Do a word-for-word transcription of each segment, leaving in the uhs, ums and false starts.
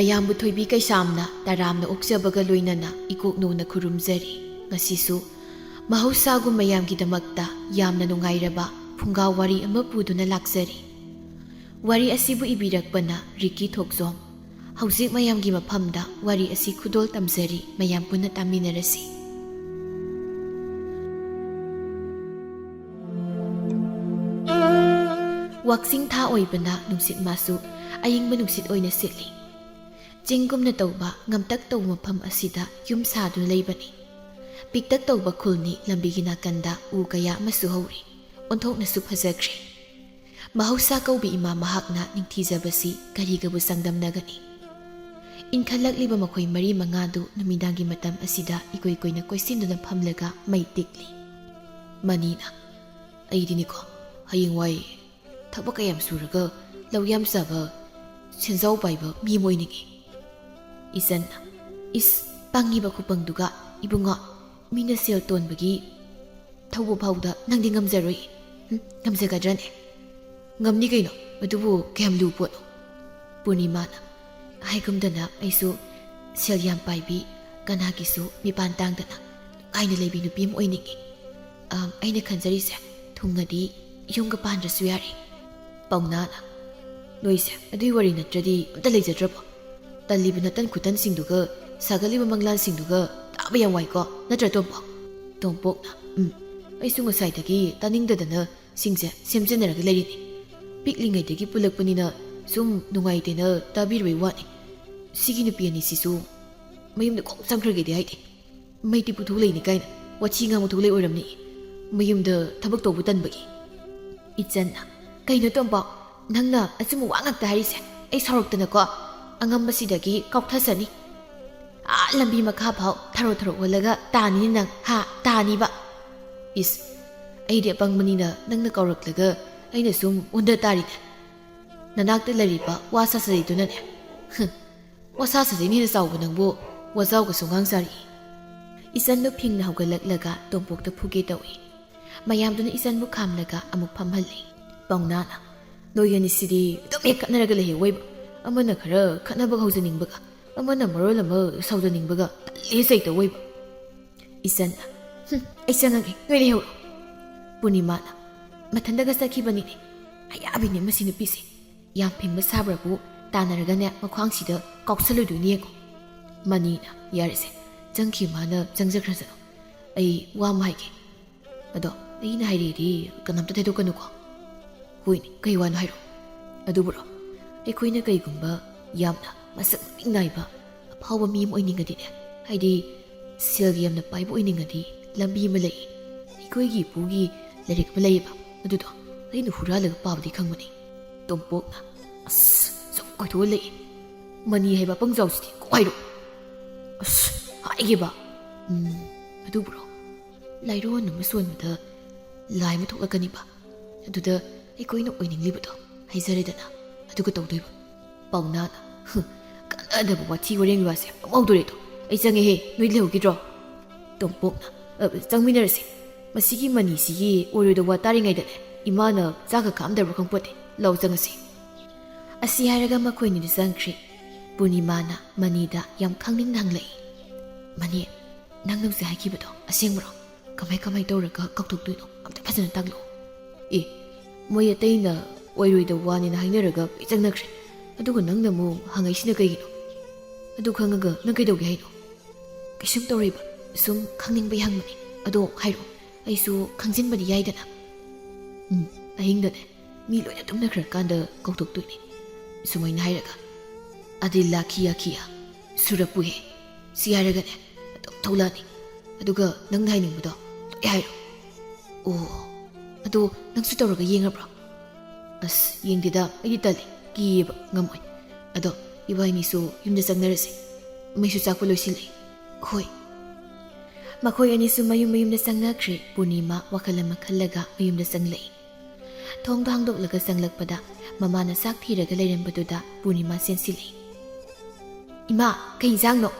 ꯑꯌꯥꯝꯕ ꯊꯣꯏꯕꯤ ꯀꯩꯁꯥꯝꯅ ꯇꯔꯥꯝꯅ ꯑꯣꯛꯆꯕꯒ ꯂꯣꯏꯅꯅ ꯏꯀꯣꯛ ꯅꯧꯅ ꯈꯨꯔꯨꯝꯖꯔꯤ꯫ ꯉꯁꯤꯁꯨ ꯃꯍꯧꯁꯥꯒꯨꯝ ꯃꯌꯥꯝꯒꯤꯗꯃꯛꯇ ꯌꯥꯝꯅ ꯅꯨꯡꯉꯥꯏꯔꯕ ꯐꯨꯡꯒꯥ ꯋꯥꯔꯤ ꯑꯃ ꯄꯨꯗꯨꯅ ꯂꯥꯛꯆꯔꯤ꯫ ꯋꯥꯔꯤ ꯑꯁꯤꯕꯨ ꯏꯕꯤꯔꯛꯄꯅ ꯔꯤꯀꯤ ꯊꯣꯛꯆꯣꯝ꯫ ꯍꯧꯖꯤꯛ ꯃꯌꯥꯝꯒꯤ ꯃꯐꯝꯗ ꯋꯥꯔꯤ ꯑꯁꯤ ꯈꯨꯗꯣꯜ ꯇꯝꯖꯔꯤ, ꯃꯌꯥꯝ ꯄꯨꯟꯅ ꯇꯥꯃꯤꯟꯅꯔꯁꯤ꯫ ꯋꯥꯛꯆꯤꯡ ꯊꯥ ꯑꯣꯏꯕꯅ ꯅꯨꯡꯁꯤꯠ ꯃꯥꯁꯨ ꯑꯏꯪꯕ ꯅꯨꯡꯁꯤꯠ ꯑꯣꯏꯅ ꯁꯤꯠꯂꯤ꯫ ꯆꯤꯡꯒꯨꯝꯅ ꯇꯧꯕ ꯉꯝꯇꯛ ꯇꯧꯕ ꯃꯐꯝ ꯑꯁꯤꯗ ꯌꯨꯝ ꯁꯥꯗꯨꯅ ꯂꯩꯕꯅꯤ꯫ ꯄꯤꯛꯇꯛ ꯇꯧꯕ ꯈꯨꯜꯅꯤ, ꯂꯝꯕꯤꯒꯤ ꯅꯥꯀꯟꯗ ꯎ ꯀꯌꯥ ꯑꯃꯁꯨ ꯍꯧꯔꯤ꯫ ꯑꯣꯟꯊꯣꯛꯅꯁꯨ ꯐꯖꯈ꯭ꯔꯦ꯫ ꯃꯍꯧꯁꯥ ꯀꯧꯕꯤ ꯏꯃꯥ ꯃꯍꯥꯛꯅ ꯅꯤꯡꯊꯤꯖꯕꯁꯤ ꯀꯔꯤꯒꯕꯨ ꯆꯥꯡꯗꯝꯅꯒꯅꯤ? ꯏꯟꯈꯠꯂꯛꯂꯤꯕ ꯃꯈꯣꯏ ꯃꯔꯤ ꯃꯉꯥꯗꯨ ꯅꯨꯃꯤꯗꯥꯡꯒꯤ ꯃꯇꯝ ꯑꯁꯤꯗ ꯏꯀꯣꯏ ꯀꯣꯏꯅ ꯀꯣꯏꯁꯤꯟꯗꯨꯅ ꯐꯝꯂꯒ ꯃꯩ ꯇꯤꯛꯂꯤ꯫ ꯃꯅꯤꯅ, "ꯑꯩꯗꯤꯅꯤꯀꯣ, ꯍꯌꯦꯡꯋꯥꯏ ꯊꯕꯛ ꯀꯌꯥꯝ ꯁꯨꯔꯒ ꯂꯧ ꯌꯥꯝ ꯆꯥꯕ, ꯁꯦꯟꯖꯥꯎ ꯄꯥꯏꯕ ꯃꯤ ꯑꯃ ꯑꯣꯏꯅꯤꯡꯉꯤ꯫" ꯏꯆꯟꯅ, "ꯏꯁ, ꯄꯪꯉꯤꯕ ꯈꯨꯄꯪꯗꯨꯒ, ꯏꯕꯨꯡꯉꯣ, ꯃꯤꯅ ꯁꯦꯜ ꯇꯣꯟꯕꯒꯤ ꯊꯧꯕ ꯐꯥꯎꯗ ꯅꯪꯗꯤ ꯉꯝꯖꯔꯣꯏ꯫ ꯍꯨꯝ, ꯉꯝꯖꯒꯗ꯭ꯔꯅꯦ?" "ꯉꯝꯅꯤ ꯀꯩꯅꯣ, ꯑꯗꯨꯕꯨ ꯀꯌꯥꯝ ꯂꯨ ꯄꯣꯠꯅꯣ?" ꯄꯨꯔꯅꯤꯃꯥꯅ, "ꯍꯥꯏꯒꯨꯝꯗꯅ ꯑꯩꯁꯨ ꯁꯦꯜ ꯌꯥꯝ ꯄꯥꯏꯕꯤ, ꯀꯅꯥꯒꯤꯁꯨ ꯃꯤꯄꯥꯟ ꯇꯥꯡꯗꯅ ꯅꯨꯡꯉꯥꯏꯅ ꯂꯩꯕꯤ ꯅꯨꯄꯤ ꯑꯃ ꯑꯣꯏꯅꯤꯡꯉꯤ꯫ ꯑꯝ, ꯑꯩꯅ ꯈꯟꯖꯔꯤꯁꯦ, ꯊꯨꯡꯉꯗꯤ ꯌꯨꯝꯒ ꯄꯥꯟꯗ꯭ꯔꯁꯨ ꯌꯥꯔꯦ꯫" ꯄꯥꯎꯅꯥꯅ, "ꯅꯣꯏꯁꯦ ꯑꯗꯨꯏ ꯋꯥꯔꯤ ꯅꯠꯇ꯭ꯔꯗꯤ ꯑꯝꯇ ꯂꯩꯖꯗ꯭ꯔꯕꯣ? ꯇꯜꯂꯤꯕ ꯅꯇꯟ ꯈꯨꯇꯟꯁꯤꯡꯗꯨꯒ, ꯁꯥꯒꯠꯂꯤꯕ ꯃꯪꯂꯥꯟꯁꯤꯡꯗꯨꯒ ꯇꯥꯕ ꯌꯥꯝ ꯋꯥꯏꯀꯣ, ꯅꯠꯇ꯭ꯔꯥ ꯇꯣꯝꯄꯣꯛ?" ꯇꯣꯝꯄꯣꯛꯅ, "ꯎꯝ, ꯑꯩꯁꯨ ꯉꯁꯥꯏꯗꯒꯤ ꯇꯥꯅꯤꯡꯗꯗꯅ ꯁꯤꯡꯁꯦ ꯁꯦꯝꯖꯤꯟꯅꯔꯒ ꯂꯩꯔꯤꯅꯤ꯫ ꯄꯤꯛꯂꯤꯉꯩꯗꯒꯤ ꯄꯨꯜꯂꯛꯄꯅꯤꯅ ꯁꯨꯝ ꯅꯨꯡꯉꯥꯏꯇꯦꯅ ꯇꯥꯕꯤꯔꯨꯕꯩ ꯋꯥꯅꯤ꯫ ꯁꯤꯒꯤ ꯅꯨꯄꯤ ꯑꯅꯤꯁꯤꯁꯨ ꯃꯌꯨꯝꯗ ꯀꯣꯛ ꯆꯪꯈ꯭ꯔꯒꯦꯗꯤ ꯍꯥꯏꯗꯦ꯫ ꯃꯩ ꯇꯤꯛꯄꯨ ꯊꯣꯛ ꯂꯩꯅꯤ ꯀꯥꯏꯅ ꯋꯥꯊꯤ ꯉꯥꯡꯕ ꯊꯣꯛ ꯂꯩ ꯑꯣꯏꯔꯝꯅꯤ, ꯃꯌꯨꯝꯗ ꯊꯕꯛ ꯇꯧꯕ ꯇꯟꯕꯒꯤ꯫" ꯏꯆꯟꯅ, "ꯀꯩꯅꯣ ꯇꯣꯝꯄꯣꯛ, ꯅꯪꯅ ꯑꯆꯨꯝꯕ ꯋꯥ ꯉꯥꯛꯇ ꯍꯥꯏꯔꯤꯁꯦ? ꯑꯩ ꯁꯥꯎꯔꯛꯇꯅꯀꯣ, ꯑꯉꯝꯕꯁꯤꯗꯒꯤ ꯀꯥꯎꯊꯁꯅꯤ꯫ ꯑꯥ ꯂꯝꯕꯤ ꯃꯈꯥ ꯐꯥꯎ ꯊꯔꯣ ꯊꯔꯣ ꯑꯣꯜꯂꯒ ꯇꯥꯅꯤꯅꯦ ꯅꯪ, ꯍꯥ, ꯇꯥꯅꯤꯕ꯫ ꯏꯁ, ꯑꯩꯗꯤ ꯑꯄꯪꯕꯅꯤꯅ ꯅꯪꯅ ꯀꯥꯎꯔꯛꯂꯒ ꯑꯩꯅ ꯁꯨꯝ ꯑꯣꯟꯊ ꯇꯥꯔꯤꯅꯦ꯫ ꯅꯅꯥꯛꯇ ꯂꯩꯔꯤꯕ ꯋꯥ ꯁꯥꯁꯔꯤꯗꯨꯅꯅꯦ꯫" ꯍꯨꯝ, ꯋꯥ ꯁꯥꯁꯔꯤꯅ ꯍꯦꯟꯅ ꯆꯥꯎꯕ ꯅꯪꯕꯨ ꯋꯥꯖꯥꯎꯒꯁꯨ ꯉꯥꯡ ꯆꯥꯔꯤ꯫ ꯏꯆꯟꯗꯨ ꯐꯤꯡꯅ ꯍꯧꯒꯠꯂꯛꯂꯒ ꯇꯣꯝꯄꯣꯛꯇ ꯐꯨꯒꯦ ꯇꯧꯏ꯫ ꯃꯌꯥꯝꯗꯨꯅ ꯏꯆꯟꯕꯨ ꯈꯥꯝꯂꯒ ꯑꯃꯨꯛ ꯐꯝꯍꯜꯂꯤ꯫ ꯄꯥꯎꯅꯥꯅ, "ꯅꯣꯏ ꯑꯅꯤꯁꯤꯗꯤ ꯑꯗꯨꯝ ꯍꯦꯛ ꯈꯠꯅꯔꯒ ꯂꯩꯍꯧꯋꯦꯕ꯫ ꯑꯃꯅ ꯈꯔ ꯈꯠꯅꯕ ꯍꯧꯖꯅꯤꯡꯕꯒ, ꯑꯃꯅ ꯃꯔꯣꯜ ꯑꯃ ꯁꯥꯎꯖꯅꯤꯡꯕꯒ, ꯇꯜꯂꯦ ꯆꯩꯇꯧ ꯑꯣꯏꯕ꯫ ꯏꯆꯟꯅ, "ꯍꯨꯝ, ꯑꯩ ꯆꯪꯉꯒꯦ, ꯅꯣꯏ ꯂꯩꯍꯧꯔꯣ"꯫ ꯄꯨꯔꯅꯤꯃꯥꯅ, "ꯃꯊꯟꯇꯒ ꯆꯠꯈꯤꯕꯅꯤꯅꯦ꯫ ꯑꯌꯥꯕꯤꯅꯦ ꯃꯁꯤ ꯅꯨꯄꯤꯁꯦ꯫ ꯌꯥꯝ ꯐꯤꯡꯕ ꯁꯥꯕ꯭ꯔꯕꯨ ꯇꯥꯟꯅꯔꯒꯅꯦ ꯃꯈ꯭ꯋꯥꯡꯁꯤꯗ ꯀꯥꯎꯁꯜꯂꯨꯗꯣꯏꯅꯤ ꯌꯦꯡꯉꯣ"꯫ ꯃꯅꯤꯅ, "ꯌꯥꯔꯦꯁꯦ, ꯆꯪꯈꯤ ꯃꯥꯅ ꯆꯪꯖꯈ꯭ꯔꯁꯅꯨ꯫ ꯑꯩ ꯋꯥ ꯑꯃ ꯍꯥꯏꯒꯦ꯫ ꯑꯗꯣ ꯑꯩꯅ ꯍꯥꯏꯔꯤꯗꯤ ꯀꯅꯥꯝꯇ ꯊꯩꯗꯣꯛꯀꯅꯨꯀꯣ"꯫ "ꯍꯣꯏꯅꯦ, ꯀꯩ ꯋꯥꯅꯣ ꯍꯥꯏꯔꯣ"꯫ "ꯑꯗꯨꯕꯨꯔꯣ, ꯑꯩꯈꯣꯏꯅ ꯀꯩꯒꯨꯝꯕ ꯌꯥꯝꯅ ꯃꯁꯛ ꯃꯃꯤꯡ ꯅꯥꯏꯕ ꯑꯐꯥꯎꯕ ꯃꯤ ꯑꯃ ꯑꯣꯏꯅꯤꯡꯉꯗꯤꯅꯦ, ꯍꯥꯏꯗꯤ ꯁꯦꯜꯒ ꯌꯥꯝꯅ ꯄꯥꯏꯕ ꯑꯣꯏꯅꯤꯡꯉꯗꯤ ꯂꯝꯕꯤ ꯑꯃ ꯂꯩ꯫ ꯑꯩꯈꯣꯏꯒꯤ ꯏꯄꯨꯒꯤ ꯂꯥꯏꯔꯤꯛ ꯑꯃ ꯂꯩꯌꯦꯕ, ꯑꯗꯨꯗꯣ ꯑꯩꯅ ꯍꯨꯔꯥꯜꯂꯒ ꯄꯥꯕꯗꯤ ꯈꯪꯕꯅꯦ"꯫ ꯇꯣꯝꯄꯣꯛꯅ, "ꯑꯁ, ꯁꯨꯝ ꯀꯣꯏꯊꯣꯛꯑ ꯂꯩ꯫ ꯃꯅꯤ ꯍꯥꯏꯕ ꯑꯄꯪꯖꯥꯎꯁꯤꯗꯤ ꯀꯣꯛ ꯍꯥꯏꯔꯣ"꯫ "ꯑꯁ, ꯍꯥꯏꯒꯦꯕ꯫ ꯎꯝ, ꯑꯗꯨꯕꯨꯔꯣ, ꯂꯥꯏꯔꯣꯟ ꯑꯃ ꯁꯣꯟꯕꯗ ꯂꯥꯏ ꯑꯃ ꯊꯣꯛꯂꯛꯀꯅꯤꯕ꯫ ꯑꯗꯨꯗ ꯑꯩꯈꯣꯏꯅ ꯑꯣꯏꯅꯤꯡꯂꯤꯕꯗꯣ ꯍꯥꯏꯖꯔꯦꯗꯅ, ꯑꯗꯨꯒ ꯇꯧꯗꯣꯏꯕ"꯫ ꯄꯥꯎꯅꯥꯅ, "ꯍꯨ, ꯀꯥꯟꯅꯗꯕ ꯋꯥꯊꯤ ꯋꯥꯔꯦꯡ ꯋꯥꯁꯦ ꯑꯃꯨꯛ ꯍꯧꯗꯣꯔꯦꯗꯣ꯫ ꯑꯩ ꯆꯪꯉꯦꯍꯦ, ꯅꯣꯏ ꯂꯩꯍꯧꯈꯤꯗ꯭ꯔꯣ"꯫ ꯇꯣꯝꯄꯣꯛꯅ, "ꯑ, ꯆꯪꯃꯤꯟꯅꯔꯁꯤ꯫ ꯃꯁꯤꯒꯤ ꯃꯅꯤꯁꯤꯒꯤ ꯑꯣꯏꯔꯣꯏꯗ ꯋꯥ ꯇꯥꯔꯤꯉꯩꯗꯅꯦ ꯏꯃꯥꯅ ꯆꯥꯛꯀ ꯈꯥꯛꯑꯝꯗꯕ꯭ꯔꯥ ꯈꯪꯄꯣꯠꯇꯦ꯫ ꯂꯥꯎ ꯆꯪꯉꯁꯤ"꯫ ꯑꯁꯤ ꯍꯥꯏꯔꯒ ꯃꯈꯣꯏꯅꯤꯗꯨ ꯆꯪꯈ꯭ꯔꯦ꯫ ꯄꯨꯔꯅꯤꯃꯥꯅ ꯃꯅꯤꯗ ꯌꯥꯝ ꯈꯪꯅꯤꯡꯅ ꯍꯪꯂꯛꯏ, "ꯃꯅꯤ, ꯅꯪꯅ ꯍꯧꯖꯤꯛ ꯍꯥꯏꯈꯤꯕꯗꯣ ꯑꯁꯦꯡꯕꯔꯣ? ꯀꯃꯥꯏ ꯀꯃꯥꯏ ꯇꯧꯔꯒ ꯀꯥꯎꯊꯣꯛꯇꯣꯏꯅꯣ? ꯑꯝꯇ ꯐꯖꯅ ꯇꯥꯛꯂꯛꯑꯣ"꯫ "ꯑꯦ, ꯃꯣꯏ ꯑꯇꯩꯅ ꯑꯣꯏꯔꯣꯏꯗ ꯋꯥꯅꯦꯅ ꯍꯥꯏꯅꯔꯒ ꯂꯣꯏ ꯆꯪꯅꯈ꯭ꯔꯦ꯫ ꯑꯗꯨꯒ ꯅꯪꯅ ꯑꯃꯨꯛ ꯍꯪꯉꯛꯏꯁꯤꯅ ꯀꯩꯒꯤꯅꯣ? ꯑꯗꯨ ꯈꯪꯉꯒ ꯅꯪ ꯀꯩꯗꯧꯒꯦ ꯍꯥꯏꯅꯣ?" "ꯀꯩꯁꯨꯝ ꯇꯧꯔꯣꯏꯕ, ꯁꯨꯝ ꯈꯪꯅꯤꯡꯕꯩ ꯍꯪꯕꯅꯦ꯫ ꯑꯗꯣ ꯍꯥꯏꯔꯛꯑꯣ, ꯑꯩꯁꯨ ꯈꯪꯖꯤꯟꯕꯗꯤ ꯌꯥꯏꯗꯅ"꯫ "ꯎꯝ, ꯑꯍꯤꯡꯗꯅꯦ ꯃꯤ ꯂꯣꯏꯅ ꯇꯨꯝꯅꯈ꯭ꯔꯀꯥꯟꯗ ꯀꯧꯊꯣꯛꯇꯣꯏꯅꯦ꯫ ꯁꯨꯃꯥꯏꯅ ꯍꯥꯏꯔꯒ, 'ꯑꯗꯤꯜꯂꯥ ꯈꯤꯌꯥ ꯈꯤꯌꯥ ꯁꯨꯔꯄꯨꯍꯦ'꯫ ꯁꯤ ꯍꯥꯏꯔꯒꯅꯦ ꯑꯗꯨꯝ ꯊꯣꯛꯂꯛꯑꯅꯤ꯫ ꯑꯗꯨꯒ ꯅꯪꯅ ꯍꯥꯏꯅꯤꯡꯕꯗꯣ ꯂꯣꯏ ꯍꯥꯏꯔꯣ"꯫ "ꯑꯣ, ꯑꯗꯣ ꯅꯪꯁꯨ ꯇꯧꯔꯒ ꯌꯦꯡꯉꯕ꯭ꯔꯣ?" "ꯑꯁ, ꯌꯦꯡꯗꯦꯗ, ꯑꯩꯗꯤ ꯇꯜꯂꯤ, ꯀꯤꯌꯦꯕ, ꯉꯝꯃꯣꯏ꯫ ꯑꯗꯣ ꯏꯕꯥꯅꯤꯁꯨ ꯌꯨꯝꯗ ꯆꯪꯅꯔꯁꯦ, ꯃꯩꯁꯨ ꯆꯥꯛꯄ ꯂꯣꯏꯁꯤꯜꯂꯛꯑꯦ"꯫ "ꯍꯣꯏ"꯫ ꯃꯈꯣꯏ ꯑꯅꯤꯁꯨ ꯃꯌꯨꯝ ꯃꯌꯨꯝꯗ ꯆꯪꯅꯈ꯭ꯔꯦ꯫ ꯄꯨꯔꯅꯤꯃꯥ ꯋꯥꯈꯜ ꯑꯃ ꯈꯜꯂꯒ ꯃꯌꯨꯝꯗ ꯆꯪꯂꯛꯏ꯫ ꯊꯣꯡꯗꯣ ꯍꯥꯡꯗꯣꯛꯂꯒ ꯆꯪꯂꯛꯄꯗ ꯃꯃꯥꯅ ꯆꯥꯛ ꯊꯤꯔꯒ ꯂꯩꯔꯝꯕꯗꯨꯗ ꯄꯨꯔꯅꯤꯃꯥ ꯆꯦꯟꯁꯤꯜꯂꯛꯏ꯫ "ꯏꯃꯥ, ꯀꯩ ꯏꯟꯁꯥꯡꯅꯣ?"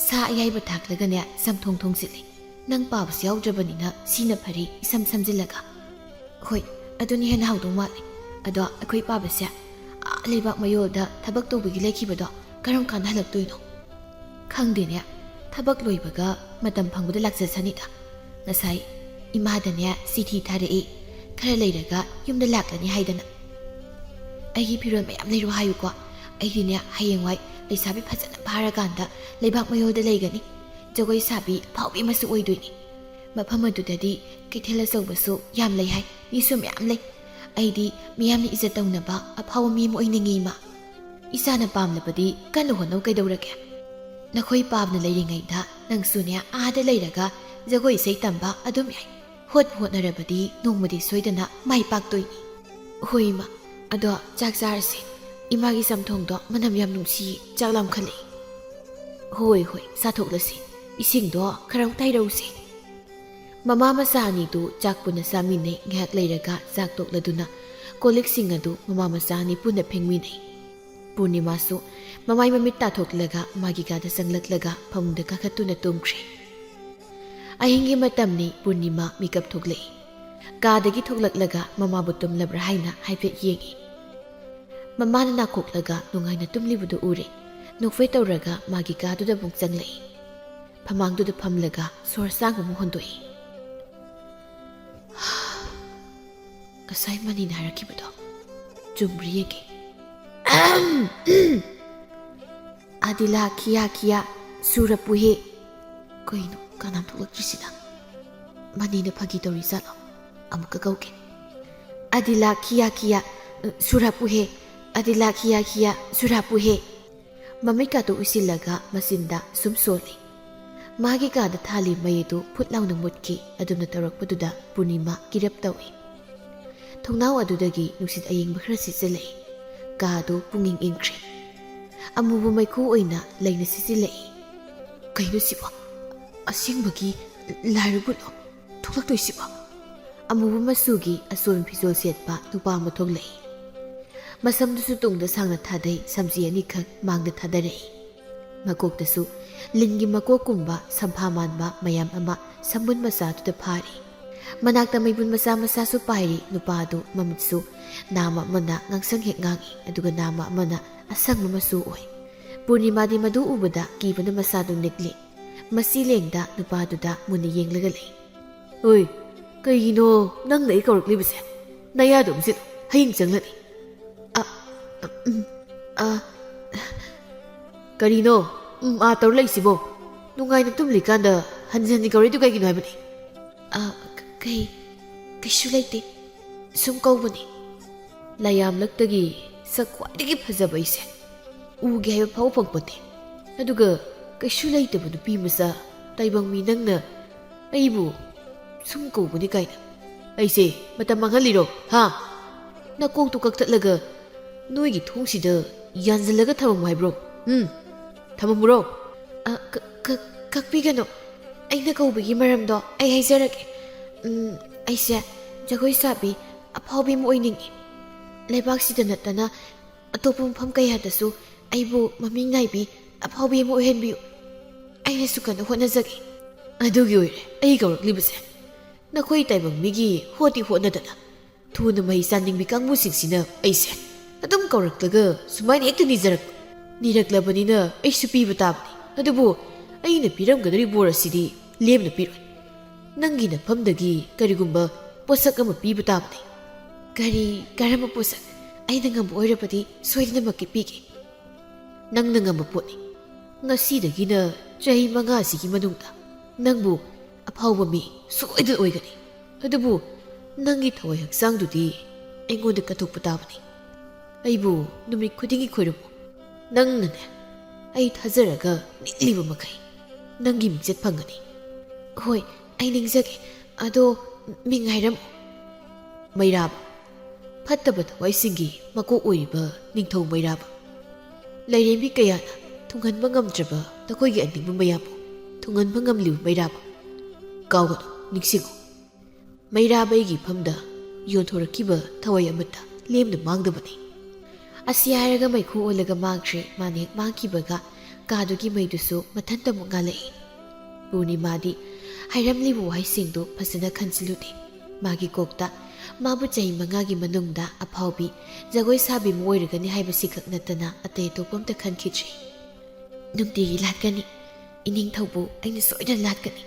"ꯁꯥ ꯑꯌꯥꯏꯕ ꯊꯥꯛꯂꯒꯅꯦ ꯆꯝꯊꯣꯡ ꯊꯣꯡꯖꯤꯜꯂꯤ꯫ ꯅꯪ ꯄꯥꯕꯁꯨ ꯌꯥꯎꯗ꯭ꯔꯕꯅꯤꯅ ꯁꯤꯅ ꯐꯔꯦ, ꯏꯁꯝ ꯁꯝꯖꯤꯜꯂꯒ"꯫ "ꯍꯣꯏ, ꯑꯗꯨꯅ ꯍꯦꯟꯅ ꯍꯥꯎꯗꯧ ꯃꯥꯜꯂꯦ꯫ ꯑꯗꯣ ꯑꯩꯈꯣꯏ ꯄꯥꯕꯁꯦ ꯑꯥ ꯂꯩꯕꯥꯛ ꯃꯌꯣꯜꯗ ꯊꯕꯛ ꯇꯧꯕꯒꯤ ꯂꯩꯈꯤꯕꯗꯣ ꯀꯔꯝ ꯀꯥꯟꯗ ꯍꯜꯂꯛꯇꯣꯏꯅꯣ? ꯈꯪꯗꯦꯅꯦ, ꯊꯕꯛ ꯂꯣꯏꯕꯒ ꯃꯇꯝ ꯐꯪꯕꯗ ꯂꯥꯛꯆꯁꯅꯤꯗ꯫ ꯉꯁꯥꯏ ꯏꯃꯥꯗꯅꯦ ꯆꯤꯊꯤ ꯊꯥꯔꯛꯏ, ꯈꯔ ꯂꯩꯔꯒ ꯌꯨꯝꯗ ꯂꯥꯛꯂꯅꯤ ꯍꯥꯏꯗꯅ꯫ ꯑꯩꯒꯤ ꯐꯤꯔꯣꯜ ꯃꯌꯥꯝ ꯂꯩꯔꯣ ꯍꯥꯏꯌꯨꯀꯣ꯫ ꯑꯩꯗꯤꯅꯦ ꯍꯌꯦꯡꯋꯥꯏ ꯂꯩꯁꯥꯕꯤ ꯐꯖꯅ ꯐꯥꯔꯀꯥꯟꯗ ꯂꯩꯕꯥꯛ ꯃꯌꯣꯜꯗ ꯂꯩꯒꯅꯤ꯫ ꯖꯒꯣꯏ ꯁꯥꯕꯤ ꯑꯐꯥꯎꯕꯤ ꯑꯃꯁꯨ ꯑꯣꯏꯗꯣꯏꯅꯤ꯫ ꯃꯐꯝ ꯑꯗꯨꯗꯗꯤ ꯀꯩꯊꯦꯜ ꯑꯆꯧꯕꯁꯨ ꯌꯥꯝ ꯂꯩ ꯍꯥꯏ, ꯃꯤꯁꯨ ꯃꯌꯥꯝ ꯂꯩ꯫ ꯑꯩꯗꯤ ꯃꯤꯌꯥꯝꯅ ꯏꯖꯠ ꯇꯧꯅꯕ ꯑꯐꯥꯎꯕ ꯃꯤ ꯑꯃ ꯑꯣꯏꯅꯤꯡꯉꯤ ꯏꯃꯥ꯫ ꯏꯆꯥꯅ ꯄꯥꯝꯂꯕꯗꯤ ꯀꯟꯅ ꯍꯣꯠꯅꯧ ꯀꯩꯗꯧꯔꯒꯦ? ꯅꯈꯣꯏ ꯄꯥꯝꯅ ꯂꯩꯔꯤꯉꯩꯗ ꯅꯪꯁꯨꯅꯦ ꯑꯥꯗ ꯂꯩꯔꯒ ꯖꯒꯣꯏ ꯏꯁꯩ ꯇꯝꯕ ꯑꯗꯨꯝ ꯌꯥꯏ꯫ ꯍꯣꯠꯄꯨ ꯍꯣꯠꯅꯔꯕꯗꯤ ꯅꯣꯡꯃꯗꯤ ꯁꯣꯏꯗꯅ ꯃꯥꯏ ꯄꯥꯛꯇꯣꯏꯅꯤ꯫ ꯍꯣꯏ ꯏꯃꯥ, ꯑꯗꯣ ꯆꯥꯛ ꯆꯥꯔꯁꯦ꯫ ꯏꯃꯥꯒꯤ ꯆꯝꯊꯣꯡꯗꯣ ꯃꯅꯝ ꯌꯥꯝ ꯅꯨꯡꯁꯤꯌꯦ, ꯆꯥꯛ ꯂꯥꯝꯈꯠꯂꯛꯑꯦ꯫ ꯍꯣꯏ ꯍꯣꯏ, ꯆꯥꯊꯣꯛꯂꯁꯤ꯫ ꯏꯁꯤꯡꯗꯣ ꯈꯔ ꯇꯩꯔꯧꯁꯦ꯫ ꯃꯃꯥ ꯃꯆꯥ ꯑꯅꯤꯗꯨ ꯆꯥꯛ ꯄꯨꯟꯅ ꯆꯥꯃꯤꯟꯅꯩ꯫ ꯉꯥꯏꯍꯥꯛ ꯂꯩꯔꯒ ꯆꯥꯛ ꯇꯣꯛꯂꯗꯨꯅ ꯀꯣꯜ ꯂꯤꯛꯁꯤꯡ ꯑꯗꯨ ꯃꯃꯥ ꯃꯆꯥ ꯑꯅꯤ ꯄꯨꯟꯅ ꯐꯦꯡꯃꯤꯟꯅꯩ꯫ ꯄꯨꯔꯅꯤꯃꯥꯁꯨ ꯃꯃꯥꯏ ꯃꯃꯤꯠ ꯇꯥꯊꯣꯛꯂꯒ ꯃꯥꯒꯤ ꯀꯥꯗ ꯆꯪꯂꯛꯂꯒ ꯐꯃꯨꯡꯗ ꯀꯥꯈꯠꯇꯨꯅ ꯇꯨꯝꯈ꯭ꯔꯦ꯫ ꯑꯍꯤꯡꯒꯤ ꯃꯇꯝꯅꯤ꯫ ꯄꯨꯔꯅꯤꯃꯥ ꯃꯤꯀꯞ ꯊꯣꯛꯂꯛꯏ꯫ ꯀꯥꯗꯒꯤ ꯊꯣꯛꯂꯛꯂꯒ ꯃꯃꯥꯕꯨ ꯇꯨꯝꯂꯕ꯭ꯔꯥ ꯍꯥꯏꯅ ꯍꯥꯏꯐꯦꯠ ꯌꯦꯡꯏ꯫ ꯃꯃꯥꯅ ꯅꯥꯀꯣꯛꯂꯒ ꯅꯨꯡꯉꯥꯏꯅ ꯇꯨꯝꯂꯤꯕꯗꯨ ꯎꯔꯦ꯫ ꯅꯣꯛꯐꯦꯠ ꯇꯧꯔꯒ ꯃꯥꯒꯤ ꯀꯥꯗꯨꯗ ꯑꯃꯨꯛ ꯆꯪꯂꯛꯏ꯫ ꯐꯃꯥꯡꯗꯨꯗ ꯐꯝꯂꯒ ꯁꯣꯔ ꯁꯥꯡ ꯑꯃ ꯍꯣꯟꯗꯣꯛꯏ꯫ ꯉꯁꯥꯏ ꯃꯅꯤꯅ ꯍꯥꯏꯔꯛꯈꯤꯕꯗꯣ ꯆꯨꯝꯕ꯭ꯔꯥ ꯌꯦꯡꯒꯦ꯫ ꯑꯗꯤꯂꯥ ꯈꯤꯌꯥ ꯈꯤꯌꯥ ꯁꯨꯔꯄꯨꯍꯦ꯫ ꯀꯩꯅꯣ ꯀꯅꯥꯝ ꯊꯣꯛꯂꯛꯇ꯭ꯔꯤꯁꯤꯅ? ꯃꯅꯤꯅ ꯐꯥꯒꯤ ꯇꯧꯔꯤ ꯖꯥꯠꯂꯣ? ꯑꯃꯨꯛꯀ ꯀꯧꯒꯦ꯫ ꯑꯗꯤꯂꯥ ꯈꯤꯌꯥ ꯈꯤꯌꯥ ꯁꯨꯔꯄꯨꯍꯦ꯫ ꯑꯗꯤꯂꯥ ꯈꯤꯌꯥ ꯈꯤꯌꯥ ꯁꯨꯔꯄꯨꯍꯦ꯫ ꯃꯃꯤꯠꯀꯥꯗꯨ ꯎꯏꯁꯤꯜꯂꯒ ꯃꯆꯤꯟꯗ ꯁꯨꯝ ꯁꯣꯜꯂꯤ꯫ ꯃꯥꯒꯤ ꯀꯥꯗ ꯊꯥꯜꯂꯤ ꯃꯩ ꯑꯗꯨ ꯐꯨꯠ ꯂꯥꯎꯅ ꯃꯨꯠꯈꯤ꯫ ꯑꯗꯨꯝꯅ ꯇꯧꯔꯛꯄꯗꯨꯗ ꯄꯨꯔꯅꯤꯃꯥ ꯀꯤꯔꯞ ꯇꯧꯏ꯫ ꯊꯣꯡꯅꯥꯎ ꯑꯗꯨꯗꯒꯤ ꯅꯨꯡꯁꯤꯠ ꯑꯌꯤꯡꯕ ꯈꯔ ꯁꯤꯠꯆꯜꯂꯛꯏ꯫ ꯀꯥ ꯑꯗꯨ ꯄꯨꯡꯏꯪ ꯏꯪꯈ꯭ꯔꯦ꯫ ꯑꯃꯨꯕ ꯃꯩꯈꯨ ꯑꯣꯏꯅ ꯂꯩꯅ ꯁꯤꯠꯆꯤꯜꯂꯛꯏ꯫ ꯀꯩꯅꯣ ꯁꯤꯕꯣ? ꯑꯁꯦꯡꯕꯒꯤ ꯂꯥꯏꯔꯨꯒꯨꯠꯂꯣ ꯊꯣꯛꯂꯛꯇꯣꯏꯁꯤꯕꯣ? ꯑꯃꯨꯕ ꯃꯆꯨꯒꯤ ꯑꯆꯣꯟ ꯐꯤꯖꯣꯜ ꯁꯦꯠꯄ ꯅꯨꯄꯥ ꯑꯃ ꯊꯣꯛꯂꯛꯏ꯫ ꯃꯁꯝꯗꯨꯁꯨ ꯇꯨꯡꯗ ꯁꯥꯡꯅ ꯊꯥꯗꯩ, ꯁꯝꯖꯤ ꯑꯅꯤꯈꯛ ꯃꯥꯡꯗ ꯊꯥꯗꯔꯛꯏ꯫ ꯃꯀꯣꯛꯇꯁꯨ ꯂꯤꯟꯒꯤ ꯃꯀꯣꯛꯀꯨꯝꯕ ꯁꯝꯐꯥ ꯃꯥꯟꯕ ꯃꯌꯥꯝ ꯑꯃ ꯁꯝꯕꯨꯟ ꯃꯆꯥꯗꯨꯗ ꯐꯥꯔꯤ꯫ ꯃꯅꯥꯛꯇ ꯃꯩꯕꯨꯟ ꯃꯆꯥ ꯃꯆꯥꯁꯨ ꯄꯥꯏꯔꯤ꯫ ꯅꯨꯄꯥ ꯑꯗꯨ ꯃꯃꯤꯠꯁꯨ ꯅꯥꯝꯃ ꯑꯃꯅ ꯉꯥꯡꯁꯪ ꯍꯦꯛ ꯉꯥꯡꯏ, ꯑꯗꯨꯒ ꯅꯥꯝꯃ ꯑꯃꯅ ꯑꯁꯪꯕ ꯃꯆꯨ ꯑꯣꯏ꯫ ꯄꯨꯔꯅꯤꯃꯥꯗꯤ ꯃꯗꯨ ꯎꯕꯗ ꯀꯤꯕꯅ ꯃꯁꯥꯗꯨ ꯅꯤꯛꯂꯤ꯫ ꯃꯁꯤ ꯂꯦꯡꯗ ꯅꯨꯄꯥꯗꯨꯗ ꯃꯨꯟꯅ ꯌꯦꯡꯂꯒ ꯂꯩ꯫ "ꯑꯣꯏ, ꯀꯩꯒꯤꯅꯣ ꯅꯪꯅ ꯑꯩ ꯀꯧꯔꯛꯂꯤꯕꯁꯦ? ꯅꯌꯥꯗꯣ ꯎꯝꯁꯤꯜꯂꯨ, ꯍꯌꯦꯡ ꯆꯪꯂꯅꯤ꯫" "ꯑ, ꯎꯝ, ꯑ, ꯀꯔꯤꯅꯣ ꯎꯝ ꯑꯥ ꯇꯧꯔ ꯂꯩꯁꯤꯕꯣ? ꯅꯨꯡꯉꯥꯏꯅ ꯇꯨꯝꯂꯤꯀꯥꯟꯗ ꯍꯟꯖꯤꯟ ꯍꯟꯖꯤꯟ ꯀꯧꯔꯛꯏꯗꯨ ꯀꯩꯒꯤꯅꯣ ꯍꯥꯏꯕꯅꯤ?" "ꯑ, ꯀ-, ꯀꯩ, ꯀꯩꯁꯨ ꯂꯩꯇꯦ, ꯁꯨꯝ ꯀꯧꯕꯅꯤ꯫" ꯂꯥꯌꯥꯝꯂꯛꯇꯒꯤ ꯁꯛ ꯈ꯭ꯋꯥꯏꯗꯒꯤ ꯐꯖꯕ ꯑꯩꯁꯦ ꯎꯒꯦ ꯍꯥꯏꯕ ꯐꯥꯎ ꯐꯪꯄꯣꯠꯇꯦ꯫ ꯑꯗꯨꯒ ꯀꯩꯁꯨ ꯂꯩꯇꯕ ꯅꯨꯄꯤ ꯃꯆꯥ ꯇꯥꯏꯕꯪ ꯃꯤ ꯅꯪꯅ ꯑꯩꯕꯨ ꯁꯨꯝ ꯀꯧꯕꯅꯤ ꯀꯥꯏꯅ꯫ ꯑꯩꯁꯦ ꯃꯇꯝ ꯃꯥꯡꯍꯜꯂꯤꯔꯣ, ꯍꯥ? ꯅꯀꯣꯛꯇꯨ ꯀꯛꯊꯠꯂꯒ ꯅꯣꯏꯒꯤ ꯊꯣꯡꯁꯤꯗ ꯌꯥꯟꯁꯤꯜꯂꯒ ꯊꯝꯃꯝꯃꯨ ꯍꯥꯏꯕ꯭ꯔꯣ? ꯎꯝ, ꯊꯝꯃꯝꯃꯨꯔꯣ? ꯑ, ꯀ-, ꯀ-, ꯀꯛꯄꯤꯒꯅꯨ꯫ ꯑꯩꯅ ꯀꯧꯕꯒꯤ ꯃꯔꯝꯗꯣ ꯑꯩ ꯍꯥꯏꯖꯔꯛꯀꯦ꯫ ꯎꯝ, ꯑꯩꯁꯦ ꯖꯒꯣꯏ ꯁꯥꯕꯤ ꯑꯐꯥꯎꯕꯤ ꯑꯃ ꯑꯣꯏꯅꯤꯡꯉꯤ꯫ ꯂꯩꯕꯥꯛꯁꯤꯗ ꯅꯠꯇꯅ ꯑꯇꯣꯞꯄ ꯃꯐꯝ ꯀꯌꯥꯗꯁꯨ ꯑꯩꯕꯨ ꯃꯃꯤꯡ ꯅꯥꯏꯕꯤ ꯑꯐꯥꯎꯕꯤ ꯑꯃ ꯑꯣꯏꯍꯟꯕꯤꯌꯨ꯫ ꯑꯩꯅꯁꯨ ꯀꯟꯅ ꯍꯣꯠꯅꯖꯒꯦ꯫" "ꯑꯗꯨꯒꯤ ꯑꯣꯏꯔꯦ ꯑꯩ ꯀꯧꯔꯛꯂꯤꯕꯁꯦ꯫ ꯅꯈꯣꯏ ꯇꯥꯏꯕꯪ ꯃꯤꯒꯤ ꯍꯣꯠꯇꯤ ꯍꯣꯠꯅꯗꯅ ꯊꯨꯅ ꯃꯍꯩ ꯆꯥꯅꯤꯡꯕꯤ ꯀꯥꯡꯕꯨꯁꯤꯡꯁꯤꯅ ꯑꯩꯁꯦ ꯑꯗꯨꯝ ꯀꯧꯔꯛꯂꯒ ꯁꯨꯃꯥꯏꯅ ꯍꯦꯛꯇ ꯅꯤꯖꯔꯛꯄ꯫ ꯅꯤꯔꯛꯂꯕꯅꯤꯅ ꯑꯩꯁꯨ ꯄꯤꯕ ꯇꯥꯕꯅꯤ꯫ ꯑꯗꯨꯕꯨ ꯑꯩꯅ ꯄꯤꯔꯝꯒꯗꯧꯔꯤꯕ ꯕꯣꯔ ꯑꯁꯤꯗꯤ ꯂꯦꯝꯅ ꯄꯤꯔꯣꯏ꯫ ꯅꯪꯒꯤ ꯅꯐꯝꯗꯒꯤ ꯀꯔꯤꯒꯨꯝꯕ ꯄꯣꯠꯁꯛ ꯑꯃ ꯄꯤꯕ ꯇꯥꯕꯅꯤ꯫" "ꯀꯔꯤ, ꯀꯔꯝꯕ ꯄꯣꯠꯁꯛ? ꯑꯩꯅ ꯉꯝꯕ ꯑꯣꯏꯔꯕꯗꯤ ꯁꯣꯏꯗꯅꯃꯛꯀꯤ ꯄꯤꯒꯦ꯫" "ꯅꯪꯅ ꯉꯝꯕ ꯄꯣꯠꯅꯤ꯫ ꯉꯁꯤꯗꯒꯤꯅ ꯆꯍꯤ ꯃꯉꯥꯁꯤꯒꯤ ꯃꯅꯨꯡꯗ ꯅꯪꯕꯨ ꯑꯐꯥꯎꯕ ꯃꯤ ꯁꯣꯏꯗꯅ ꯑꯣꯏꯒꯅꯤ꯫ ꯑꯗꯨꯕꯨ ꯅꯪꯒꯤ ꯊꯋꯥꯏ ꯍꯛꯆꯥꯡꯗꯨꯗꯤ ꯑꯩꯉꯣꯟꯗ ꯀꯠꯊꯣꯛꯄ ꯇꯥꯕꯅꯤ꯫ ꯑꯩꯕꯨ ꯅꯨꯃꯤꯠ ꯈꯨꯗꯤꯡꯒꯤ ꯈꯣꯏꯔꯝꯃꯨ꯫ ꯅꯪꯅꯅꯦ, ꯑꯩ ꯊꯥꯖꯔꯒ ꯅꯤꯛꯂꯤꯕ ꯃꯈꯩ ꯅꯪꯒꯤ ꯃꯤꯡꯆꯠ ꯐꯪꯒꯅꯤ꯫" "ꯍꯣꯏ, ꯑꯩ ꯅꯤꯡꯖꯒꯦ꯫ ꯑꯗꯣ ꯃꯤꯡ ꯍꯥꯏꯔꯝꯃꯨ꯫" "ꯃꯩꯔꯥꯕ, ꯐꯠꯇꯕ ꯊꯋꯥꯏꯁꯤꯡꯒꯤ ꯃꯀꯣꯛ ꯑꯣꯏꯔꯤꯕ ꯅꯤꯡꯊꯧ ꯃꯩꯔꯥꯕ꯫ ꯂꯥꯏꯔꯦꯝꯕꯤ ꯀꯌꯥꯅ ꯊꯨꯡꯍꯟꯕ ꯉꯝꯗ꯭ꯔꯕ ꯅꯈꯣꯏꯒꯤ ꯑꯅꯤꯡꯕ ꯃꯌꯥꯝꯕꯨ ꯊꯨꯡꯍꯟꯕ ꯉꯝꯂꯤꯕ ꯃꯩꯔꯥꯕ꯫ ꯀꯥꯎꯒꯅꯨ, ꯅꯤꯡꯁꯤꯡꯉꯨ, ꯃꯩꯔꯥꯕ ꯑꯩꯒꯤ ꯏꯐꯝꯗ ꯌꯣꯟꯊꯣꯔꯛꯈꯤꯕ ꯊꯋꯥꯏ ꯑꯃꯠꯇ ꯂꯦꯝꯅ ꯃꯥꯡꯗꯕꯅꯤ꯫" ꯑꯁꯤ ꯍꯥꯏꯔꯒ ꯃꯩꯈꯨ ꯑꯣꯜꯂꯒ ꯃꯥꯡꯈ꯭ꯔꯦ꯫ ꯃꯥꯅ ꯍꯦꯛ ꯃꯥꯡꯈꯤꯕꯒ ꯀꯥꯗꯨꯒꯤ ꯃꯩꯗꯨꯁꯨ ꯃꯊꯟꯇ ꯑꯃꯨꯛ ꯉꯥꯜꯂꯛꯏ꯫ ꯄꯨꯔꯅꯤꯃꯥꯗꯤ ꯍꯥꯏꯔꯝꯂꯤꯕ ꯋꯥꯍꯩꯁꯤꯡꯗꯨ ꯐꯖꯅ ꯈꯟꯖꯤꯜꯂꯨꯗꯦ꯫ ꯃꯥꯒꯤ ꯀꯣꯛꯇ ꯃꯥꯕꯨ ꯆꯍꯤ ꯃꯉꯥꯒꯤ ꯃꯅꯨꯡꯗ ꯑꯐꯥꯎꯕꯤ ꯖꯒꯣꯏ ꯁꯥꯕꯤ ꯑꯃ ꯑꯣꯏꯔꯒꯅꯤ ꯍꯥꯏꯕꯁꯤ ꯈꯛ ꯅꯠꯇꯅ ꯑꯇꯩ ꯑꯇꯣꯞꯄ ꯑꯝꯇ ꯈꯟꯈꯤꯗ꯭ꯔꯦ꯫ "ꯅꯨꯡꯇꯤꯒꯤ ꯂꯥꯠꯀꯅꯤ꯫ ꯏꯅꯤꯡꯊꯧꯕꯨ ꯑꯩꯅ ꯁꯣꯏꯗꯅ ꯂꯥꯠꯀꯅꯤ꯫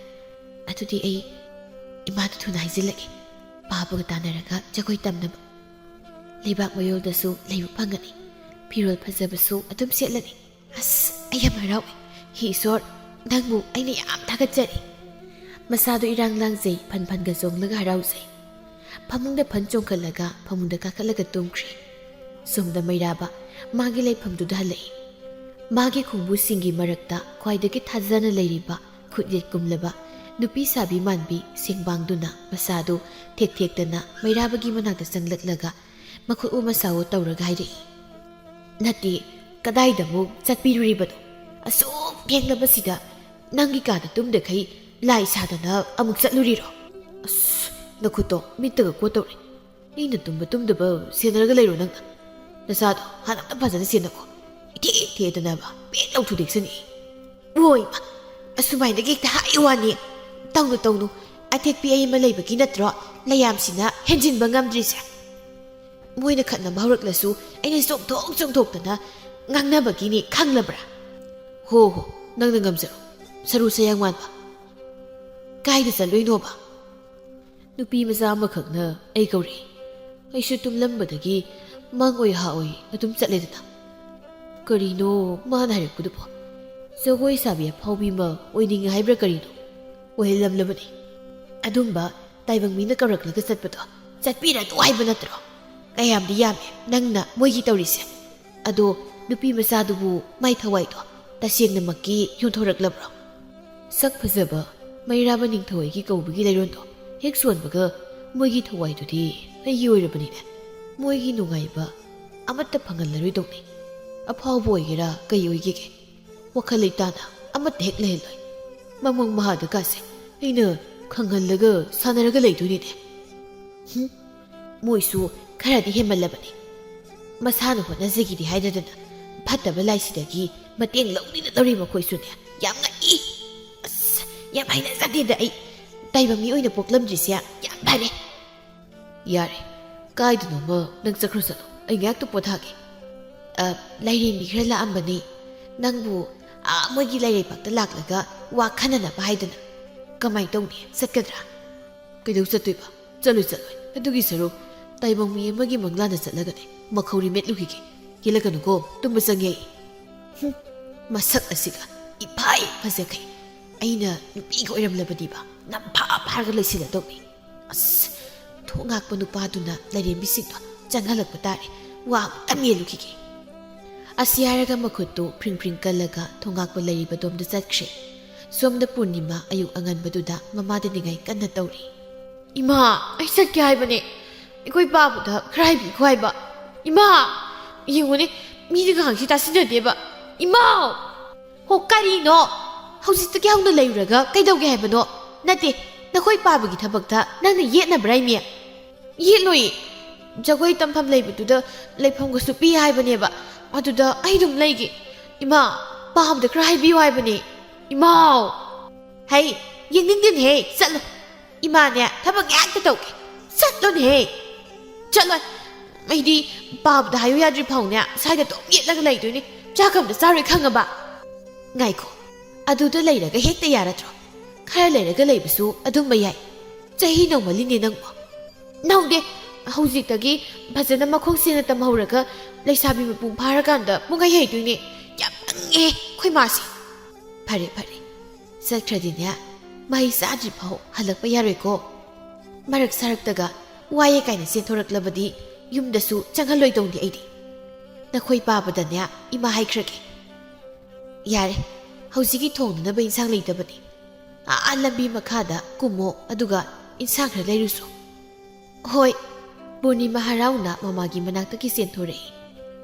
ꯑꯗꯨꯗꯤ ꯑꯩ ꯏꯃꯥꯗ ꯊꯨꯅ ꯍꯥꯏꯖꯤꯜꯂꯒꯦ꯫ ꯄꯥꯕꯒ ꯇꯥꯟꯅꯔꯒ ꯖꯒꯣꯏ ꯇꯝꯅꯕ꯫ ꯂꯩꯕꯥꯛ ꯃꯌꯣꯜꯗꯁꯨ ꯂꯩꯕ ꯐꯪꯒꯅꯤ꯫ ꯐꯤꯔꯣꯜ ꯐꯖꯕꯁꯨ ꯑꯗꯨꯝ ꯁꯦꯠꯂꯅꯤ꯫ ꯑꯁ, ꯑꯩ ꯌꯥꯝ ꯍꯔꯥꯎꯏ꯫ ꯍꯤ ꯏꯁꯣꯔ, ꯅꯪꯕꯨ ꯑꯩꯅ ꯌꯥꯝ ꯊꯥꯒꯠꯆꯔꯤ꯫" ꯃꯁꯥꯗꯨ ꯏꯔꯥꯡ ꯂꯥꯡꯖꯩ, ꯐꯟ ꯐꯟꯒ ꯆꯣꯡꯂꯒ ꯍꯔꯥꯎꯖꯩ꯫ ꯐꯃꯨꯡꯗ ꯐꯟ ꯆꯣꯡꯈꯠꯂꯒ ꯐꯃꯨꯡꯗ ꯀꯥꯈꯠꯂꯒ ꯇꯨꯝꯈ꯭ꯔꯦ꯫ ꯁꯣꯝꯗ ꯃꯩꯔꯥꯕ ꯃꯥꯒꯤ ꯂꯩꯐꯝꯗꯨꯗ ꯍꯜꯂꯛꯏ꯫ ꯃꯥꯒꯤ ꯈꯣꯡꯕꯨꯁꯤꯡꯒꯤ ꯃꯔꯛꯇ ꯈ꯭ꯋꯥꯏꯗꯒꯤ ꯊꯥꯖꯅ ꯂꯩꯔꯤꯕ ꯈꯨꯠꯌꯦꯛ ꯀꯨꯝꯂꯕ ꯅꯨꯄꯤ ꯁꯥꯕꯤ ꯃꯥꯟꯕꯤ ꯁꯦꯡꯕꯥꯡꯗꯨꯅ ꯃꯁꯥꯗꯨ ꯊꯦꯛ ꯊꯦꯛꯇꯅ ꯃꯩꯔꯥꯕꯒꯤ ꯃꯅꯥꯛꯇ ꯆꯪꯂꯛꯂꯒ ꯃꯈꯨꯠ ꯎ ꯃꯁꯥ ꯎ ꯇꯧꯔꯒ ꯍꯥꯏꯔꯛꯏ, "ꯅꯠꯇꯦ, ꯀꯗꯥꯏꯗ ꯑꯃꯨꯛ ꯆꯠꯄꯤꯔꯨꯔꯤꯕꯅꯣ? ꯑꯁꯨꯛ ꯊꯦꯡꯂꯕꯁꯤꯗ ꯅꯪꯒꯤ ꯀꯥꯗ ꯇꯨꯝꯗꯈꯩ ꯂꯥꯏ ꯁꯥꯗꯅ ꯑꯃꯨꯛ ꯆꯠꯂꯨꯔꯤꯔꯣ? ꯑꯁ, ꯅꯈꯨꯠꯇꯣ ꯃꯤꯠꯇꯒ ꯀꯣꯠ ꯇꯧꯔꯦ꯫ ꯑꯩꯅ ꯇꯨꯝꯕ ꯇꯨꯝꯗꯕ ꯁꯦꯟꯅꯔꯒ ꯂꯩꯔꯣ ꯅꯪꯅ? ꯅꯁꯥꯗꯣ ꯍꯥꯟꯅ ꯑꯝꯇ ꯐꯖꯅ ꯁꯦꯟꯅꯀꯣ꯫ ꯏꯊꯦꯛ ꯊꯦꯛꯇꯅꯕ ꯄꯦꯠ ꯂꯧ ꯊꯨꯗꯦꯛꯁꯅꯤ꯫" "ꯑꯣꯏ ꯏꯃꯥ, ꯑꯁꯨꯃꯥꯏꯅꯒ ꯍꯦꯛꯇ ꯍꯥꯏ ꯋꯥꯅꯤ꯫ ꯇꯧꯅꯨ, ꯇꯧꯅꯨ꯫ ꯑꯊꯦꯛꯄꯤ ꯑꯩ ꯑꯃ ꯂꯩꯕꯒꯤ ꯅꯠꯇ꯭ꯔꯣ ꯂꯩꯌꯥꯝꯁꯤꯅ ꯍꯦꯟꯖꯤꯟꯕ ꯉꯝꯗ꯭ꯔꯤꯁꯦ? ꯃꯣꯏꯅ ꯈꯠꯅꯕ ꯍꯧꯔꯛꯂꯁꯨ ꯑꯩꯅ ꯆꯣꯡꯊꯣꯛ ꯆꯣꯡꯊꯣꯛꯇꯅ ꯉꯥꯡꯅꯕꯒꯤꯅꯤ, ꯈꯪꯂꯕ꯭ꯔꯥ?" "ꯍꯣ ꯍꯣ, ꯅꯪꯅ ꯉꯝꯖꯔꯣ, ꯁꯔꯨ ꯁꯌꯥꯡ ꯃꯥꯟꯕ꯫ ꯀꯥꯏꯗ ꯆꯠꯂꯨꯏꯅꯣꯕ?" "ꯅꯨꯄꯤ ꯃꯆꯥ ꯑꯃꯈꯛꯅ ꯑꯩ ꯀꯧꯔꯛꯏ꯫ ꯑꯩꯁꯨ ꯇꯨꯝꯂꯝꯕꯗꯒꯤ ꯃꯪ ꯑꯣꯏ ꯍꯥ ꯑꯣꯏ ꯑꯗꯨꯝ ꯆꯠꯂꯦꯗꯅ꯫" "ꯀꯔꯤꯅꯣ ꯃꯥꯅ ꯍꯥꯏꯔꯛꯄꯗꯨꯕꯣ? ꯖꯒꯣꯏ ꯁꯥꯕꯤ ꯑꯐꯥꯎꯕꯤ ꯑꯃ ꯑꯣꯏꯅꯤꯡꯉꯦ ꯍꯥꯏꯕ꯭ꯔꯥ ꯀꯔꯤꯅꯣ? ꯑꯣꯏꯍꯜꯂꯝꯂꯕꯅꯤ꯫ ꯑꯗꯨꯝꯕ ꯇꯥꯏꯕꯪ ꯃꯤꯅ ꯀꯧꯔꯛꯂꯒ ꯆꯠꯄꯗꯣ ꯆꯠꯄꯤꯔꯅꯨ ꯍꯥꯏꯕ ꯅꯠꯇ꯭ꯔꯣ? ꯀꯌꯥꯝꯗꯤ ꯌꯥꯝꯃꯦ ꯅꯪꯅ ꯃꯣꯏꯒꯤ ꯇꯧꯔꯤꯁꯦ꯫ ꯑꯗꯣ ꯅꯨꯄꯤ ꯃꯆꯥꯗꯨꯕꯨ ꯃꯥꯏ ꯊꯋꯥꯏꯗꯣ ꯇꯁꯦꯡꯅꯃꯛꯀꯤ ꯌꯣꯟꯊꯣꯔꯛꯂꯕ꯭ꯔꯣ?" ꯁꯛ ꯐꯖꯕ ꯃꯩꯔꯥꯕ ꯅꯤꯡꯊꯧ ꯑꯩꯒꯤ ꯀꯧꯕꯒꯤ ꯂꯩꯔꯣꯟꯗꯣ ꯍꯦꯛ ꯁꯣꯟꯕꯒ ꯃꯣꯏꯒꯤ ꯊꯋꯥꯏꯗꯨꯗꯤ ꯑꯩꯒꯤ ꯑꯣꯏꯔꯕꯅꯤꯅꯦ꯫ ꯃꯣꯏꯒꯤ ꯅꯨꯡꯉꯥꯏꯕ ꯑꯃꯠꯇ ꯐꯪꯍꯜꯂꯔꯣꯏꯗꯧꯅꯤ꯫ ꯑꯐꯥꯎꯕ ꯑꯣꯏꯒꯦꯔꯥ ꯀꯩ ꯑꯣꯏꯒꯦꯒꯦ, ꯋꯥꯈꯜ ꯂꯩꯇꯥꯅ ꯑꯃꯠꯇ ꯍꯦꯛ ꯂꯩꯍꯜꯂꯣꯏ꯫ ꯃꯃꯪ ꯃꯍꯥꯗꯀꯥꯁꯦ ꯑꯩꯅ ꯈꯪꯍꯜꯂꯒ ꯁꯥꯟꯅꯔꯒ ꯂꯩꯗꯣꯏꯅꯤꯅꯦ꯫ ꯍꯨꯝ, ꯃꯣꯏꯁꯨ ꯈꯔꯗꯤ ꯍꯦꯟꯃꯜꯂꯕꯅꯤ꯫ ꯃꯁꯥꯅ ꯍꯣꯠꯅꯖꯈꯤꯗꯤ ꯍꯥꯏꯗꯗꯅ ꯐꯠꯇꯕ ꯂꯥꯏꯁꯤꯗꯒꯤ ꯃꯇꯦꯡ ꯂꯧꯅꯤꯅ ꯂꯧꯔꯤ ꯃꯈꯣꯏꯁꯨꯅꯦ꯫ ꯌꯥꯝ ꯉꯛꯏ꯫ ꯑꯁ, ꯌꯥꯝ ꯍꯩꯅꯖꯗꯦꯗ ꯑꯩ꯫ ꯇꯥꯏꯕꯪ ꯃꯤ ꯑꯣꯏꯅ ꯄꯣꯛꯂꯝꯗ꯭ꯔꯤꯁꯦ ꯌꯥꯝ ꯐꯔꯦ꯫ ꯌꯥꯔꯦ, ꯀꯥꯏꯗꯅꯣꯃ ꯅꯪ ꯆꯠꯈ꯭ꯔꯣ, ꯆꯠꯂꯣ, ꯑꯩ ꯉꯥꯏꯍꯥꯛꯇ ꯄꯣꯊꯥꯒꯦ꯫ ꯑ, ꯂꯥꯏꯔꯦꯝꯕꯤ ꯈꯔ ꯂꯥꯛꯑꯝꯕꯅꯦ꯫ ꯅꯪꯕꯨ ꯑꯥ ꯃꯣꯏꯒꯤ ꯂꯥꯏꯔꯩꯄꯥꯛꯇ ꯂꯥꯛꯂꯒ ꯋꯥ ꯈꯟꯅꯅꯕ ꯍꯥꯏꯗꯅ꯫ ꯀꯃꯥꯏ ꯇꯧꯅꯤ? ꯆꯠꯀꯗ꯭ꯔꯥ? ꯀꯩꯗꯧ ꯆꯠꯇꯣꯏꯕ? ꯆꯠꯂꯣꯏ, ꯆꯠꯂꯣꯏ꯫ ꯑꯗꯨꯒꯤ ꯁꯔꯨꯛ ꯇꯥꯏꯕꯪ ꯃꯤ ꯑꯃꯒꯤ ꯃꯪꯂꯥꯟꯗ ꯆꯠꯂꯒꯅꯦ ꯃꯈꯧꯔꯤ ꯃꯦꯠꯂꯨꯈꯤꯒꯦ꯫ ꯌꯦꯠꯂꯛꯀꯅꯨꯀꯣ, ꯇꯨꯝꯕ ꯆꯪꯉꯦ ꯑꯩ꯫ ꯍꯨꯝ, ꯃꯁꯛ ꯑꯁꯤꯒ ꯏꯐꯥꯏ ꯐꯖꯈꯩ꯫ ꯑꯩꯅ ꯅꯨꯄꯤꯒ ꯑꯣꯏꯔꯝꯂꯕꯗꯤꯕ ꯅꯝꯐꯥ ꯐꯥꯔꯒ ꯂꯩꯁꯤꯜꯂꯗꯧꯅꯤ꯫ ꯑꯁ, ꯊꯣꯡ ꯉꯥꯛꯄ ꯅꯨꯄꯥꯗꯨꯅ ꯂꯥꯏꯔꯦꯝꯕꯤꯁꯤꯡꯗꯣ ꯆꯪꯍꯜꯂꯛꯄ ꯇꯥꯔꯦ꯫ ꯋꯥ ꯑꯃꯨꯛꯇ ꯃꯦꯜꯂꯨꯈꯤꯒꯦ꯫ ꯑꯁꯤ ꯍꯥꯏꯔꯒ ꯃꯈꯨꯠꯇꯨ ꯐ꯭ꯔꯤꯡ ꯐ꯭ꯔꯤꯡ ꯀꯜꯂꯒ ꯊꯣꯡꯉꯥꯛꯄ ꯂꯩꯔꯤꯕꯗꯣꯝꯗ ꯆꯠꯈ꯭ꯔꯦ꯫ ꯁꯣꯝꯗ ꯄꯨꯔꯅꯤꯃꯥ ꯑꯌꯨꯛ ꯑꯉꯟꯕꯗꯨꯗ ꯃꯃꯥꯗ ꯅꯤꯡꯉꯥꯏ ꯀꯟꯅ ꯇꯧꯔꯤ꯫ "ꯏꯃꯥ, ꯑꯩ ꯆꯠꯀꯦ ꯍꯥꯏꯕꯅꯦ꯫ ꯑꯩꯈꯣꯏ ꯄꯥꯕꯗ ꯈꯔ ꯍꯥꯏꯕꯤꯈꯣ ꯍꯥꯏꯕ꯫ ꯏꯃꯥ, ꯌꯦꯡꯉꯨꯅꯦ, ꯃꯤꯗꯤ ꯉꯥꯏꯍꯥꯛꯁꯤ ꯇꯥꯁꯤꯟꯅꯗꯦꯕ꯫ ꯏꯃꯥꯎ!" "ꯍꯣ, ꯀꯔꯤꯅꯣ? ꯍꯧꯖꯤꯛꯇꯒꯤ ꯍꯧꯅ ꯂꯩꯔꯨꯔꯒ ꯀꯩꯗꯧꯒꯦ ꯍꯥꯏꯕꯅꯣ? ꯅꯠꯇꯦ, ꯅꯈꯣꯏ ꯄꯥꯕꯒꯤ ꯊꯕꯛꯇ ꯅꯪꯅ ꯌꯦꯠꯅꯕ꯭ꯔꯥ, ꯏꯃꯤ?" "ꯌꯦꯠꯂꯣꯏꯌꯦ꯫ ꯖꯒꯣꯏ ꯇꯝꯐꯝ ꯂꯩꯕꯗꯨꯗ ꯂꯩꯐꯝꯒꯁꯨ ꯄꯤ ꯍꯥꯏꯕꯅꯦꯕ꯫ ꯑꯗꯨꯗ ꯑꯩ ꯑꯗꯨꯝ ꯂꯩꯒꯦ꯫ ꯏꯃꯥ, ꯄꯥꯕꯗ ꯈꯔ ꯍꯥꯏꯕꯤꯌꯨ ꯍꯥꯏꯕꯅꯦ꯫ ꯏꯃꯥꯎ!" "ꯍꯩ, ꯌꯦꯡꯅꯤꯡꯗꯦꯅꯦꯍꯦ, ꯆꯠꯂꯣ꯫ ꯏꯃꯥꯅꯦ, ꯊꯕꯛ ꯍꯦꯛꯇ ꯇꯧꯒꯦ꯫ ꯆꯠꯂꯣꯅꯦꯍꯦ!" "ꯆꯠꯂꯣꯏ꯫ ꯑꯩꯗꯤ ꯄꯥꯕꯗ ꯍꯥꯏꯌꯨ ꯌꯥꯗ꯭ꯔꯤ ꯐꯥꯎꯅꯦ ꯁ꯭ꯋꯥꯏꯗ ꯑꯗꯨꯝ ꯌꯦꯠꯂꯒ ꯂꯩꯗꯣꯏꯅꯦ꯫ ꯆꯥꯛ ꯑꯝꯇ ꯆꯥꯔꯣꯏ, ꯈꯪꯉꯕ?" "ꯉꯥꯏꯈꯣ, ꯑꯗꯨꯗ ꯂꯩꯔꯒ ꯍꯦꯛꯇ ꯌꯥꯔꯗ꯭ꯔꯣ? ꯈꯔ ꯂꯩꯔꯒ ꯂꯩꯕꯁꯨ ꯑꯗꯨꯝꯕ ꯌꯥꯏ꯫ ꯆꯍꯤ ꯅꯧꯃꯜꯂꯤꯅꯦ ꯅꯪꯕꯨ꯫" "ꯅꯧꯗꯦ꯫ ꯍꯧꯖꯤꯛꯇꯒꯤ ꯐꯖꯅ ꯃꯈꯣꯡ ꯁꯦꯡꯅ ꯇꯝꯍꯧꯔꯒ ꯂꯩꯁꯥꯕꯤ ꯃꯄꯨꯡ ꯐꯥꯔꯀꯥꯟꯗ ꯄꯨꯡꯍꯩ ꯍꯩꯗꯣꯏꯅꯦ꯫ ꯌꯥꯝ ꯄꯪꯉꯦ ꯑꯩꯈꯣꯏ ꯃꯥꯁꯦ꯫" "ꯐꯔꯦ, ꯐꯔꯦ꯫ ꯆꯠꯈ꯭ꯔꯗꯤꯅꯦ, ꯃꯍꯩ ꯆꯥꯗ꯭ꯔꯤ ꯐꯥꯎ ꯍꯜꯂꯛꯄ ꯌꯥꯔꯣꯏꯀꯣ꯫ ꯃꯔꯛ ꯁꯥꯔꯛꯇꯒ ꯋꯥꯏꯌꯦ ꯀꯥꯏꯅ ꯆꯦꯟꯊꯣꯔꯛꯂꯕꯗꯤ ꯌꯨꯝꯗꯁꯨ ꯆꯪꯍꯜꯂꯣꯏꯗꯧꯅꯤ ꯑꯩꯗꯤ꯫ ꯅꯈꯣꯏ ꯄꯥꯕꯗꯅꯦ ꯏꯃꯥ ꯍꯥꯏꯈ꯭ꯔꯒꯦ꯫" "ꯌꯥꯔꯦ, ꯍꯧꯖꯤꯛꯀꯤ ꯊꯣꯡꯅꯅꯕ ꯏꯟꯁꯥꯡ ꯂꯩꯇꯕꯅꯤ꯫ ꯑꯥ ꯂꯝꯕꯤ ꯃꯈꯥꯗ ꯀꯨꯝꯃꯣ, ꯑꯗꯨꯒ ꯏꯟꯁꯥꯡ ꯈꯔ ꯂꯩꯔꯨꯁꯣ꯫" "ꯍꯣꯏ꯫" ꯄꯨꯔꯅꯤꯃꯥ ꯍꯔꯥꯎꯅ ꯃꯃꯥꯒꯤ ꯃꯅꯥꯛꯇꯒꯤ ꯆꯦꯟꯊꯣꯔꯛꯏ꯫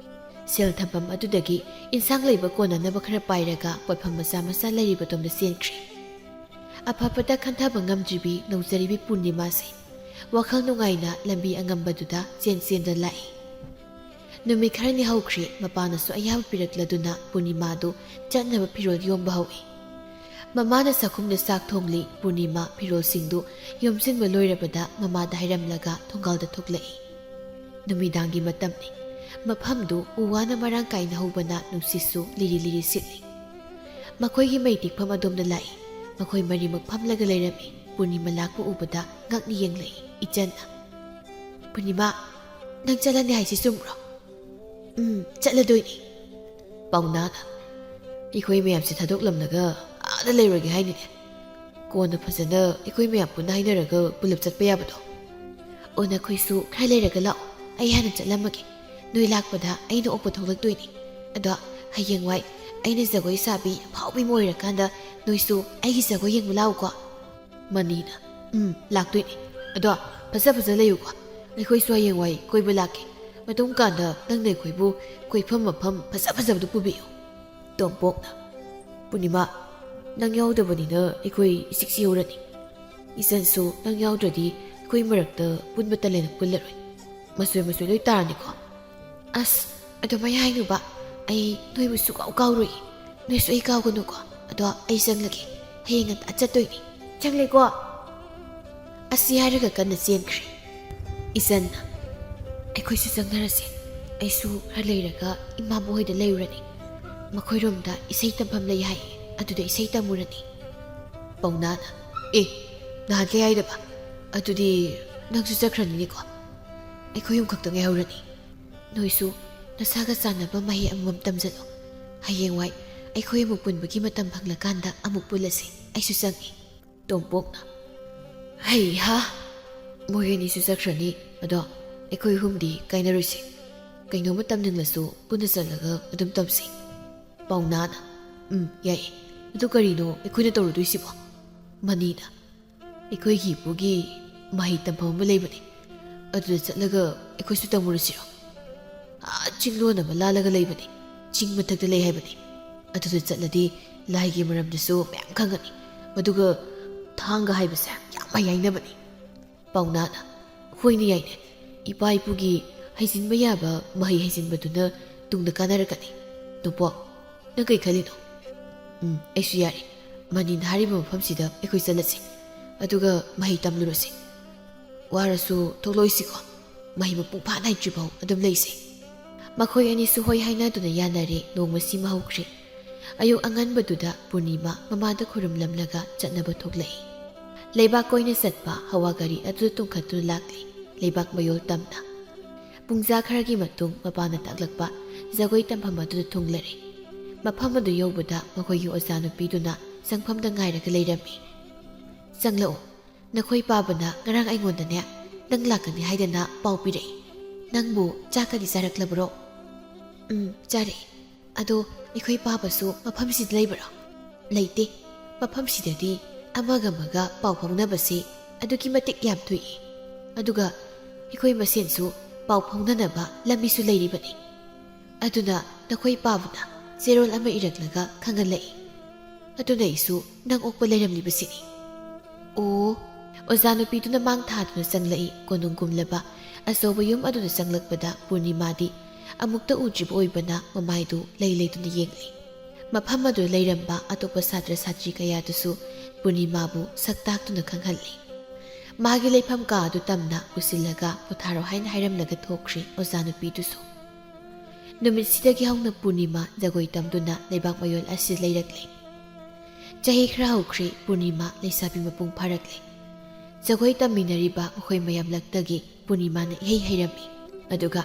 ꯁꯦꯜ ꯊꯝꯐꯝ ꯑꯗꯨꯗꯒꯤ ꯏꯟꯁꯥꯡ ꯂꯩꯕ ꯀꯣꯟꯅꯅꯕ ꯈꯔ ꯄꯥꯏꯔꯒ ꯄꯣꯠꯐꯝ ꯃꯆꯥ ꯃꯆꯥ ꯂꯩꯔꯤꯕꯗꯣꯝꯗ ꯆꯦꯟꯈ꯭ꯔꯦ꯫ ꯑꯐꯕꯇ ꯈꯟꯊꯕ ꯉꯝꯗ꯭ꯔꯤꯕꯤ ꯅꯧꯖꯔꯤꯕꯤ ꯄꯨꯔꯅꯤꯃꯥꯁꯦ ꯋꯥꯈꯜ ꯅꯨꯡꯉꯥꯏꯅ ꯂꯝꯕꯤ ꯑꯉꯝꯕꯗꯨꯗ ꯆꯦꯟ ꯆꯦꯟꯗ ꯂꯥꯛꯏ꯫ ꯅꯨꯃꯤꯠ ꯈꯔꯅꯤ ꯍꯧꯈ꯭ꯔꯦ, ꯃꯄꯥꯅꯁꯨ ꯑꯌꯥꯕ ꯄꯤꯔꯛꯂꯗꯨꯅ ꯄꯨꯔꯅꯤꯃꯥꯗꯨ ꯆꯠꯅꯕ ꯐꯤꯔꯣꯜ ꯌꯣꯝꯕ ꯍꯧꯏ꯫ ꯃꯃꯥꯅ ꯆꯥꯛꯈꯨꯝꯗ ꯆꯥꯛ ꯊꯣꯡꯂꯤ꯫ ꯄꯨꯔꯅꯤꯃꯥ ꯐꯤꯔꯣꯜꯁꯤꯡꯗꯨ ꯌꯣꯝꯁꯤꯟꯕ ꯂꯣꯏꯔꯕꯗ ꯃꯃꯥꯗ ꯍꯥꯏꯔꯝꯂꯒ ꯊꯣꯡꯒꯥꯜꯗ ꯊꯣꯛꯂꯛꯏ꯫ ꯅꯨꯃꯤꯗꯥꯡꯒꯤ ꯃꯇꯝꯅꯤ꯫ ꯃꯐꯝꯗꯨ ꯎ ꯋꯥꯅ ꯃꯔꯥꯡ ꯀꯥꯏꯅ ꯍꯧꯕꯅ ꯅꯨꯡꯁꯤꯠꯁꯨ ꯂꯤꯔꯤ ꯂꯤꯔꯤ ꯁꯤꯠꯂꯤ꯫ ꯃꯈꯣꯏꯒꯤ ꯃꯩ ꯇꯤꯛꯐꯝ ꯑꯗꯣꯝꯗ ꯂꯥꯛꯏ꯫ ꯃꯈꯣꯏ ꯃꯔꯤꯃꯛ ꯐꯝꯂꯒ ꯂꯩꯔꯝꯃꯤ꯫ ꯄꯨꯔꯅꯤꯃꯥ ꯂꯥꯛꯄ ꯎꯕꯗ ꯉꯛꯅ ꯌꯦꯡꯂꯛꯏ꯫ ꯏꯆꯟꯅ, "ꯄꯨꯔꯅꯤꯃꯥ, ꯅꯪ ꯆꯠꯂꯅꯤ ꯍꯥꯏꯁꯤ ꯆꯨꯝꯕ꯭ꯔꯣ?" "ꯎꯝ, ꯆꯠꯂꯗꯣꯏꯅꯤ꯫" ꯄꯥꯎꯅꯥꯅ, "ꯑꯩꯈꯣꯏ ꯃꯌꯥꯝꯁꯦ ꯊꯥꯗꯣꯛꯂꯝꯂꯒ ꯑꯥꯗ ꯂꯩꯔꯨꯔꯒꯦ ꯍꯥꯏꯅꯤꯅꯦ꯫ ꯀꯣꯟꯅ ꯐꯖꯅ ꯑꯩꯈꯣꯏ ꯃꯌꯥꯝ ꯄꯨꯟꯅ ꯍꯥꯏꯅꯔꯒ ꯄꯨꯂꯞ ꯆꯠꯄ ꯌꯥꯕꯗꯣ꯫ ꯑꯣ, ꯅꯈꯣꯏꯁꯨ ꯈꯔ ꯂꯩꯔꯒ ꯂꯥꯛꯑꯣ, ꯑꯩ ꯍꯥꯟꯅ ꯆꯠꯂꯝꯃꯒꯦ꯫ ꯅꯣꯏ ꯂꯥꯛꯄꯗ ꯑꯩꯅ ꯑꯣꯛꯄ ꯊꯣꯛꯂꯛꯇꯣꯏꯅꯤ꯫ ꯑꯗꯣ ꯍꯌꯦꯡꯋꯥꯏ ꯑꯩꯅ ꯖꯒꯣꯏ ꯁꯥꯕꯤ ꯑꯐꯥꯎꯕꯤ ꯑꯃ ꯑꯣꯏꯔꯀꯥꯟꯗ ꯅꯣꯏꯁꯨ ꯑꯩꯒꯤ ꯖꯒꯣꯏ ꯌꯦꯡꯕ ꯂꯥꯛꯎꯀꯣ꯫" ꯃꯅꯤꯅ, "ꯎꯝ, ꯂꯥꯛꯇꯣꯏꯅꯤ꯫ ꯑꯗꯣ ꯐꯖ ꯐꯖ ꯂꯩꯌꯨꯀꯣ꯫ ꯑꯩꯈꯣꯏꯁꯨ ꯍꯌꯦꯡꯋꯥꯏ ꯀꯣꯏꯕ ꯂꯥꯛꯀꯦ꯫ ꯑꯗꯨꯝ ꯀꯥꯟꯗ ꯅꯪꯅ ꯑꯩꯈꯣꯏꯕꯨ ꯀꯣꯏꯐꯝ ꯃꯐꯝ ꯐꯖ ꯐꯖꯕꯗꯨ ꯄꯨꯕꯤꯌꯨ꯫" ꯇꯣꯝꯄꯣꯛꯅ, "ꯄꯨꯔꯅꯤꯃꯥ, ꯅꯪ ꯌꯥꯎꯗꯕꯅꯤꯅ ꯑꯩꯈꯣꯏ ꯏꯆꯤꯛ ꯆꯤꯛꯍꯧꯔꯅꯤ꯫ ꯏꯆꯟꯁꯨ ꯅꯪ ꯌꯥꯎꯗ꯭ꯔꯗꯤ ꯑꯩꯈꯣꯏ ꯃꯔꯛꯇ ꯄꯨꯟꯕ ꯇꯜꯂꯦꯅ ꯄꯨꯜꯂꯔꯣꯏ꯫ ꯃꯆꯣꯏ ꯃꯆꯣꯏ ꯂꯣꯏ ꯇꯥꯔꯅꯤꯀꯣ꯫" "ꯑꯁ, ꯑꯗꯨꯃꯥꯏ ꯍꯥꯏꯅꯨꯕ꯫ ꯑꯩ ꯅꯣꯏꯕꯨ ꯁꯨꯛꯀꯥꯎ ꯀꯥꯎꯔꯣꯏ꯫ ꯅꯣꯏꯁꯨ ꯑꯩ ꯀꯥꯎꯒꯅꯨꯀꯣ꯫ ꯑꯗꯣ ꯑꯩ ꯆꯪꯂꯒꯦ꯫ ꯍꯌꯦꯡ ꯉꯟꯇꯥ ꯆꯠꯇꯣꯏꯅꯤ꯫ ꯆꯪꯂꯦꯀꯣ꯫" ꯑꯁꯤ ꯍꯥꯏꯔꯒ ꯀꯟꯅ ꯆꯦꯟꯈ꯭ꯔꯦ꯫ ꯏꯆꯟꯅ, "ꯑꯩꯈꯣꯏꯁꯨ ꯆꯪꯅꯔꯁꯦ꯫ ꯑꯩꯁꯨ ꯈꯔ ꯂꯩꯔꯒ ꯏꯃꯥꯕꯣꯛ ꯍꯣꯏꯗ ꯂꯩꯔꯨꯔꯅꯤ꯫ ꯃꯈꯣꯏꯔꯣꯝꯗ ꯏꯁꯩ ꯇꯝꯐꯝ ꯂꯩ ꯍꯥꯏꯌꯦ꯫ ꯑꯗꯨꯗ ꯏꯁꯩ ꯇꯝꯃꯨꯔꯅꯤ꯫" ꯄꯥꯎꯅꯥꯅ, "ꯑꯦ, ꯅꯍꯥꯟꯈꯩ ꯍꯥꯏꯗꯕ? ꯑꯗꯨꯗꯤ ꯅꯪꯁꯨ ꯆꯠꯈ꯭ꯔꯅꯤꯅꯦꯀꯣ꯫ ꯑꯩꯈꯣꯏ ꯑꯍꯨꯝ ꯈꯛꯇ ꯉꯥꯏꯍꯧꯔꯅꯤ꯫ ꯅꯣꯏꯁꯨ ꯅꯁꯥꯒ ꯆꯥꯟꯅꯕ ꯃꯍꯩ ꯑꯃꯃꯝ ꯇꯝꯖꯜꯂꯣ꯫ ꯍꯌꯦꯡꯋꯥꯏ ꯑꯩꯈꯣꯏ ꯑꯃꯨꯛ ꯄꯨꯟꯕꯒꯤ ꯃꯇꯝ ꯐꯪꯂꯀꯥꯟꯗ ꯑꯃꯨꯛ ꯄꯨꯜꯂꯁꯤ꯫ ꯑꯩꯁꯨ ꯆꯪꯉꯤ꯫" ꯇꯣꯝꯄꯣꯛꯅ, "ꯍꯩꯍꯥ, ꯃꯣꯏ ꯑꯅꯤꯁꯨ ꯆꯠꯈ꯭ꯔꯅꯤ꯫ ꯑꯗꯣ ꯑꯩꯈꯣꯏ ꯑꯍꯨꯝꯗꯤ ꯀꯥꯏꯅꯔꯣꯏꯁꯤ꯫ ꯀꯩꯅꯣꯝꯃ ꯇꯝꯅꯤꯡꯂꯁꯨ ꯄꯨꯟꯅ ꯆꯠꯂꯒ ꯑꯗꯨꯝ ꯇꯝꯁꯤ꯫" ꯄꯥꯎꯅꯥꯅ, "ꯎꯝ, ꯌꯥꯏꯌꯦ꯫ ꯑꯗꯨ ꯀꯔꯤꯅꯣ ꯑꯩꯈꯣꯏꯅ ꯇꯧꯔꯨꯗꯣꯏꯁꯤꯕꯣ?" ꯃꯅꯤꯅ, "ꯑꯩꯈꯣꯏꯒꯤ ꯏꯄꯨꯒꯤ ꯃꯍꯩ ꯇꯝꯐꯝ ꯑꯃ ꯂꯩꯕꯅꯦ꯫ ꯑꯗꯨꯗ ꯆꯠꯂꯒ ꯑꯩꯈꯣꯏꯁꯨ ꯇꯝꯃꯨꯔꯁꯤꯔꯣ? ꯑꯥ, ꯆꯤꯡꯂꯣꯟ ꯑꯃ ꯂꯥꯜꯂꯒ ꯂꯩꯕꯅꯦ꯫ ꯆꯤꯡ ꯃꯊꯛꯇ ꯂꯩ ꯍꯥꯏꯕꯅꯦ꯫ ꯑꯗꯨꯗ ꯆꯠꯂꯗꯤ ꯂꯥꯏꯒꯤ ꯃꯔꯝꯗꯁꯨ ꯃꯌꯥꯝ ꯈꯪꯒꯅꯤ꯫ ꯑꯗꯨꯒ ꯊꯥꯡꯒ ꯍꯥꯏꯕꯁꯦ ꯌꯥꯝ ꯃꯌꯥꯏꯅꯕꯅꯤ꯫" ꯄꯥꯎꯅꯥꯅ, "ꯍꯣꯏꯅꯦ, ꯌꯥꯏꯅꯦ꯫ ꯏꯄꯥ ꯏꯄꯨꯒꯤ ꯍꯩꯖꯤꯟꯕ ꯌꯥꯕ ꯃꯍꯩ ꯍꯩꯖꯤꯟꯕꯗꯨꯅ ꯇꯨꯡꯗ ꯀꯥꯟꯅꯔꯛꯀꯅꯤ꯫ ꯅꯣꯡꯄꯣꯛ, ꯅꯪ ꯀꯩ ꯈꯜꯂꯤꯅꯣ?" "ꯎꯝ, ꯑꯩꯁꯨ ꯌꯥꯔꯦ꯫ "ꯃꯅꯤꯅ ꯍꯥꯏꯔꯤꯕ ꯃꯐꯝꯁꯤꯗ ꯑꯩꯈꯣꯏ ꯆꯠꯂꯁꯤ, ꯑꯗꯨꯒ ꯃꯍꯩ ꯇꯝꯂꯨꯔꯁꯤ꯫ ꯋꯥꯔꯁꯨ ꯊꯣꯛꯂꯛꯑꯣꯏꯁꯤꯀꯣ, ꯃꯍꯩ ꯃꯄꯨꯡ ꯐꯥꯅ ꯍꯩꯇ꯭ꯔꯤꯐꯥꯎ ꯑꯗꯨꯝ ꯂꯩꯁꯤ"꯫ ꯃꯈꯣꯏ ꯑꯅꯤꯁꯨ ꯍꯣꯏ ꯍꯥꯏꯅꯗꯨꯅ ꯌꯥꯅꯔꯦ꯫ ꯅꯣꯡꯃꯁꯤꯃ ꯍꯧꯈ꯭ꯔꯦ꯫ ꯑꯌꯨꯛ ꯑꯉꯟꯕꯗꯨꯗ ꯄꯨꯔꯅꯤꯃꯥ ꯃꯃꯥꯗ ꯈꯨꯔꯨꯝꯂꯝꯂꯒ ꯆꯠꯅꯕ ꯊꯣꯛꯂꯛꯏ꯫ ꯂꯩꯕꯥꯛ ꯀꯣꯏꯅ ꯆꯠꯄ ꯍꯋꯥ ꯒꯥꯔꯤ ꯑꯗꯨꯗ ꯇꯣꯡꯈꯠꯇꯨꯅ ꯂꯥꯛꯂꯤ꯫ ꯂꯩꯕꯥꯛ ꯃꯌꯣꯜ ꯇꯝꯅ꯫ ꯄꯨꯡꯖꯥ ꯈꯔꯒꯤ ꯃꯇꯨꯡ ꯃꯄꯥꯅ ꯇꯥꯛꯂꯛꯄ ꯖꯒꯣꯏ ꯇꯝꯐꯝ ꯑꯗꯨꯗ ꯊꯨꯡꯂꯔꯦ꯫ ꯃꯐꯝ ꯑꯗꯨ ꯌꯧꯕꯗ ꯃꯈꯣꯏꯒꯤ ꯑꯣꯖꯥ ꯅꯨꯄꯤꯗꯨꯅ ꯆꯪꯐꯝꯗ ꯉꯥꯏꯔꯒ ꯂꯩꯔꯝꯃꯤ꯫ "ꯆꯪꯂꯛꯑꯣ꯫ ꯅꯈꯣꯏ ꯄꯥꯕꯅ ꯉꯔꯥꯡ ꯑꯩꯉꯣꯟꯗꯅꯦ, ꯅꯪ ꯂꯥꯛꯀꯅꯤ ꯍꯥꯏꯗꯅ ꯄꯥꯎ ꯄꯤꯔꯛꯏ꯫ ꯅꯪꯕꯨ ꯆꯥꯛꯀꯗꯤ ꯆꯥꯔꯛꯂꯕ꯭ꯔꯣ?" "ꯎꯝ, ꯆꯥꯔꯛꯏ꯫ ꯑꯗꯣ ꯑꯩꯈꯣꯏ ꯄꯥꯕꯁꯨ ꯃꯐꯝꯁꯤꯗ ꯂꯩꯕ꯭ꯔꯣ?" "ꯂꯩꯇꯦ꯫ ꯃꯐꯝꯁꯤꯗꯗꯤ ꯑꯃꯒ ꯑꯃꯒ ꯄꯥꯎ ꯐꯥꯎꯅꯕꯁꯦ ꯑꯗꯨꯛꯀꯤ ꯃꯇꯤꯛ ꯌꯥꯝ ꯊꯣꯛꯏ꯫ ꯑꯗꯨꯒ ꯑꯩꯈꯣꯏ ꯃꯁꯦꯟꯁꯨ ꯄꯥꯎ ꯐꯥꯎꯅꯅꯕ ꯂꯝꯕꯤꯁꯨ ꯂꯩꯔꯤꯕꯅꯤ꯫ ꯑꯗꯨꯅ ꯅꯈꯣꯏ ꯄꯥꯕꯅ ꯆꯦꯔꯣꯜ ꯑꯃ ꯏꯔꯛꯂꯒ ꯈꯪꯍꯜꯂꯛꯏ꯫ ꯑꯗꯨꯅ ꯑꯩꯁꯨ ꯅꯪ ꯑꯣꯛꯄ ꯂꯩꯔꯝꯂꯤꯕꯁꯤꯅꯤ"꯫ ꯑꯣ꯫ ꯑꯣꯖꯥ ꯅꯨꯄꯤꯗꯨꯅ ꯃꯥꯡ ꯊꯥꯗꯨꯅ ꯆꯪꯂꯛꯏ꯫ ꯀꯣꯅꯨꯡ ꯀꯨꯝꯂꯕ ꯑꯆꯧꯕ ꯌꯨꯝ ꯑꯗꯨꯗ ꯆꯪꯂꯛꯄꯗ ꯄꯨꯔꯅꯤꯃꯥꯗꯤ ꯑꯃꯨꯛꯇ ꯎꯗ꯭ꯔꯤꯕ ꯑꯣꯏꯕꯅ ꯃꯃꯥꯏꯗꯨ ꯂꯩ ꯂꯩꯗꯨꯅ ꯌꯦꯡꯂꯤ꯫ ꯃꯐꯝ ꯑꯗꯨꯗ ꯂꯩꯔꯝꯕ ꯑꯇꯣꯞꯄ ꯁꯥꯇ꯭ꯔ ꯁꯥꯇ꯭ꯔꯤ ꯀꯌꯥꯗꯨꯁꯨ ꯄꯨꯔꯅꯤꯃꯥꯕꯨ ꯁꯛ ꯇꯥꯛꯇꯨꯅ ꯈꯪꯍꯜꯂꯤ꯫ ꯃꯥꯒꯤ ꯂꯩꯐꯝ ꯀꯥ ꯑꯗꯨ ꯇꯝꯅ ꯄꯨꯁꯤꯜꯂꯒ ꯄꯣꯊꯥꯔꯣ ꯍꯥꯏꯅ ꯍꯥꯏꯔꯝꯂꯒ ꯊꯣꯛꯈ꯭ꯔꯤ ꯑꯣꯖꯥ ꯅꯨꯄꯤꯗꯨꯁꯨ꯫ ꯅꯨꯃꯤꯠꯁꯤꯗꯒꯤ ꯍꯧꯅ ꯄꯨꯔꯅꯤꯃꯥ ꯖꯒꯣꯏ ꯇꯝꯗꯨꯅ ꯂꯩꯕꯥꯛ ꯃꯌꯣꯜ ꯑꯁꯤꯗ ꯂꯩꯔꯛꯂꯤ꯫ ꯆꯍꯤ ꯈꯔ ꯍꯧꯈ꯭ꯔꯦ, ꯄꯨꯔꯅꯤꯃꯥ ꯂꯩꯁꯥꯕꯤ ꯃꯄꯨꯡ ꯐꯥꯔꯛꯂꯦ꯫ ꯖꯒꯣꯏ ꯇꯝꯃꯤꯟꯅꯔꯤꯕ ꯃꯈꯣꯏ ꯃꯌꯥꯝ ꯂꯛꯇꯒꯤ ꯄꯨꯔꯅꯤꯃꯥꯅ ꯏꯍꯩ ꯍꯩꯔꯝꯃꯤ꯫ ꯑꯗꯨꯒ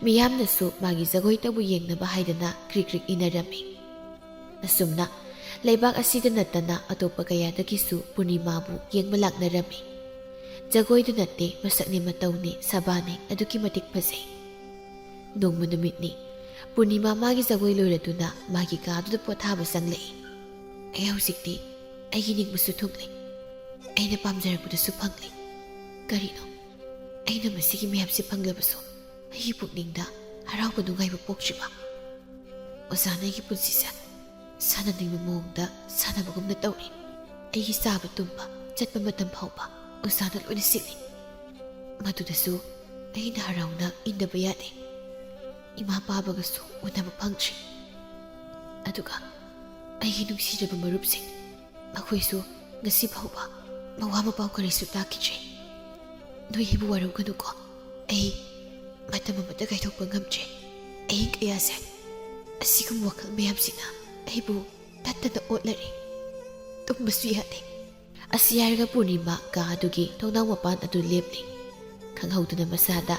ꯃꯤꯌꯥꯝꯅꯁꯨ ꯃꯥꯒꯤ ꯖꯒꯣꯏꯇꯕꯨ ꯌꯦꯡꯅꯕ ꯍꯥꯏꯗꯅ ꯀ꯭ꯔꯤꯛ ꯀ꯭ꯔꯤꯛ ꯏꯟꯅꯔꯝꯃꯤ꯫ ꯑꯁꯨꯝꯅ ꯂꯩꯕꯥꯛ ꯑꯁꯤꯗ ꯅꯠꯇꯅ ꯑꯇꯣꯞꯄ ꯀꯌꯥꯗꯒꯤꯁꯨ ꯄꯨꯔꯅꯤꯃꯥꯕꯨ ꯌꯦꯡꯕ ꯂꯥꯛꯅꯔꯝꯃꯤ꯫ ꯖꯒꯣꯏꯗ ꯅꯠꯇꯦ, ꯃꯁꯛꯅꯤ ꯃꯇꯧꯅꯤ, ꯁꯕꯥꯅꯤ, ꯑꯗꯨꯛꯀꯤ ꯃꯇꯤꯛ ꯐꯖꯩ꯫ ꯅꯣꯡꯃ ꯅꯨꯃꯤꯠꯅꯤ, ꯄꯨꯔꯅꯤꯃꯥ ꯃꯥꯒꯤ ꯖꯒꯣꯏ ꯂꯣꯏꯔꯗꯨꯅ ꯃꯥꯒꯤ ꯀꯥꯗꯨꯗ ꯄꯣꯊꯥꯕ ꯆꯪꯂꯛꯏ꯫ "ꯑꯩ ꯍꯧꯖꯤꯛꯇꯤ ꯑꯩꯒꯤ ꯅꯤꯡꯕꯁꯨ ꯊꯨꯡꯂꯦ, ꯑꯩꯅ ꯄꯥꯝꯖꯔꯛꯄꯗꯨꯁꯨ ꯐꯪꯂꯦ꯫ ꯀꯔꯤꯅꯣ ꯑꯩꯅ ꯃꯁꯤꯒꯤ ꯃꯌꯥꯝꯁꯦ ꯐꯪꯂꯕꯁꯨ ꯑꯩꯒꯤ ꯄꯨꯛꯅꯤꯡꯗ ꯍꯔꯥꯎꯕ ꯅꯨꯡꯉꯥꯏꯕ ꯄꯣꯛꯇ꯭ꯔꯤꯕ? ꯑꯣꯖꯥꯅ ꯑꯩꯒꯤ ꯄꯨꯟꯁꯤꯁꯦ ꯁꯥꯟꯅꯅꯤꯡꯕ ꯃꯑꯣꯡꯗ ꯁꯥꯟꯅꯕꯒꯨꯝꯅ ꯇꯧꯔꯤ꯫ ꯑꯩꯒꯤ ꯆꯥꯕ ꯇꯨꯝꯕ, ꯆꯠꯄ ꯃꯇꯝ ꯐꯥꯎꯕ ꯑꯣꯖꯥꯅ ꯂꯣꯏꯅ ꯁꯤꯜꯂꯤ꯫ ꯃꯗꯨꯗꯁꯨ ꯑꯩꯅ ꯍꯔꯥꯎꯅ ꯏꯟꯗꯕ ꯌꯥꯗꯦ꯫ ꯏꯃꯥ ꯄꯥꯕꯒꯁꯨ ꯎꯅꯕ ꯐꯪꯗ꯭ꯔꯤ꯫ ꯑꯗꯨꯒ ꯑꯩꯒꯤ ꯅꯨꯡꯁꯤꯔꯕ ꯃꯔꯨꯞꯁꯤꯡ, ꯃꯈꯣꯏꯁꯨ ꯉꯁꯤ ꯐꯥꯎꯕ ꯃꯋꯥ ꯃꯄꯥꯎ ꯀꯔꯤꯁꯨ ꯇꯥꯈꯤꯗ꯭ꯔꯦ꯫ ꯅꯣꯏ ꯑꯩꯕꯨ ꯋꯥꯔꯧꯒꯅꯨꯀꯣ꯫ ꯑꯩ ꯃꯇꯝ ꯑꯃꯠꯇ ꯀꯥꯏꯊꯣꯛꯄ ꯉꯝꯗ꯭ꯔꯦ꯫ ꯑꯍꯤꯡ ꯀꯌꯥꯁꯦ ꯑꯁꯤꯒꯨꯝꯕ ꯋꯥꯈꯜ ꯃꯌꯥꯝꯁꯤꯅ ꯑꯩꯕꯨ ꯇꯠꯇꯅ ꯑꯣꯠꯂꯔꯦ꯫ ꯇꯨꯝꯕꯁꯨ ꯌꯥꯗꯦ꯫ ꯑꯁꯤ ꯍꯥꯏꯔꯒ ꯄꯨꯔꯅꯤꯃꯥ ꯀꯥ ꯑꯗꯨꯒꯤ ꯊꯣꯡꯅꯥꯎ ꯃꯄꯥꯟ ꯑꯗꯨ ꯂꯦꯞꯂꯤ꯫ ꯈꯪꯍꯧꯗꯅ ꯃꯁꯥꯗ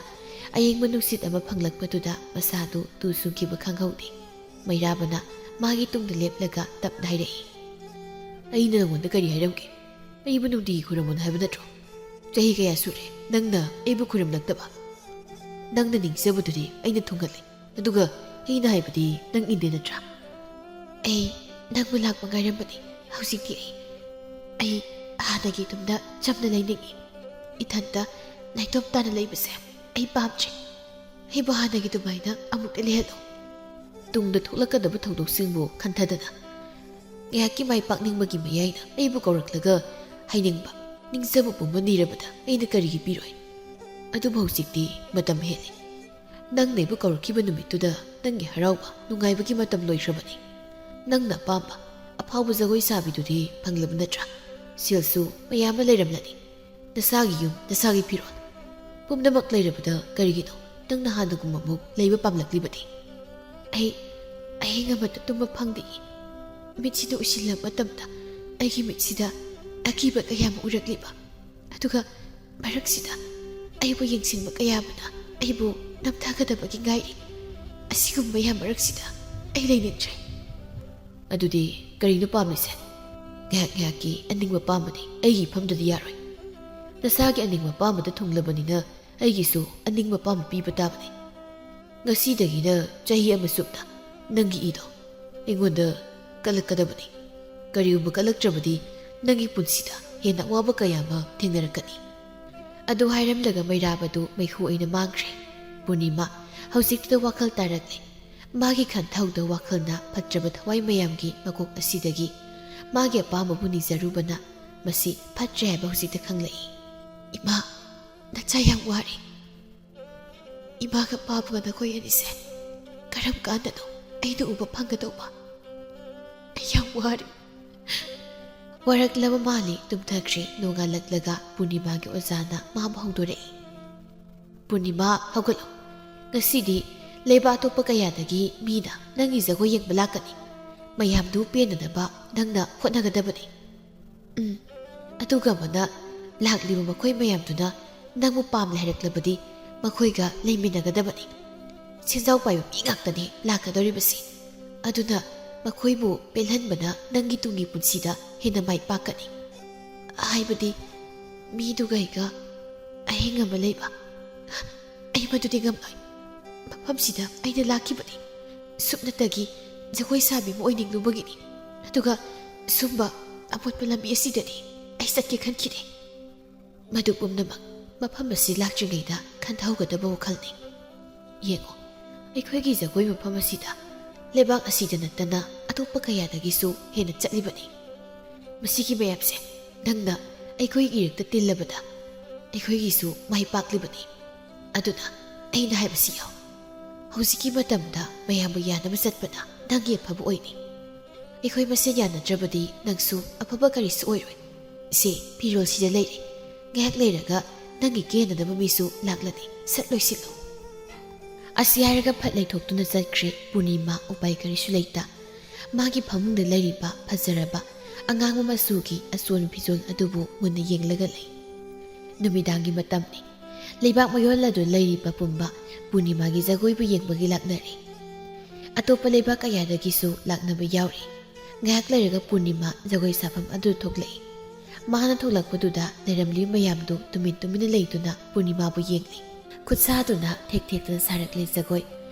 ꯑꯌꯤꯡꯕ ꯅꯨꯡꯁꯤꯠ ꯑꯃ ꯐꯪꯂꯛꯄꯗꯨꯗ ꯃꯁꯥꯗꯨ ꯇꯨ ꯆꯨꯡꯈꯤꯕ ꯈꯪꯍꯧꯗꯦ꯫ ꯃꯩꯔꯥꯕꯅ ꯃꯥꯒꯤ ꯇꯨꯡꯗ ꯂꯦꯞꯂꯒ ꯇꯞꯅ ꯍꯥꯏꯔꯛꯏ, "ꯑꯩꯅ ꯅꯉꯣꯟꯗ ꯀꯔꯤ ꯍꯥꯏꯔꯝꯒꯦ? ꯑꯩꯕꯨ ꯅꯨꯡꯇꯤꯒꯤ ꯈꯨꯔꯨꯝꯃꯨꯅ ꯍꯥꯏꯕ ꯅꯠꯇ꯭ꯔꯣ? ꯆꯍꯤ ꯀꯌꯥ ꯁꯨꯔꯦ ꯅꯪꯅ ꯑꯩꯕꯨ ꯈꯨꯔꯨꯝꯂꯛꯇꯕ? ꯅꯪꯅ ꯅꯤꯡꯖꯕꯗꯨꯗꯤ ꯑꯩꯅ ꯊꯨꯡꯍꯜꯂꯦ, ꯑꯗꯨꯒ ꯑꯩꯅ ꯍꯥꯏꯕꯗꯤ ꯅꯪ ꯏꯟꯗꯦ ꯅꯠꯇ꯭ꯔꯥ?" "ꯑꯩ ꯅꯪꯕꯨ ꯂꯥꯛꯄ ꯉꯥꯏꯔꯝꯕꯅꯤ꯫ ꯍꯧꯖꯤꯛꯇꯤ ꯑꯩ, ꯑꯩ ꯍꯥꯟꯅꯒꯤ ꯑꯗꯨꯝꯅ ꯆꯝꯅ ꯂꯩꯅꯤꯡꯏ꯫ ꯏꯊꯟꯇ ꯅꯥꯏꯇꯣꯝ ꯇꯥꯅ ꯂꯩꯕꯁꯦ ꯑꯩ ꯄꯥꯝꯗ꯭ꯔꯦ꯫ ꯑꯩꯕꯨ ꯍꯥꯟꯅꯒꯤ ꯑꯗꯨꯃꯥꯏꯅ ꯑꯃꯨꯛꯇ ꯂꯩꯍꯜꯂꯨ꯫" ꯇꯨꯡꯗ ꯊꯣꯛꯂꯛꯀꯗꯕ ꯊꯧꯗꯣꯛꯁꯤꯡꯕꯨ ꯈꯟꯊꯗꯅ ꯉꯥꯏꯍꯥꯛꯀꯤ ꯃꯥꯏ ꯄꯥꯛꯅꯤꯡꯕꯒꯤ ꯃꯌꯥꯏꯅ ꯑꯩꯕꯨ ꯀꯧꯔꯛꯂꯒ ꯍꯥꯏꯅꯤꯡꯕ, ꯅꯤꯡꯖꯕ ꯄꯨꯝꯕ ꯅꯤꯔꯕꯗ ꯑꯩꯅ ꯀꯔꯤꯒꯤ ꯄꯤꯔꯣꯏ? ꯑꯗꯨꯕꯨ ꯍꯧꯖꯤꯛꯇꯤ ꯃꯇꯝ ꯍꯦꯜꯂꯦ꯫ ꯅꯪꯅ ꯑꯩꯕꯨ ꯀꯧꯔꯛꯈꯤꯕ ꯅꯨꯃꯤꯠꯇꯨꯗ ꯅꯪꯒꯤ ꯍꯔꯥꯎꯕ, ꯅꯨꯡꯉꯥꯏꯕꯒꯤ ꯃꯇꯝ ꯂꯣꯏꯈ꯭ꯔꯕꯅꯤ꯫ ꯅꯪꯅ ꯑꯄꯥꯝꯕ ꯑꯐꯥꯎꯕ ꯖꯒꯣꯏ ꯁꯥꯕꯤꯗꯨꯗꯤ ꯐꯪꯂꯕ ꯅꯠꯇ꯭ꯔꯥ? ꯁꯦꯜꯁꯨ ꯃꯌꯥꯝ ꯑꯃ ꯂꯩꯔꯝꯂꯅꯤ꯫ ꯅꯁꯥꯒꯤ ꯌꯨꯝ, ꯅꯁꯥꯒꯤ ꯐꯤꯔꯣꯜ, ꯄꯨꯝꯅꯃꯛ ꯂꯩꯔꯕꯗ ꯀꯔꯤꯒꯤꯅꯣ ꯅꯪꯅ ꯍꯥꯟꯅꯒꯨꯝꯕ ꯑꯃꯨꯛ ꯂꯩꯕ ꯄꯥꯝꯂꯛꯂꯤꯕꯗꯤ? ꯑꯩ ꯑꯍꯤꯡ ꯑꯃꯠꯇ ꯇꯨꯝꯕ ꯐꯪꯗꯦ꯫ ꯃꯤꯠꯁꯤꯗ ꯎꯏꯁꯤꯜꯂꯕ ꯃꯇꯝꯗ ꯑꯩꯒꯤ ꯃꯤꯠꯁꯤꯗ ꯑꯀꯤꯕ ꯀꯌꯥ ꯑꯃ ꯎꯔꯛꯂꯤꯕ, ꯑꯗꯨꯒ ꯃꯔꯛꯁꯤꯗ ꯑꯩꯕꯨ ꯌꯦꯡꯁꯤꯟꯕ ꯀꯌꯥ ꯑꯃꯅ ꯑꯩꯕꯨ ꯅꯝꯊꯒꯗꯕꯒꯤ ꯉꯥꯏꯔꯤ꯫ ꯑꯁꯤꯒꯨꯝꯕ ꯃꯌꯥꯝ ꯃꯔꯛꯁꯤꯗ ꯑꯩ ꯂꯩꯅꯤꯡꯗ꯭ꯔꯦ꯫ ꯑꯗꯨꯗꯤ ꯀꯔꯤꯅꯣ ꯄꯥꯝꯂꯤꯁꯦ? ꯉꯥꯏꯍꯥꯛ ꯉꯥꯏꯍꯥꯛꯀꯤ ꯑꯅꯤꯡꯕ ꯄꯥꯝꯕꯅꯤ, ꯑꯩꯒꯤ ꯏꯐꯝꯗꯗꯤ ꯌꯥꯔꯣꯏ꯫ ꯅꯁꯥꯒꯤ ꯑꯅꯤꯡꯕ ꯄꯥꯝꯕꯗ ꯊꯨꯡꯂꯕꯅꯤꯅ ꯑꯩꯒꯤꯁꯨ ꯑꯅꯤꯡꯕ ꯄꯥꯝꯕ ꯄꯤꯕ ꯇꯥꯕꯅꯤ꯫ ꯉꯁꯤꯗꯒꯤꯅ ꯆꯍꯤ ꯑꯃ ꯆꯨꯞꯅ ꯅꯪꯒꯤ ꯏꯗꯣ ꯑꯩꯉꯣꯟꯗ ꯀꯜꯂꯛꯀꯗꯕꯅꯤ꯫ ꯀꯔꯤꯒꯨꯝꯕ ꯀꯜꯂꯛꯇ꯭ꯔꯕꯗꯤ ꯅꯪꯒꯤ ꯄꯨꯟꯁꯤꯗ ꯍꯦꯟꯅ ꯑꯋꯥꯕ ꯀꯌꯥ ꯑꯃ ꯊꯦꯡꯅꯔꯛꯀꯅꯤ꯫ ꯑꯗꯨ ꯍꯥꯏꯔꯝꯂꯒ ꯃꯩꯔꯥꯕꯗꯨ ꯃꯩꯈꯨ ꯑꯣꯏꯅ ꯃꯥꯡꯈ꯭ꯔꯦ꯫ ꯄꯨꯔꯅꯤꯃꯥ ꯍꯧꯖꯤꯛꯇꯨꯗ ꯋꯥꯈꯜ ꯇꯥꯔꯛꯂꯦ꯫ ꯃꯥꯒꯤ ꯈꯟꯊꯍꯧꯗ ꯋꯥꯈꯜꯅ ꯐꯠꯇ꯭ꯔꯕ ꯊꯋꯥꯏ ꯃꯌꯥꯝꯒꯤ ꯃꯀꯣꯛ ꯑꯁꯤꯗꯒꯤ ꯃꯥꯒꯤ ꯑꯄꯥꯝꯕꯕꯨ ꯅꯤꯖꯔꯨꯕꯅ ꯃꯁꯤ ꯐꯠꯇ꯭ꯔꯦ ꯍꯥꯏꯕ ꯍꯧꯖꯤꯛꯇ ꯈꯪꯂꯛꯏ꯫ "ꯏꯃꯥ, ꯅꯆꯥ ꯌꯥꯝ ꯋꯥꯔꯦ꯫ ꯏꯃꯥꯒ ꯄꯥꯕꯒ ꯅꯈꯣꯏ ꯑꯅꯤꯁꯦ ꯀꯔꯝ ꯀꯥꯟꯗꯅꯣ ꯑꯩꯅ ꯎꯕ ꯐꯪꯒꯗꯧꯕ? ꯑꯩ ꯌꯥꯝ ꯋꯥꯔꯦ꯫" ꯋꯥꯔꯛꯂꯕ ꯃꯥꯜꯂꯤ ꯇꯨꯝꯊꯈ꯭ꯔꯦ꯫ ꯅꯣꯡꯉꯥꯜꯂꯛꯂꯒ ꯄꯨꯔꯅꯤꯃꯥꯒꯤ ꯑꯣꯖꯥꯅ ꯃꯥꯕꯨ ꯍꯧꯗꯣꯔꯛꯏ꯫ "ꯄꯨꯔꯅꯤꯃꯥ, ꯍꯧꯒꯠꯂꯣ꯫ ꯉꯁꯤꯗꯤ ꯂꯩꯕꯥꯛ ꯑꯇꯣꯞꯄ ꯀꯌꯥꯗꯒꯤ ꯃꯤꯅ ꯅꯪꯒꯤ ꯖꯒꯣꯏ ꯌꯦꯡꯕ ꯂꯥꯛꯀꯅꯤ꯫ ꯃꯌꯥꯝꯗꯨ ꯄꯦꯟꯅꯅꯕ ꯅꯪꯅ ꯍꯣꯠꯅꯒꯗꯕꯅꯤ꯫ ꯎꯝ, ꯑꯗꯨꯒ ꯑꯃꯅ, ꯂꯥꯛꯂꯤꯕ ꯃꯈꯣꯏ ꯃꯌꯥꯝꯗꯨꯅ ꯅꯪꯕꯨ ꯄꯥꯝꯂꯦ ꯍꯥꯏꯔꯛꯂꯕꯗꯤ ꯃꯈꯣꯏꯒ ꯂꯩꯃꯤꯟꯅꯒꯗꯕꯅꯤ꯫ ꯁꯦꯟꯖꯥꯎ ꯄꯥꯏꯕ ꯃꯤ ꯉꯥꯛꯇꯅꯤ ꯂꯥꯛꯀꯗꯧꯔꯤꯕꯁꯤ꯫ ꯑꯗꯨꯅ ꯃꯈꯣꯏꯕꯨ ꯄꯦꯜꯍꯟꯕꯅ ꯅꯪꯒꯤ ꯇꯨꯡꯒꯤ ꯄꯨꯟꯁꯤꯗ ꯍꯦꯟꯅ ꯃꯥꯏ ꯄꯥꯛꯀꯅꯤ꯫ ꯍꯥꯏꯕꯗꯤ, ꯃꯤꯗꯨꯒ ꯑꯩꯒ ꯑꯍꯤꯡ ꯑꯃ ꯂꯩꯕ꯫ ꯑꯩ ꯃꯗꯨꯗꯤ ꯉꯝꯂꯣꯏ꯫ ꯃꯐꯝꯁꯤꯗ ꯑꯩꯅ ꯂꯥꯛꯈꯤꯕꯅꯤ꯫ ꯁꯨꯞꯅꯇꯒꯤ ꯖꯒꯣꯏ ꯁꯥꯕꯤ ꯑꯃ ꯑꯣꯏꯅꯤꯡꯂꯨꯕꯒꯤꯅꯤ꯫ ꯑꯗꯨꯒ ꯁꯨꯝꯕ ꯑꯃꯣꯠꯄ ꯂꯝꯕꯤ ꯑꯁꯤꯗꯗꯤ ꯑꯩ ꯆꯠꯀꯦ ꯈꯟꯈꯤꯗꯦ꯫ ꯃꯗꯨ ꯄꯨꯝꯅꯃꯛ ꯃꯐꯝ ꯑꯁꯤ ꯂꯥꯛꯇ꯭ꯔꯤꯉꯩꯗ ꯈꯟꯊꯍꯧꯒꯗꯕ ꯋꯥꯈꯜꯅꯤ꯫ ꯌꯦꯡꯉꯨ, ꯑꯩꯈꯣꯏꯒꯤ ꯖꯒꯣꯏ ꯃꯐꯝ ꯑꯁꯤꯗ ꯂꯩꯕꯥꯛ ꯑꯁꯤꯗ ꯅꯠꯇꯅ ꯑꯇꯣꯞꯄ ꯀꯌꯥꯗꯒꯤꯁꯨ ꯍꯦꯟꯅ ꯆꯠꯂꯤꯕꯅꯤ꯫ ꯃꯁꯤꯒꯤ ꯃꯌꯥꯝꯁꯦ ꯅꯪꯅ ꯑꯩꯈꯣꯏꯒꯤ ꯏꯔꯛꯇ ꯇꯤꯜꯂꯕꯗ ꯑꯩꯈꯣꯏꯒꯤꯁꯨ ꯃꯥꯏ ꯄꯥꯛꯂꯤꯕꯅꯤ꯫ ꯑꯗꯨꯅ ꯑꯩꯅ ꯍꯥꯏꯕꯁꯤ ꯌꯥꯎ꯫ ꯍꯧꯖꯤꯛꯀꯤ ꯃꯇꯝꯗ ꯃꯌꯥꯝꯕꯨ ꯌꯥꯅꯕ ꯆꯠꯄꯅ ꯅꯪꯒꯤ ꯑꯐꯕ ꯑꯣꯏꯅꯤ꯫ ꯑꯩꯈꯣꯏ ꯃꯁꯦꯟ ꯌꯥꯅꯗ꯭ꯔꯕꯗꯤ ꯅꯪꯁꯨ ꯑꯐꯕ ꯀꯔꯤꯁꯨ ꯑꯣꯏꯔꯣꯏ꯫ ꯁꯦ, ꯐꯤꯔꯣꯜꯁꯤꯗ ꯂꯩꯔꯦ꯫ ꯉꯥꯏꯍꯥꯛ ꯂꯩꯔꯒ ꯅꯪꯒꯤ ꯀꯦꯅꯅꯕ ꯃꯤꯁꯨ ꯂꯥꯛꯂꯅꯤ꯫ ꯁꯠ ꯂꯣꯏꯁꯤꯜꯂꯨ꯫" ꯑꯁꯤ ꯍꯥꯏꯔꯒ ꯐꯠ ꯂꯩꯊꯣꯛꯇꯨꯅ ꯆꯠꯈ꯭ꯔꯦ ꯄꯨꯔꯅꯤꯃꯥ, ꯎꯄꯥꯏ ꯀꯔꯤꯁꯨ ꯂꯩꯇ꯫ ꯃꯥꯒꯤ ꯐꯃꯨꯡꯗ ꯂꯩꯔꯤꯕ ꯐꯖꯔꯕ ꯑꯉꯥꯡꯕ ꯃꯆꯨꯒꯤ ꯑꯆꯣꯟ ꯐꯤꯖꯣꯜ ꯑꯗꯨꯕꯨ ꯃꯨꯟꯅ ꯌꯦꯡꯂꯒ ꯂꯩ꯫ ꯅꯨꯃꯤꯗꯥꯡꯒꯤ ꯃꯇꯝꯅꯤ꯫ ꯂꯩꯕꯥꯛ ꯃꯌꯣꯜ ꯑꯗꯨ ꯂꯩꯔꯤꯕ ꯄꯨꯝꯕ ꯄꯨꯔꯅꯤꯃꯥꯒꯤ ꯖꯒꯣꯏꯕꯨ ꯌꯦꯡꯕꯒꯤ ꯂꯥꯛꯅꯔꯤ꯫ ꯑꯇꯣꯞꯄ ꯂꯩꯕꯥꯛ ꯀꯌꯥꯗꯒꯤꯁꯨ ꯂꯥꯛꯅꯕ ꯌꯥꯎꯔꯤ꯫ ꯉꯥꯏꯍꯥꯛ ꯂꯩꯔꯒ ꯄꯨꯔꯅꯤꯃꯥ ꯖꯒꯣꯏ ꯁꯥꯐꯝ ꯑꯗꯨ ꯊꯣꯛꯂꯛꯏ꯫ ꯃꯍꯥꯛꯅ ꯊꯣꯛꯂꯛꯄꯗꯨꯗ ꯂꯩꯔꯝꯂꯤꯕ ꯃꯌꯥꯝꯗꯨ ꯇꯨꯃꯤꯟ ꯇꯨꯃꯤꯟꯅ ꯂꯩꯗꯨꯅ ꯄꯨꯔꯅꯤꯃꯥꯕꯨ ꯌꯦꯡꯂꯤ꯫ ꯈꯨꯠꯁꯥꯗꯨꯅ ꯊꯦꯛ ꯊꯦꯛꯇꯨꯅ ꯁꯥꯔꯛꯂꯤ ꯖꯒꯣꯏ꯫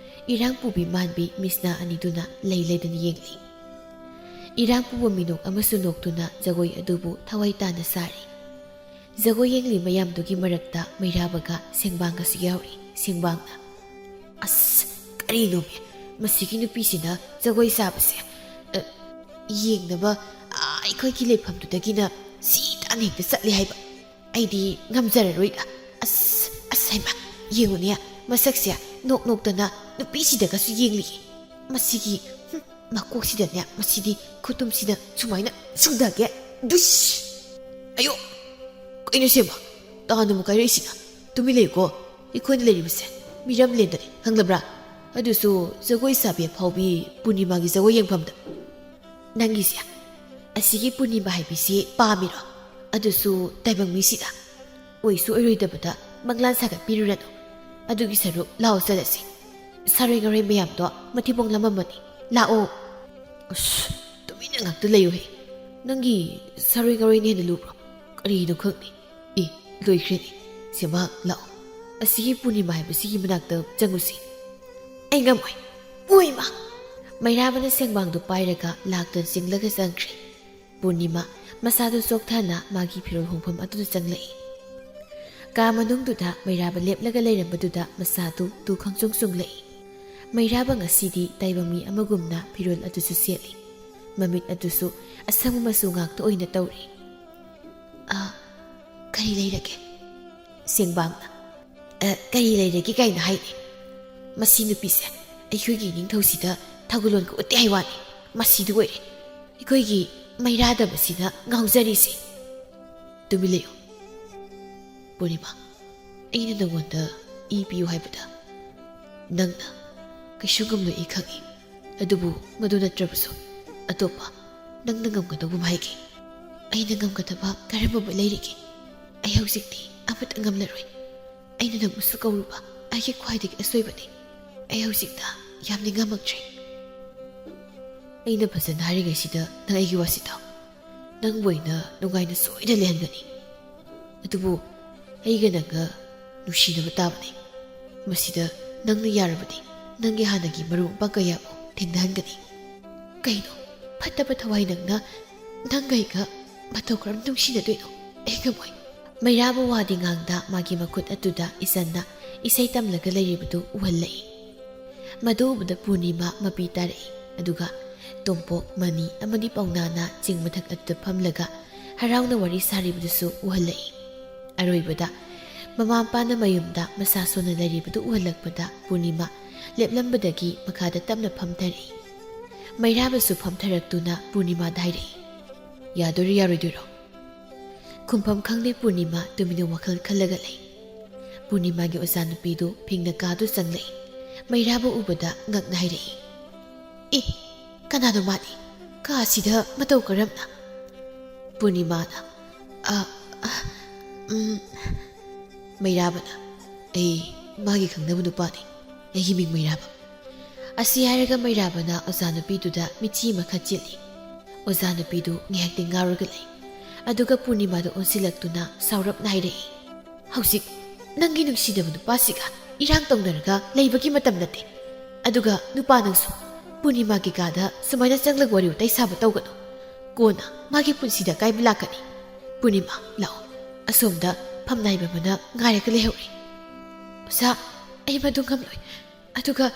ꯏꯔꯥꯡ ꯄꯨꯕꯤ ꯃꯥꯟꯕꯤ ꯃꯤꯁꯅꯥ ꯑꯅꯤꯗꯨꯅ ꯂꯩ ꯂꯩꯗꯨꯅ ꯌꯦꯡꯂꯤ꯫ ꯏꯔꯥꯡ ꯄꯨꯕ ꯃꯤꯅꯣꯛ ꯑꯃꯁꯨ ꯅꯣꯛꯇꯨꯅ ꯖꯒꯣꯏ ꯑꯗꯨꯕꯨ ꯊꯋꯥꯏ ꯇꯥꯅ ꯁꯥꯔꯤ꯫ ꯖꯒꯣꯏ ꯌꯦꯡꯂꯤ ꯃꯌꯥꯝꯗꯨꯒꯤ ꯃꯔꯛꯇ ꯃꯩꯔꯥꯕꯒ ꯁꯦꯡꯕꯥꯡꯒꯁꯨ ꯌꯥꯎꯔꯤ꯫ ꯁꯦꯡꯕꯥꯡꯅ, "ꯑꯁ, ꯀꯔꯤꯅꯣꯃꯤ? ꯃꯁꯤꯒꯤ ꯅꯨꯄꯤꯁꯤꯅ ꯖꯒꯣꯏ ꯁꯥꯕꯁꯦ, ꯑ, ꯌꯦꯡꯅꯕ, ꯑ, ꯑꯩꯈꯣꯏꯒꯤ ꯂꯩꯐꯝꯗꯨꯗꯒꯤꯅ ꯁꯤ ꯇꯥꯟꯅ ꯍꯦꯛꯇ ꯆꯠꯂꯦ ꯍꯥꯏꯕ꯫ ꯑꯩꯗꯤ ꯉꯝꯖꯔꯔꯣꯏꯗ꯫ ꯑꯁ, ꯑꯁ, ꯍꯩꯃꯥ, ꯌꯦꯡꯉꯨꯅꯦ, ꯃꯁꯛꯁꯦ ꯅꯣꯛ ꯅꯣꯛꯇꯅ ꯅꯨꯄꯤꯁꯤꯗꯒꯁꯨ ꯌꯦꯡꯂꯤꯌꯦ꯫ ꯃꯁꯤꯒꯤ, ꯍꯨꯝ, ꯃꯀꯣꯛꯁꯤꯗꯅꯦ, ꯃꯁꯤꯗꯤ ꯈꯨꯇꯨꯝꯁꯤꯗ ꯁꯨꯃꯥꯏꯅ ꯁꯨꯗꯒꯦ꯫ ꯗꯨꯁ! ꯑꯌꯣ! ꯀꯩꯅꯣ ꯁꯦꯝꯕ? ꯇꯥꯟꯗꯨꯃ ꯀꯥꯏꯔꯛꯏꯁꯤꯅ? ꯇꯨꯃꯤꯟ ꯂꯩꯌꯨꯀꯣ꯫ ꯑꯩꯈꯣꯏꯅ ꯂꯩꯔꯤꯕꯁꯦ ꯃꯤꯔꯝꯂꯦꯟꯗꯅꯤ, ꯈꯪꯂꯕ꯭ꯔꯥ? ꯑꯗꯨꯁꯨ ꯖꯒꯣꯏ ꯁꯥꯕꯤ ꯑꯐꯥꯎꯕꯤ ꯄꯨꯔꯅꯤꯃꯥꯒꯤ ꯖꯒꯣꯏ ꯌꯦꯡꯐꯝꯗ꯫ ꯅꯪꯒꯤꯁꯦ ꯑꯁꯤꯒꯤ ꯄꯨꯔꯅꯤꯃꯥ ꯍꯥꯏꯕꯤꯁꯤ ꯄꯥꯝꯃꯤꯔꯣ? ꯑꯗꯨꯁꯨ ꯇꯥꯏꯕꯪ ꯃꯤꯁꯤꯗ? ꯑꯣꯏꯁꯨ ꯑꯣꯏꯔꯣꯏꯗꯕꯗ ꯃꯪꯂꯥꯟ ꯁꯥꯒꯠꯄꯤꯔꯨꯔꯅꯨ꯫ ꯑꯗꯨꯒꯤ ꯁꯔꯨꯛ ꯂꯥꯛꯑꯣ ꯆꯠꯂꯁꯤ꯫ ꯁꯥꯔꯣꯏ ꯉꯥꯔꯣꯏ ꯃꯌꯥꯝꯗꯣ ꯃꯊꯤꯕꯣꯡ ꯂꯝꯃꯝꯃꯅꯤ꯫ ꯂꯥꯛꯑꯣ꯫ ꯑꯁ, ꯇꯨꯃꯤꯟꯅ ꯉꯥꯛꯇ ꯂꯩꯌꯨꯍꯦ꯫ ꯅꯪꯒꯤ ꯁꯥꯔꯣꯏ ꯉꯥꯔꯣꯏꯅ ꯍꯦꯟꯅ ꯂꯨꯕ꯭ꯔꯣ? ꯀꯔꯤꯅꯣ ꯈꯪꯗꯦ꯫ ꯑꯦ, ꯂꯣꯏꯈ꯭ꯔꯦꯅꯦ꯫ ꯁꯦꯝꯕ, ꯂꯥꯛꯑꯣ꯫ ꯑꯁꯤꯒꯤ ꯄꯨꯔꯅꯤꯃꯥ ꯍꯥꯏꯕꯁꯤꯒꯤ ꯃꯅꯥꯛꯇ ꯆꯪꯉꯨꯁꯤ꯫ ꯑꯩ ꯉꯝꯃꯣꯏ꯫ ꯑꯣꯏꯃꯥ! ꯃꯩꯔꯥꯕꯅ ꯁꯦꯡꯕꯥꯡꯗꯨ ꯄꯥꯏꯔꯒ ꯂꯥꯛꯇꯨꯅ ꯆꯤꯡꯂꯒ ꯆꯪꯈ꯭ꯔꯦ꯫ ꯄꯨꯔꯅꯤꯃꯥ ꯃꯁꯥꯗꯨ ꯆꯣꯛꯊꯅ ꯃꯥꯒꯤ ꯐꯤꯔꯣꯜ ꯍꯣꯡꯐꯝ ꯑꯗꯨꯗ ꯆꯪꯂꯛꯏ꯫ ꯀꯥ ꯃꯅꯨꯡꯗꯨꯗ ꯃꯩꯔꯥꯕ ꯂꯦꯞꯂꯒ ꯂꯩꯔꯝꯕꯗꯨꯗ ꯃꯁꯥꯗꯨ ꯇꯨ ꯈꯪꯆꯨꯡ ꯆꯨꯡꯂꯛꯏ꯫ ꯃꯩꯔꯥꯕ ꯉꯁꯤꯗꯤ ꯇꯥꯏꯕꯪ ꯃꯤ ꯑꯃꯒꯨꯝꯅ ꯐꯤꯔꯣꯜ ꯑꯗꯨꯁꯨ ꯁꯦꯠꯂꯤ꯫ ꯃꯃꯤꯠ ꯑꯗꯨꯁꯨ ꯑꯁꯪꯕ ꯃꯆꯨ ꯉꯥꯛꯇ ꯑꯣꯏꯅ ꯇꯧꯔꯤ꯫ "ꯑ, ꯀꯔꯤ ꯂꯩꯔꯒꯦ?" ꯁꯦꯡꯕꯥꯡꯅ꯫ "ꯑ, ꯀꯔꯤ ꯂꯩꯔꯒꯦ ꯀꯥꯏꯅ ꯍꯥꯏꯅꯦ? ꯃꯁꯤ ꯅꯨꯄꯤꯁꯦ ꯑꯩꯈꯣꯏꯒꯤ ꯅꯤꯡꯊꯧꯁꯤꯗ ꯊꯧꯒꯜꯂꯣꯟꯒ ꯎꯠꯇꯦ ꯍꯥꯏ ꯋꯥꯅꯤ꯫ ꯃꯁꯤꯗꯨ ꯑꯣꯏꯔꯦ ꯑꯩꯈꯣꯏꯒꯤ ꯃꯩꯔꯥꯗꯕꯁꯤꯅ ꯉꯥꯎꯖꯔꯤꯁꯦ꯫" "ꯇꯨꯃꯤꯟ ꯂꯩꯌꯨ꯫ ꯄꯨꯔꯅꯤꯃꯥ, ꯑꯩꯅ ꯅꯉꯣꯟꯗ ꯏ ꯄꯤꯌꯨ ꯍꯥꯏꯕꯗ ꯅꯪꯅ ꯀꯩꯁꯨ ꯉꯝꯂꯣꯏ, ꯑꯩ ꯈꯪꯏ꯫ ꯑꯗꯨꯕꯨ ꯃꯗꯨ ꯅꯠꯇ꯭ꯔꯕꯁꯨ ꯑꯇꯣꯞꯄ ꯅꯪꯅ ꯉꯝꯒꯗꯧꯕ ꯑꯃ ꯍꯥꯏꯒꯦ꯫ ꯑꯩꯅ ꯉꯝꯒꯗꯕ ꯀꯔꯝꯕ ꯑꯃ ꯂꯩꯔꯤꯒꯦ? ꯑꯩ ꯍꯧꯖꯤꯛꯇꯤ ꯑꯃꯠꯇ ꯉꯝꯂꯔꯣꯏ꯫ ꯑꯩꯅ ꯅꯪꯕꯨꯁꯨ ꯀꯧꯔꯨꯕ ꯑꯩꯒꯤ ꯈ꯭ꯋꯥꯏꯗꯒꯤ ꯑꯁꯣꯏꯕꯅꯤ꯫ ꯑꯩ ꯍꯧꯖꯤꯛꯇ ꯌꯥꯝ ꯅꯤꯡꯉꯝꯃꯛꯇ꯭ꯔꯦ꯫ ꯑꯩꯅ ꯐꯖꯅ ꯍꯥꯏꯔꯤꯉꯩꯁꯤꯗ ꯅꯪ ꯑꯩꯒꯤ ꯋꯥꯁꯤ ꯇꯥꯎ꯫ ꯅꯪꯕꯨ ꯑꯩꯅ ꯅꯨꯡꯉꯥꯏꯅ ꯁꯣꯏꯗꯅ ꯂꯩꯍꯟꯒꯅꯤ꯫ ꯑꯗꯨꯕꯨ ꯑꯩꯒ ꯅꯪꯒ ꯅꯨꯡꯁꯤꯅꯕ ꯇꯥꯕꯅꯤ꯫ ꯃꯁꯤꯗ ꯅꯪꯅ ꯌꯥꯔꯕꯗꯤ ꯅꯪꯒꯤ ꯍꯥꯟꯅꯒꯤ ꯃꯔꯨꯞ ꯃꯄꯥꯡ ꯀꯌꯥꯕꯨ ꯊꯦꯡꯅꯍꯟꯒꯅꯤ꯫" "ꯀꯩꯅꯣ? ꯐꯠꯇꯕ ꯊꯋꯥꯏ ꯅꯪꯅ ꯅꯪꯒ ꯑꯩꯒ ꯃꯇꯧ ꯀꯔꯝ ꯅꯨꯡꯁꯤꯅꯗꯣꯏꯅꯣ? ꯑꯩ ꯉꯝꯃꯣꯏ꯫" ꯃꯩꯔꯥꯕ ꯋꯥꯗꯤ ꯉꯥꯡꯗ ꯃꯥꯒꯤ ꯃꯈꯨꯠ ꯑꯗꯨꯗ ꯏꯆꯟꯅ ꯏꯁꯩ ꯇꯝꯂꯒ ꯂꯩꯔꯤꯕꯗꯨ ꯎꯍꯜꯂꯛꯏ꯫ ꯃꯗꯨ ꯎꯕꯗ ꯄꯨꯔꯅꯤꯃꯥ ꯃꯄꯤ ꯇꯥꯔꯛꯏ꯫ ꯑꯗꯨꯒ ꯇꯣꯝꯄꯣꯛ, ꯃꯅꯤ ꯑꯃꯗꯤ ꯄꯥꯎꯅꯥꯅ ꯆꯤꯡ ꯃꯊꯛ ꯑꯗꯨꯗ ꯐꯝꯂꯒ ꯍꯔꯥꯎꯅ ꯋꯥꯔꯤ ꯁꯥꯔꯤꯕꯗꯨꯁꯨ ꯎꯍꯜꯂꯛꯏ꯫ ꯑꯔꯣꯏꯕꯗ ꯃꯃꯥ ꯃꯄꯥꯅ ꯃꯌꯨꯝꯗ ꯃꯁꯥ ꯁꯣꯟꯅ ꯂꯩꯔꯤꯕꯗꯨ ꯎꯍꯜꯂꯛꯄꯗ ꯄꯨꯔꯅꯤꯃꯥ ꯂꯦꯞꯂꯝꯕꯗꯒꯤ ꯃꯈꯥꯗ ꯇꯞꯅ ꯐꯝꯊꯔꯛꯏ꯫ ꯃꯩꯔꯥꯕꯁꯨ ꯐꯝꯊꯔꯛꯇꯨꯅ ꯄꯨꯔꯅꯤꯃꯥꯗ ꯍꯥꯏꯔꯛꯏ, ꯌꯥꯗꯣꯏꯔꯣ ꯌꯥꯔꯣꯏꯗꯣꯏꯔꯣ? ꯈꯨꯝꯐꯝ ꯈꯪꯗꯦ ꯄꯨꯔꯅꯤꯃꯥ ꯇꯨꯃꯤꯟꯅ ꯋꯥꯈꯜ ꯈꯜꯂꯒ ꯂꯩ꯫ ꯄꯨꯔꯅꯤꯃꯥꯒꯤ ꯑꯣꯖꯥ ꯅꯨꯄꯤꯗꯨ ꯐꯤꯡꯅ ꯀꯥꯗꯨ ꯆꯪꯂꯛꯏ꯫ ꯃꯩꯔꯥꯕ ꯎꯕꯗ ꯉꯛꯅ ꯍꯥꯏꯔꯛꯏ, "ꯑꯦ, ꯀꯅꯥꯅꯣ ꯃꯥꯗꯤ? ꯀꯥ ꯑꯁꯤꯗ ꯃꯇꯧ ꯀꯔꯝꯅ?" ꯄꯨꯔꯅꯤꯃꯥꯅ, "ꯑ, ꯑ, ꯎꯝ," ꯃꯩꯔꯥꯕꯅ, "ꯑꯩ ꯃꯥꯒꯤ ꯈꯪꯅꯕ ꯅꯨꯄꯥꯅꯤ꯫ ꯑꯩꯒꯤ ꯃꯤꯡ ꯃꯩꯔꯥꯕ꯫" ꯑꯁꯤ ꯍꯥꯏꯔꯒ ꯃꯩꯔꯥꯕꯅ ꯑꯣꯖꯥ ꯅꯨꯄꯤꯗꯨꯗ ꯃꯤꯠꯆꯤ ꯑꯃ ꯈꯠꯆꯤꯜꯂꯤ꯫ ꯑꯣꯖꯥ ꯅꯨꯄꯤꯗꯨ ꯉꯥꯏꯍꯥꯛꯇꯤ ꯉꯥꯎꯔꯒ ꯂꯩ꯫ ꯑꯗꯨꯒ ꯄꯨꯔꯅꯤꯃꯥꯗ ꯑꯣꯟꯁꯤꯜꯂꯛꯇꯨꯅ ꯁꯥꯎꯔꯞꯅ ꯍꯥꯏꯔꯛꯏ, "ꯍꯧꯖꯤꯛ ꯅꯪꯒꯤ ꯅꯨꯡꯁꯤꯅꯕ ꯅꯨꯄꯥꯁꯤꯒ ꯏꯔꯥꯡ ꯇꯧꯅꯔꯒ ꯂꯩꯕꯒꯤ ꯃꯇꯝ ꯅꯠꯇꯦ꯫ ꯑꯗꯨꯒ ꯅꯨꯄꯥ ꯅꯪꯁꯨ ꯄꯨꯔꯅꯤꯃꯥꯒꯤ ꯀꯥꯗ ꯁꯨꯃꯥꯏꯅ ꯆꯪꯂꯒ ꯋꯥꯔꯤ ꯋꯥꯇꯥꯏ ꯁꯥꯕ ꯇꯧꯒꯅꯨ꯫ ꯀꯣꯟꯅ ꯃꯥꯒꯤ ꯄꯨꯟꯁꯤꯗ ꯑꯀꯥꯏꯕ ꯂꯥꯛꯀꯅꯤ꯫ ꯄꯨꯔꯅꯤꯃꯥ, ꯂꯥꯛꯑꯣ꯫ ꯑꯁꯣꯝꯗ ꯐꯝꯅꯥꯏꯕ ꯑꯃꯅ ꯉꯥꯏꯔꯒ ꯂꯩꯍꯧꯔꯦ꯫" "ꯑꯣꯖꯥ, ꯑꯩ ꯃꯗꯨ ꯉꯝꯂꯣꯏ꯫ ꯑꯗꯨꯒ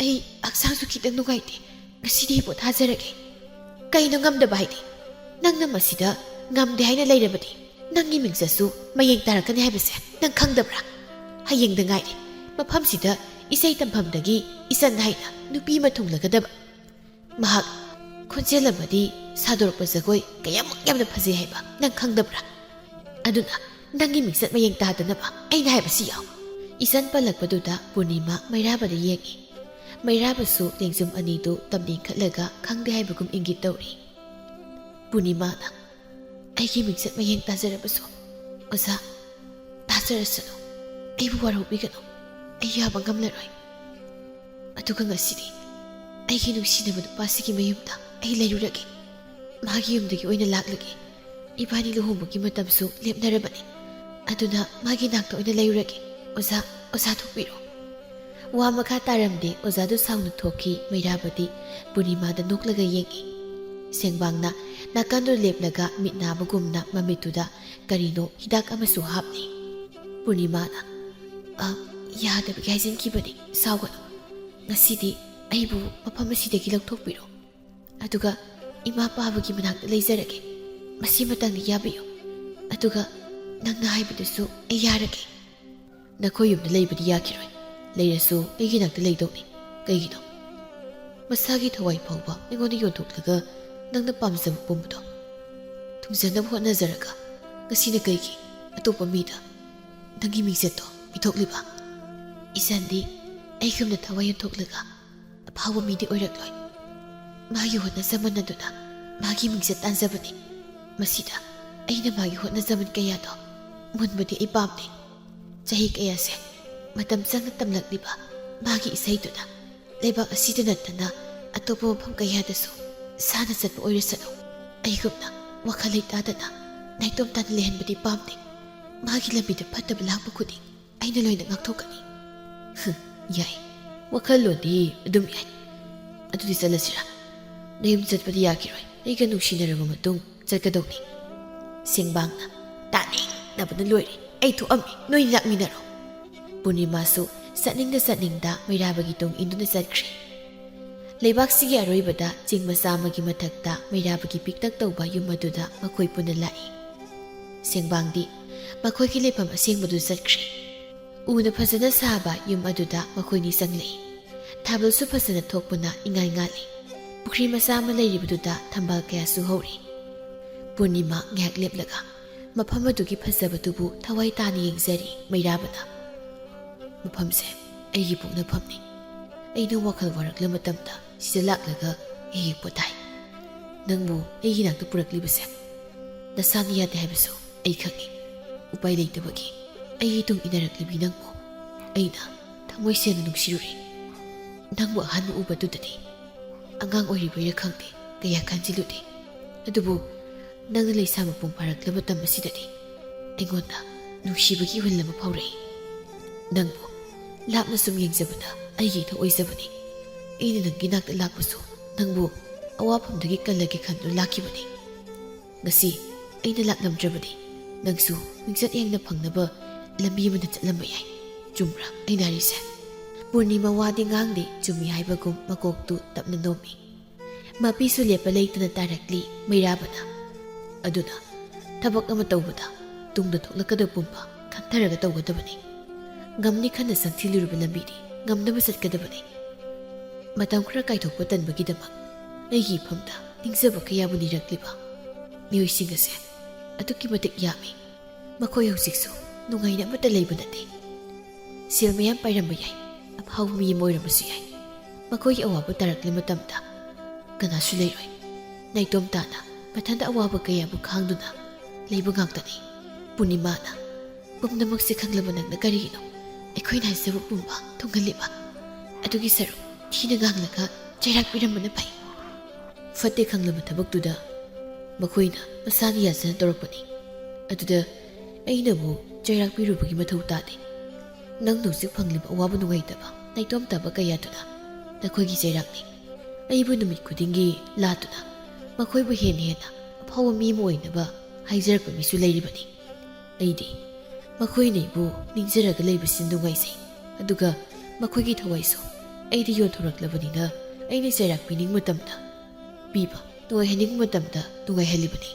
ꯑꯩ ꯍꯛꯆꯥꯡꯁꯨ ꯈꯤꯇꯪ ꯅꯨꯡꯉꯥꯏꯇꯦ꯫ ꯉꯁꯤꯗꯤ ꯑꯩ ꯄꯣꯊꯥꯖꯔꯒꯦ꯫" "ꯀꯩꯅꯣ ꯉꯝꯗꯕ ꯍꯥꯏꯗꯤ? ꯅꯪꯅ ꯃꯁꯤꯗ ꯉꯝꯗꯦ ꯍꯥꯏꯅ ꯂꯩꯔꯕꯗꯤ ꯅꯪꯒꯤ ꯃꯤꯡꯆꯠꯁꯨ ꯃꯌꯦꯡ ꯇꯥꯔꯛꯀꯅꯤ ꯍꯥꯏꯕꯁꯦ ꯅꯪ ꯈꯪꯗꯕ꯭ꯔꯥ? ꯍꯌꯦꯡꯗ ꯉꯥꯏꯔꯦ ꯃꯐꯝꯁꯤꯗ ꯏꯁꯩ ꯇꯝꯐꯝꯗꯒꯤ ꯏꯆꯟ ꯍꯥꯏꯅ ꯅꯨꯄꯤ ꯑꯃ ꯊꯨꯡꯂꯒꯗꯕ꯫ ꯃꯍꯥꯛ ꯈꯣꯟꯖꯦꯜ ꯑꯃꯗꯤ ꯁꯥꯗꯣꯔꯛꯄ ꯖꯒꯣꯏ ꯀꯌꯥꯃꯨꯛ ꯌꯥꯝꯅ ꯐꯖꯩ ꯍꯥꯏꯕ ꯅꯪ ꯈꯪꯗꯕ꯭ꯔꯥ? ꯑꯗꯨꯅ ꯅꯪꯒꯤ ꯃꯤꯡꯆꯠ ꯃꯌꯦꯡ ꯇꯥꯗꯅꯕ ꯑꯩꯅ ꯍꯥꯏꯕꯁꯤ ꯌꯥꯎ꯫" ꯏꯆꯟ ꯄꯜꯂꯛꯄꯗꯨꯗ ꯄꯨꯔꯅꯤꯃꯥ ꯃꯩꯔꯥꯕꯗ ꯌꯦꯡꯉꯤ꯫ ꯃꯩꯔꯥꯕꯁꯨ ꯂꯦꯡꯖꯨꯝ ꯑꯅꯤꯗꯨ ꯇꯝꯅꯤꯡꯈꯠꯂꯒ ꯈꯪꯗꯦ ꯍꯥꯏꯕꯒꯨꯝ ꯏꯪꯒꯤꯠ ꯇꯧꯔꯤ꯫ ꯄꯨꯔꯅꯤꯃꯥꯅ, "ꯑꯩꯒꯤ ꯃꯤꯡꯆꯠ ꯃꯌꯦꯡ ꯇꯥꯖꯔꯕꯁꯨ ꯑꯣꯖꯥ, ꯇꯥꯖꯔꯁꯅꯨ꯫ ꯑꯩꯕꯨ ꯋꯥꯔꯧꯕꯤꯒꯅꯨ꯫ ꯑꯩ ꯌꯥꯕ ꯉꯝꯂꯔꯣꯏ꯫ ꯑꯗꯨꯒ ꯉꯁꯤꯗꯤ ꯑꯩꯒꯤ ꯅꯨꯡꯁꯤꯅꯕ ꯅꯨꯄꯥꯁꯤꯒꯤ ꯃꯌꯨꯝꯗ ꯑꯩ ꯂꯩꯔꯨꯔꯒꯦ꯫ ꯃꯥꯒꯤ ꯌꯨꯝꯗꯒꯤ ꯑꯣꯏꯅ ꯂꯥꯛꯂꯒꯦ꯫ ꯏꯕꯥꯅꯤ ꯂꯨꯍꯣꯡꯕꯒꯤ ꯃꯇꯝꯁꯨ ꯂꯦꯞꯅꯔꯕꯅꯤ꯫ ꯑꯗꯨꯅ ꯃꯥꯒꯤ ꯅꯥꯛꯇ ꯑꯣꯏꯅ ꯂꯩꯔꯨꯔꯒꯦ꯫ ꯑꯣꯖꯥ, ꯑꯣꯖꯥ ꯊꯣꯛꯄꯤꯔꯣ꯫" ꯋꯥ ꯃꯈꯥ ꯇꯥꯔꯝꯗꯦ꯫ ꯑꯣꯖꯥꯗꯨ ꯁꯥꯎꯅ ꯊꯣꯛꯈꯤ꯫ ꯃꯩꯔꯥꯕꯗꯤ ꯄꯨꯔꯅꯤꯃꯥꯗ ꯅꯣꯛꯂꯒ ꯌꯦꯡꯉꯤ꯫ ꯁꯦꯡꯕꯥꯡꯅ ꯅꯥꯀꯟꯗꯨ ꯂꯦꯞꯂꯒ ꯃꯤꯠ ꯅꯥꯕꯒꯨꯝꯅ ꯃꯃꯤꯠꯇꯨꯗ ꯀꯔꯤꯅꯣ ꯍꯤꯗꯥꯛ ꯑꯃꯁꯨ ꯍꯥꯞꯂꯤ꯫ ꯄꯨꯔꯅꯤꯃꯥꯅ, "ꯑ, ꯌꯥꯗꯕꯒꯤ ꯍꯥꯏꯖꯤꯟꯈꯤꯕꯅꯤ, ꯁꯥꯎꯒꯅꯨ꯫ ꯉꯁꯤꯗꯤ ꯑꯩꯕꯨ ꯃꯐꯝ ꯑꯁꯤꯗꯒꯤ ꯂꯧꯊꯣꯛꯄꯤꯔꯣ꯫ ꯑꯗꯨꯒ ꯏꯃꯥ ꯄꯥꯕꯒꯤ ꯃꯅꯥꯛꯇ ꯂꯩꯖꯔꯒꯦ꯫ ꯃꯁꯤꯃꯇꯪꯗꯤ ꯌꯥꯕꯤꯌꯨ꯫ ꯑꯗꯨꯒ ꯅꯪꯅ ꯍꯥꯏꯕꯗꯨꯁꯨ ꯑꯩ ꯌꯥꯔꯒꯦ꯫" "ꯅꯈꯣꯏ ꯌꯨꯝꯗ ꯂꯩꯕꯗꯤ ꯌꯥꯈꯤꯔꯣꯏ꯫ ꯂꯩꯔꯁꯨ ꯑꯩꯒꯤ ꯅꯥꯛꯇ ꯂꯩꯗꯧꯅꯤ꯫ ꯀꯩꯒꯤꯅꯣ? ꯃꯁꯥꯒꯤ ꯊꯋꯥꯏ ꯐꯥꯎꯕ ꯑꯩꯉꯣꯟꯗ ꯌꯣꯟꯊꯣꯛꯂꯒ ꯅꯪꯅ ꯄꯥꯝꯖꯕ ꯄꯨꯝꯕꯗꯣ ꯎꯖꯅꯕ ꯍꯣꯠꯅꯖꯔꯒ ꯉꯁꯤꯅ ꯀꯩꯒꯤ ꯑꯇꯣꯞꯄ ꯃꯤꯗ ꯅꯪꯒꯤ ꯃꯤꯡꯆꯠꯇꯣ ꯄꯤꯊꯣꯛꯂꯤꯕ? ꯏꯆꯟꯗꯤ ꯑꯩꯒꯨꯝꯅ ꯊꯋꯥꯏ ꯌꯣꯟꯊꯣꯛꯂꯒ ꯑꯐꯥꯎꯕ ꯃꯤꯗꯤ ꯑꯣꯏꯔꯛꯂꯣꯏ꯫ ꯃꯥꯒꯤ ꯍꯣꯠꯅꯖꯃꯟ ꯑꯗꯨꯅ ꯃꯥꯒꯤ ꯃꯤꯡꯆꯠ ꯇꯥꯟꯖꯕꯅꯤ꯫ ꯃꯁꯤꯗ ꯑꯩꯅ ꯃꯥꯒꯤ ꯍꯣꯠꯅꯖꯃꯟ ꯀꯌꯥꯗꯣ ꯃꯨꯟꯕꯗꯤ ꯑꯩ ꯄꯥꯝꯗꯦ꯫ ꯆꯍꯤ ꯀꯌꯥꯁꯦ ꯃꯇꯝ ꯆꯪꯅ ꯇꯝꯂꯛꯂꯤꯕ ꯃꯥꯒꯤ ꯏꯁꯩꯗꯨꯅ ꯂꯩꯕꯥꯛ ꯑꯁꯤꯗ ꯅꯠꯇꯅ ꯑꯇꯣꯞꯄ ꯃꯐꯝ ꯀꯌꯥꯗꯁꯨ ꯁꯥꯟꯅ ꯆꯠꯄ ꯑꯣꯏꯔꯁꯅꯨ꯫ ꯑꯩꯒꯨꯝꯅ ꯋꯥꯈꯜ ꯂꯩꯇꯥꯗꯅ ꯅꯥꯏꯇꯣꯝ ꯇꯥꯅ ꯂꯩꯍꯟꯕꯗꯤ ꯄꯥꯝꯗꯦ꯫ ꯃꯥꯒꯤ ꯂꯝꯕꯤꯗ ꯐꯠꯇꯕ ꯂꯥꯛꯄ ꯈꯨꯗꯤꯡ ꯑꯩꯅ ꯂꯣꯏꯅ ꯉꯥꯛꯊꯣꯛꯀꯅꯤ꯫ ꯍꯨꯝ, ꯌꯥꯏ, ꯋꯥꯈꯜꯂꯣꯟꯗꯤ ꯑꯗꯨꯝ ꯌꯥꯏ꯫ ꯑꯗꯨꯗꯤ ꯆꯠꯂꯁꯤꯔꯥ? ꯅꯌꯨꯝ ꯆꯠꯄꯗꯤ ꯌꯥꯈꯤꯔꯣꯏ꯫ ꯑꯩꯒ ꯅꯨꯡꯁꯤꯅꯔꯕ ꯃꯇꯨꯡ ꯆꯠꯀꯗꯧꯅꯤ꯫ ꯁꯦꯡꯕꯥꯡꯅ, "ꯇꯥꯅꯤꯡꯗꯕꯅ ꯂꯣꯏꯔꯦ꯫ ꯑꯩ ꯊꯣꯛꯑꯝꯃꯤ, ꯅꯣꯏ ꯂꯥꯛꯃꯤꯟꯅꯔꯣ"꯫ ꯄꯨꯔꯅꯤꯃꯥꯁꯨ ꯆꯠꯅꯤꯡꯗ ꯆꯠꯅꯤꯡꯗ ꯃꯩꯔꯥꯕꯒꯤ ꯇꯨꯡ ꯏꯟꯗꯨꯅ ꯆꯠꯈ꯭ꯔꯦ꯫ ꯂꯩꯕꯥꯛꯁꯤꯒꯤ ꯑꯔꯣꯏꯕꯗ ꯆꯤꯡ ꯃꯆꯥ ꯑꯃꯒꯤ ꯃꯊꯛꯇ ꯃꯩꯔꯥꯕꯒꯤ ꯄꯤꯛꯇꯛ ꯇꯧꯕ ꯌꯨꯝ ꯑꯗꯨꯗ ꯃꯈꯣꯏ ꯄꯨꯟꯅ ꯂꯥꯛꯏ꯫ ꯁꯦꯡꯕꯥꯡꯗꯤ ꯃꯈꯣꯏꯒꯤ ꯂꯩꯐꯝ ꯑꯁꯦꯡꯕꯗꯨ ꯆꯠꯈ꯭ꯔꯦ꯫ ꯎꯅ ꯐꯖꯅ ꯁꯥꯕ ꯌꯨꯝ ꯑꯗꯨꯗ ꯃꯈꯣꯏꯅꯤ ꯆꯪꯂꯛꯏ꯫ ꯊꯥꯕꯜꯁꯨ ꯐꯖꯅ ꯊꯣꯛꯄꯅ ꯏꯉꯥꯜ ꯉꯥꯜꯂꯤ꯫ ꯄꯨꯈ꯭ꯔꯤ ꯃꯆꯥ ꯑꯃ ꯂꯩꯔꯤꯕꯗꯨꯗ ꯊꯝꯕꯥꯜ ꯀꯌꯥꯁꯨ ꯍꯧꯔꯤ꯫ ꯄꯨꯔꯅꯤꯃꯥ ꯉꯥꯏꯍꯥꯛ ꯂꯦꯞꯂꯒ ꯃꯐꯝ ꯑꯗꯨꯒꯤ ꯐꯖꯕꯗꯨꯕꯨ ꯊꯋꯥꯏ ꯇꯥꯅ ꯌꯦꯡꯖꯔꯤ ꯃꯩꯔꯥꯕꯅ꯫ "ꯃꯐꯝꯁꯦ ꯑꯩꯒꯤ ꯄꯣꯛꯅꯐꯝꯅꯤ꯫ ꯑꯩꯅ ꯋꯥꯈꯜ ꯋꯥꯔꯛꯂ ꯃꯇꯝꯗ ꯁꯤꯗ ꯂꯥꯛꯂꯒ ꯍꯦꯛ ꯍꯦꯛ ꯄꯣꯊꯥꯏ꯫ ꯅꯪꯕꯨ ꯑꯩꯒꯤ ꯅꯥꯛꯇ ꯄꯨꯔꯛꯂꯤꯕꯁꯦ ꯅꯁꯥꯅ ꯌꯥꯗꯦ ꯍꯥꯏꯕꯁꯨ ꯑꯩ ꯈꯪꯏ꯫ ꯎꯄꯥꯏ ꯂꯩꯇꯕꯒꯤ ꯑꯩꯒꯤ ꯇꯨꯡ ꯏꯟꯅꯔꯛꯂꯤꯕꯤ ꯅꯪꯕꯨ ꯑꯩꯅ ꯊꯃꯣꯏ ꯁꯦꯡꯅ ꯅꯨꯡꯁꯤꯔꯨꯔꯦ꯫ ꯅꯪꯕꯨ ꯑꯍꯥꯟꯕ ꯎꯕꯗꯨꯗꯗꯤ ꯑꯉꯥꯡ ꯑꯣꯏꯔꯤꯕꯩꯔꯥ ꯈꯪꯗꯦ, ꯀꯌꯥ ꯈꯟꯖꯤꯜꯂꯨꯗꯦ꯫ ꯑꯗꯨꯕꯨ ꯅꯪꯅ ꯂꯩꯁꯥ ꯃꯄꯨꯡ ꯐꯥꯔꯛꯂꯕ ꯃꯇꯝ ꯑꯁꯤꯗꯗꯤ ꯑꯩꯉꯣꯟꯗ ꯅꯨꯡꯁꯤꯕꯒꯤ ꯏꯍꯨꯜ ꯑꯃ ꯐꯥꯎꯔꯛꯏ꯫ ꯅꯪꯕꯨ ꯂꯥꯞꯅ ꯁꯨꯝ ꯌꯦꯡꯖꯕꯗ ꯑꯩꯒꯤ ꯏꯊꯧ ꯑꯣꯏꯖꯕꯅꯤ꯫ ꯑꯩꯅ ꯅꯪꯒꯤ ꯅꯥꯛꯇ ꯂꯥꯛꯄꯁꯨ ꯅꯪꯕꯨ ꯑꯋꯥꯐꯝꯗꯒꯤ ꯀꯜꯂꯒꯦ ꯈꯟꯗꯨꯅ ꯂꯥꯛꯈꯤꯕꯅꯤ꯫ ꯉꯁꯤ ꯑꯩꯅ ꯂꯥꯛꯂꯝꯗ꯭ꯔꯕꯗꯤ ꯅꯪꯁꯨ ꯃꯤꯡꯆꯠ ꯌꯦꯡꯅ ꯐꯪꯅꯕ ꯂꯝꯕꯤ ꯑꯃꯗ ꯆꯠꯂꯝꯕ ꯌꯥꯏ꯫ ꯆꯨꯝꯕ꯭ꯔꯥ ꯑꯩꯅ ꯍꯥꯏꯔꯤꯁꯦ?" ꯄꯨꯔꯅꯤꯃꯥ ꯋꯥꯗꯤ ꯉꯥꯡꯗꯦ, ꯆꯨꯝꯃꯤ ꯍꯥꯏꯕꯒꯨꯝ ꯃꯀꯣꯛꯇꯨ ꯇꯞꯅ ꯅꯣꯝꯃꯤ꯫ ꯃꯄꯤꯁꯨ ꯂꯦꯞꯄ ꯂꯩꯇꯅ ꯇꯥꯔꯛꯂꯤ ꯃꯩꯔꯥꯕꯅ꯫ ꯑꯗꯨꯅ ꯊꯕꯛ ꯑꯃ ꯇꯧꯕꯗ ꯇꯨꯡꯗ ꯊꯣꯛꯂꯛꯀꯗꯕ ꯄꯨꯝꯕ ꯈꯟꯊꯔꯒ ꯇꯧꯒꯗꯕꯅꯤ꯫ ꯉꯝꯅꯤ ꯈꯟꯅ ꯆꯪꯁꯤꯜꯂꯨꯔꯕ ꯂꯝꯕꯤꯗꯤ ꯉꯝꯅꯕ ꯆꯠꯀꯗꯕꯅꯤ꯫ ꯃꯇꯝ ꯈꯔ ꯀꯥꯏꯊꯣꯛꯄ ꯇꯟꯕꯒꯤꯗꯃꯛ ꯑꯩꯒꯤ ꯏꯐꯝꯗ ꯅꯤꯡꯖꯕ ꯀꯌꯥꯕꯨ ꯅꯤꯔꯛꯂꯤꯕ꯫ ꯃꯤꯑꯣꯏꯁꯤꯡ ꯑꯁꯦ ꯑꯗꯨꯛꯀꯤ ꯃꯇꯤꯛ ꯌꯥꯝꯃꯤ꯫ ꯃꯈꯣꯏ ꯍꯧꯖꯤꯛꯁꯨ ꯅꯨꯡꯉꯥꯏꯅ ꯑꯃꯠꯇ ꯂꯩꯕ ꯅꯠꯇꯦ꯫ ꯁꯦꯜ ꯃꯌꯥꯝ ꯄꯥꯏꯔꯝꯕ ꯌꯥꯏ, ꯑꯐꯥꯎꯕ ꯃꯤ ꯑꯃ ꯑꯣꯏꯔꯝꯕꯁꯨ ꯌꯥꯏ꯫ ꯃꯈꯣꯏꯒꯤ ꯑꯋꯥꯕ ꯇꯥꯔꯛꯂꯤ ꯃꯇꯝꯗ ꯀꯅꯥꯁꯨ ꯂꯩꯔꯣꯏ꯫ ꯅꯥꯏꯇꯣꯝ ꯇꯥꯅ ꯃꯊꯟꯇ ꯑꯋꯥꯕ ꯀꯌꯥꯕꯨ ꯈꯥꯡꯗꯨꯅ ꯂꯩꯕ ꯉꯥꯛꯇꯅꯤ꯫ ꯄꯨꯔꯅꯤꯃꯥꯅ ꯄꯨꯝꯅꯃꯛꯁꯦ ꯈꯪꯂꯕ ꯅꯪꯅ ꯀꯔꯤꯒꯤꯅꯣ ꯑꯩꯈꯣꯏꯅ ꯍꯥꯏꯖꯕ ꯄꯨꯝꯕ ꯊꯨꯡꯍꯜꯂꯤꯕ? ꯑꯗꯨꯒꯤ ꯁꯔꯨꯛ ꯊꯤꯅ ꯉꯥꯡꯂꯒ ꯆꯩꯔꯥꯛ ꯄꯤꯔꯝꯕꯅ ꯐꯩ꯫ ꯐꯠꯇꯦ ꯈꯪꯂꯕ ꯊꯕꯛꯇꯨꯗ ꯃꯈꯣꯏꯅ ꯃꯁꯥꯒꯤ ꯌꯥꯖꯅ ꯇꯧꯔꯛꯄꯅꯤ꯫ ꯑꯗꯨꯗ ꯑꯩꯅꯕꯨ ꯆꯩꯔꯥꯛ ꯄꯤꯔꯨꯕꯒꯤ ꯃꯊꯧ ꯇꯥꯗꯦ꯫ ꯅꯪꯅ ꯍꯧꯖꯤꯛ ꯐꯪꯂꯤꯕ ꯑꯋꯥꯕ ꯅꯨꯡꯉꯥꯏꯇꯕ, ꯅꯥꯏꯇꯣꯝ ꯇꯥꯕ ꯀꯌꯥꯗꯨꯅ ꯅꯈꯣꯏꯒꯤ ꯆꯩꯔꯥꯛꯅꯤ꯫ ꯑꯩꯕꯨ ꯅꯨꯃꯤꯠ ꯈꯨꯗꯤꯡꯒꯤ ꯂꯥꯠꯇꯨꯅ ꯃꯈꯣꯏꯕꯨ ꯍꯦꯟꯅ ꯍꯦꯟꯅ ꯑꯐꯥꯎꯕ ꯃꯤ ꯑꯃ ꯑꯣꯏꯅꯕ ꯍꯥꯏꯖꯔꯛꯄ ꯃꯤꯁꯨ ꯂꯩꯔꯤꯕꯅꯤ꯫ ꯑꯩꯗꯤ ꯃꯈꯣꯏꯅ ꯑꯩꯕꯨ ꯅꯤꯡꯖꯔꯒ ꯂꯩꯕꯁꯤ ꯅꯨꯡꯉꯥꯏꯖꯩ꯫ ꯑꯗꯨꯒ ꯃꯈꯣꯏꯒꯤ ꯊꯋꯥꯏꯁꯨ ꯑꯩꯗꯤ ꯌꯣꯟꯊꯣꯔꯛꯂꯕꯅꯤꯅ ꯑꯩꯅ ꯆꯩꯔꯥꯛ ꯄꯤꯅꯤꯡꯕ ꯃꯇꯝꯗ ꯄꯤꯕ, ꯅꯨꯡꯉꯥꯏꯍꯟꯅꯤꯡꯕ ꯃꯇꯝꯗ ꯅꯨꯡꯉꯥꯏꯍꯜꯂꯤꯕꯅꯤ꯫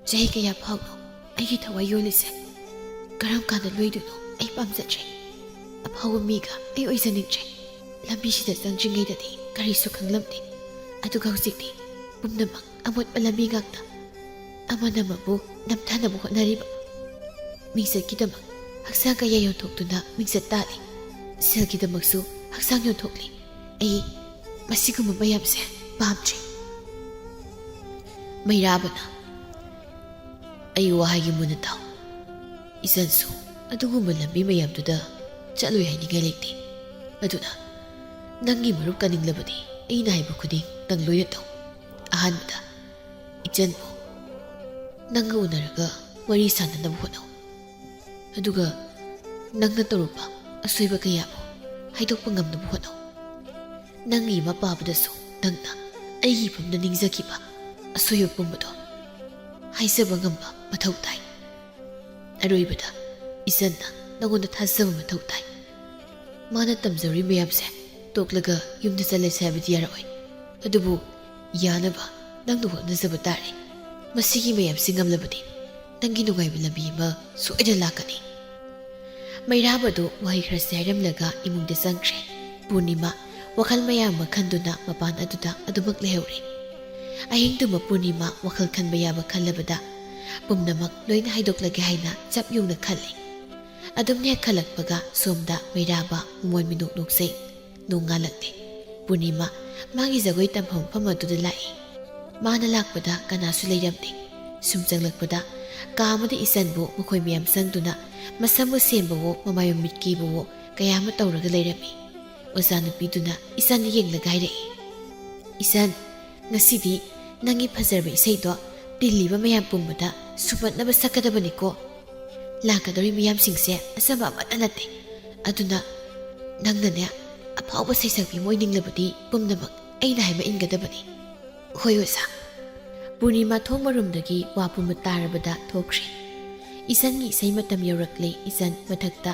ꯆꯍꯤ ꯀꯌꯥ ꯐꯥꯎꯅꯣ ꯑꯩꯒꯤ ꯊꯋꯥꯏ ꯌꯣꯜꯂꯤꯁꯦ? ꯀꯔꯝ ꯀꯥꯟꯗ ꯂꯣꯏꯗꯣꯏꯅꯣ? ꯑꯩ ꯄꯥꯝꯖꯗ꯭ꯔꯦ꯫ ꯑꯐꯥꯎꯕ ꯃꯤꯒ ꯑꯩ ꯑꯣꯏꯖꯅꯤꯡꯗ꯭ꯔꯦ꯫ ꯂꯝꯕꯤꯁꯤꯗ ꯆꯪꯗ꯭ꯔꯤꯉꯩꯗꯗꯤ ꯀꯔꯤꯁꯨ ꯈꯪꯂꯝꯗꯦ꯫ ꯑꯗꯨꯒ ꯍꯧꯖꯤꯛꯇꯤ ꯄꯨꯝꯅꯃꯛ ꯑꯃꯣꯠꯄ ꯂꯝꯕꯤ ꯉꯥꯛꯇ꯫ ꯑꯃꯅ ꯑꯃꯕꯨ ꯅꯝꯊꯅꯕ ꯍꯣꯠꯅꯔꯤꯕ꯫ ꯃꯤꯡꯆꯠꯀꯤꯗꯃꯛ ꯍꯛꯆꯥꯡ ꯀꯌꯥ ꯌꯣꯟꯊꯣꯛꯇꯨꯅ ꯃꯤꯡꯆꯠ ꯇꯥꯜꯂꯤ꯫ ꯁꯦꯜꯒꯤꯗꯃꯛꯁꯨ ꯍꯛꯆꯥꯡ ꯌꯣꯟꯊꯣꯛꯂꯤ꯫ ꯑꯩ ꯃꯁꯤꯒꯨꯝꯕ ꯃꯌꯥꯝꯁꯦ ꯄꯥꯝꯗ꯭ꯔꯦ꯫ ꯃꯩꯔꯥꯕꯅ, ꯑꯩ ꯋꯥ ꯍꯥꯏꯒꯦ ꯃꯨꯟꯅ ꯇꯥꯎ꯫ ꯏꯆꯟꯁꯨ ꯑꯗꯨꯒꯨꯝꯕ ꯂꯝꯕꯤ ꯃꯌꯥꯝꯗꯨꯗ ꯆꯠꯂꯣꯏ ꯍꯥꯏꯅꯤꯡꯉꯥꯏ ꯂꯩꯇꯦ꯫ ꯑꯗꯨꯅ ꯅꯪꯒꯤ ꯃꯔꯨꯞ ꯀꯥꯅꯤꯡꯂꯕꯗꯤ ꯑꯩꯅ ꯍꯥꯏꯕ ꯈꯨꯗꯤꯡ ꯅꯪ ꯂꯣꯏꯅ ꯇꯧ꯫ ꯑꯍꯥꯟꯕꯗ ꯏꯆꯟꯕꯨ ꯅꯪꯒ ꯎꯅꯔꯒ ꯋꯥꯔꯤ ꯁꯥꯟꯅꯅꯕ ꯍꯣꯠꯅꯧ꯫ ꯑꯗꯨꯒ ꯅꯪꯅ ꯇꯧꯔꯨꯕ ꯑꯁꯣꯏꯕ ꯀꯌꯥꯕꯨ ꯍꯥꯏꯗꯣꯛꯄ ꯉꯝꯅꯕ ꯍꯣꯠꯅꯧ꯫ ꯅꯪꯒꯤ ꯏꯃꯥ ꯄꯥꯕꯗꯁꯨ ꯅꯪꯅ ꯑꯩꯒꯤ ꯏꯐꯝꯗ ꯅꯤꯡꯖꯈꯤꯕ ꯑꯁꯣꯏꯕ ꯄꯨꯝꯕꯗꯣ ꯍꯥꯏꯖꯕ ꯉꯝꯕ ꯃꯊꯧ ꯇꯥꯏ꯫ ꯑꯔꯣꯏꯕꯗ ꯏꯆꯟꯅ ꯅꯉꯣꯟꯗ ꯊꯥꯖꯕ ꯃꯊꯧ ꯇꯥꯏ꯫ ꯃꯥꯅ ꯇꯝꯖꯔꯨꯏ ꯃꯌꯥꯝꯁꯦ ꯇꯣꯛꯂꯒ ꯌꯨꯝꯗ ꯆꯠꯂꯁꯦ ꯍꯥꯏꯕꯗꯤ ꯌꯥꯔꯛꯑꯣꯏ꯫ ꯑꯗꯨꯕꯨ ꯌꯥꯅꯕ ꯅꯪꯅ ꯍꯣꯠꯅꯖꯕ ꯇꯥꯔꯦ꯫ ꯃꯁꯤꯒꯤ ꯃꯌꯥꯝꯁꯤ ꯉꯝꯂꯕꯗꯤ ꯅꯪꯒꯤ ꯅꯨꯡꯉꯥꯏꯕ ꯂꯝꯕꯤ ꯑꯃ ꯁꯣꯏꯗꯅ ꯂꯥꯛꯀꯅꯤ꯫ ꯃꯩꯔꯥꯕꯗꯨ ꯋꯥꯍꯩ ꯈꯔꯁꯤ ꯍꯥꯏꯔꯝꯂꯒ ꯏꯃꯨꯡꯗ ꯆꯪꯈ꯭ꯔꯦ꯫ ꯄꯨꯔꯅꯤꯃꯥ ꯋꯥꯈꯜ ꯃꯌꯥꯝ ꯑꯃ ꯈꯟꯗꯨꯅ ꯃꯄꯥꯟ ꯑꯗꯨꯗ ꯑꯗꯨꯃꯛ ꯂꯩꯍꯧꯔꯦ꯫ ꯑꯍꯤꯡꯗꯨꯃ ꯄꯨꯔꯅꯤꯃꯥ ꯋꯥꯈꯜ ꯈꯟꯕ ꯌꯥꯕ ꯈꯜꯂꯕꯗ ꯄꯨꯝꯅꯃꯛ ꯂꯣꯏꯅ ꯍꯥꯏꯗꯣꯛꯂꯒꯦ ꯍꯥꯏꯅ ꯆꯞ ꯌꯨꯡꯅ ꯈꯜꯂꯤ꯫ ꯑꯗꯨꯝ ꯍꯦꯛ ꯈꯜꯂꯛꯄꯒ ꯁꯣꯝꯗ ꯃꯩꯔꯥꯕ ꯃꯃꯣꯟ ꯃꯤꯅꯣꯛ ꯅꯣꯛꯆꯩ꯫ ꯅꯣꯡꯉꯥꯜꯂꯛꯂꯦ꯫ ꯄꯨꯔꯅꯤꯃꯥ ꯃꯥꯒꯤ ꯖꯒꯣꯏ ꯇꯝꯐꯝ ꯃꯐꯝ ꯑꯗꯨꯗ ꯂꯥꯛꯏ꯫ ꯃꯥꯅ ꯂꯥꯛꯄꯗ ꯀꯅꯥꯁꯨ ꯂꯩꯔꯝꯗꯦ꯫ ꯁꯨꯝ ꯆꯪꯂꯛꯄꯗ ꯀꯥ ꯑꯃꯗ ꯏꯆꯟꯕꯨ ꯃꯈꯣꯏ ꯃꯌꯥꯝ ꯆꯪꯗꯨꯅ ꯃꯁꯝꯕꯨ ꯁꯦꯝꯕꯋꯣ ꯃꯃꯥꯏ ꯃꯃꯤꯠ ꯀꯦꯕꯋꯣ ꯀꯌꯥ ꯑꯃ ꯇꯧꯔꯒ ꯂꯩꯔꯝꯃꯤ꯫ ꯑꯣꯖꯥ ꯅꯨꯄꯤꯗꯨꯅ ꯏꯆꯟꯗ ꯌꯦꯡꯂꯒ ꯍꯥꯏꯔꯛꯏ, "ꯏꯆꯟ, ꯉꯁꯤꯗꯤ ꯅꯪꯒꯤ ꯐꯖꯔꯕ ꯏꯁꯩꯗꯣ ꯇꯤꯜꯂꯤꯕ ꯃꯌꯥꯝ ꯄꯨꯝꯕꯗ ꯁꯨꯝꯍꯠꯅꯕ ꯁꯛꯀꯗꯕꯅꯤꯀꯣ꯫ ꯂꯥꯛꯀꯗꯧꯔꯤ ꯃꯤꯌꯥꯝꯁꯤꯡꯁꯦ ꯑꯆꯝꯕ ꯑꯃꯠꯇ ꯅꯠꯇꯦ꯫ ꯑꯗꯨꯅ ꯅꯪꯅꯅꯦ ꯑꯐꯥꯎꯕ ꯁꯩꯁꯛꯄꯤ ꯑꯃ ꯑꯣꯏꯅꯤꯡꯂꯕꯗꯤ ꯄꯨꯝꯅꯃꯛ ꯑꯩꯅ ꯍꯥꯏꯕ ꯏꯟꯒꯗꯕꯅꯤ꯫" "ꯍꯣꯏ ꯑꯣꯖꯥ꯫" ꯄꯨꯔꯅꯤꯃꯥ ꯊꯣꯡ ꯃꯔꯨꯝꯗꯒꯤ ꯋꯥ ꯄꯨꯝꯕ ꯇꯥꯔꯕꯗ ꯊꯣꯛꯈ꯭ꯔꯦ꯫ ꯏꯆꯟꯒꯤ ꯏꯁꯩ ꯃꯇꯝ ꯌꯧꯔꯛꯂꯦ꯫ ꯏꯆꯟ ꯃꯊꯛꯇ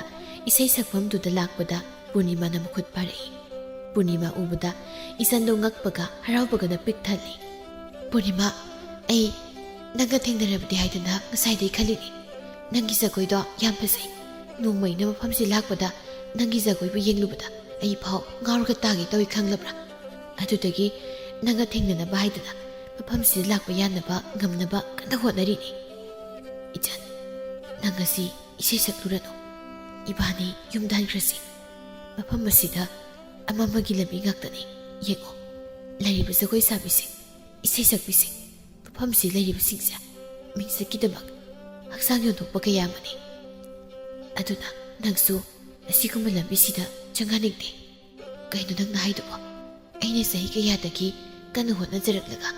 ꯏꯁꯩ ꯁꯛꯐꯝꯗꯨꯗ ꯂꯥꯛꯄꯗ ꯄꯨꯔꯅꯤꯃꯥꯅ ꯃꯈꯨꯠ ꯄꯥꯏꯔꯛꯏ꯫ ꯄꯨꯔꯅꯤꯃꯥ ꯎꯕꯗ ꯏꯆꯟꯗꯣ ꯉꯛꯄꯒ ꯍꯔꯥꯎꯕꯒꯅ ꯄꯤꯛ ꯊꯜꯂꯤ꯫ "ꯄꯨꯔꯅꯤꯃꯥ, ꯑꯩ ꯅꯪꯒ ꯊꯦꯡꯅꯔꯕꯗꯤ ꯍꯥꯏꯗꯅ ꯉꯁꯥꯏꯗꯩ ꯈꯜꯂꯤꯅꯤ꯫ ꯅꯪꯒꯤ ꯖꯒꯣꯏꯗꯣ ꯌꯥꯝ ꯐꯖꯩ꯫ ꯅꯣꯡꯃ ꯑꯩꯅ ꯃꯐꯝꯁꯤ ꯂꯥꯛꯄꯗ ꯅꯪꯒꯤ ꯖꯒꯣꯏꯕꯨ ꯌꯦꯡꯂꯨꯕꯗ ꯑꯩ ꯐꯥꯎ ꯉꯥꯎꯔꯒ ꯇꯥꯒꯦ ꯇꯧꯏ ꯈꯪꯂꯕ꯭ꯔꯥ? ꯑꯗꯨꯗꯒꯤ ꯅꯪꯒ ꯊꯦꯡꯅꯅꯕ ꯍꯥꯏꯗꯅ ꯃꯐꯝꯁꯤꯗ ꯂꯥꯛꯄ ꯌꯥꯅꯕ ꯉꯝꯅꯕ ꯀꯟꯅ ꯍꯣꯠꯅꯔꯤꯅꯤ꯫ ꯏꯆꯟ, ꯅꯪ ꯉꯁꯤ ꯏꯁꯩ ꯁꯛꯂꯨꯔꯅꯨ꯫ ꯏꯕꯥꯅꯤ ꯌꯨꯝꯗ ꯍꯟꯈ꯭ꯔꯁꯤ꯫ ꯃꯐꯝ ꯑꯁꯤꯗ ꯑꯃꯝꯕꯒꯤ ꯂꯝꯕꯤ ꯉꯥꯛꯇꯅꯤ꯫ ꯌꯦꯡꯉꯣ, ꯂꯩꯔꯤꯕ ꯖꯒꯣꯏ ꯁꯥꯕꯤꯁꯤꯡ, ꯏꯁꯩ ꯁꯛꯄꯤꯁꯤꯡ, ꯃꯐꯝꯁꯤ ꯂꯩꯔꯤꯕꯁꯤꯡꯁꯦ ꯃꯤꯡꯆꯠꯀꯤꯗꯃꯛ ꯍꯛꯆꯥꯡ ꯌꯣꯟꯊꯣꯛꯄ ꯀꯌꯥ ꯑꯃꯅꯤ꯫ ꯑꯗꯨꯅ ꯅꯪꯁꯨ ꯑꯁꯤꯒꯨꯝꯕ ꯂꯝꯕꯤꯁꯤꯗ ꯆꯪꯍꯟꯅꯤꯡꯗꯦ꯫" "ꯀꯩꯅꯣ ꯅꯪꯅ ꯍꯥꯏꯗꯨꯕꯣ? ꯑꯩꯅ ꯆꯍꯤ ꯀꯌꯥꯗꯒꯤ ꯀꯟꯅ ꯍꯣꯠꯅꯖꯔꯛꯂꯒ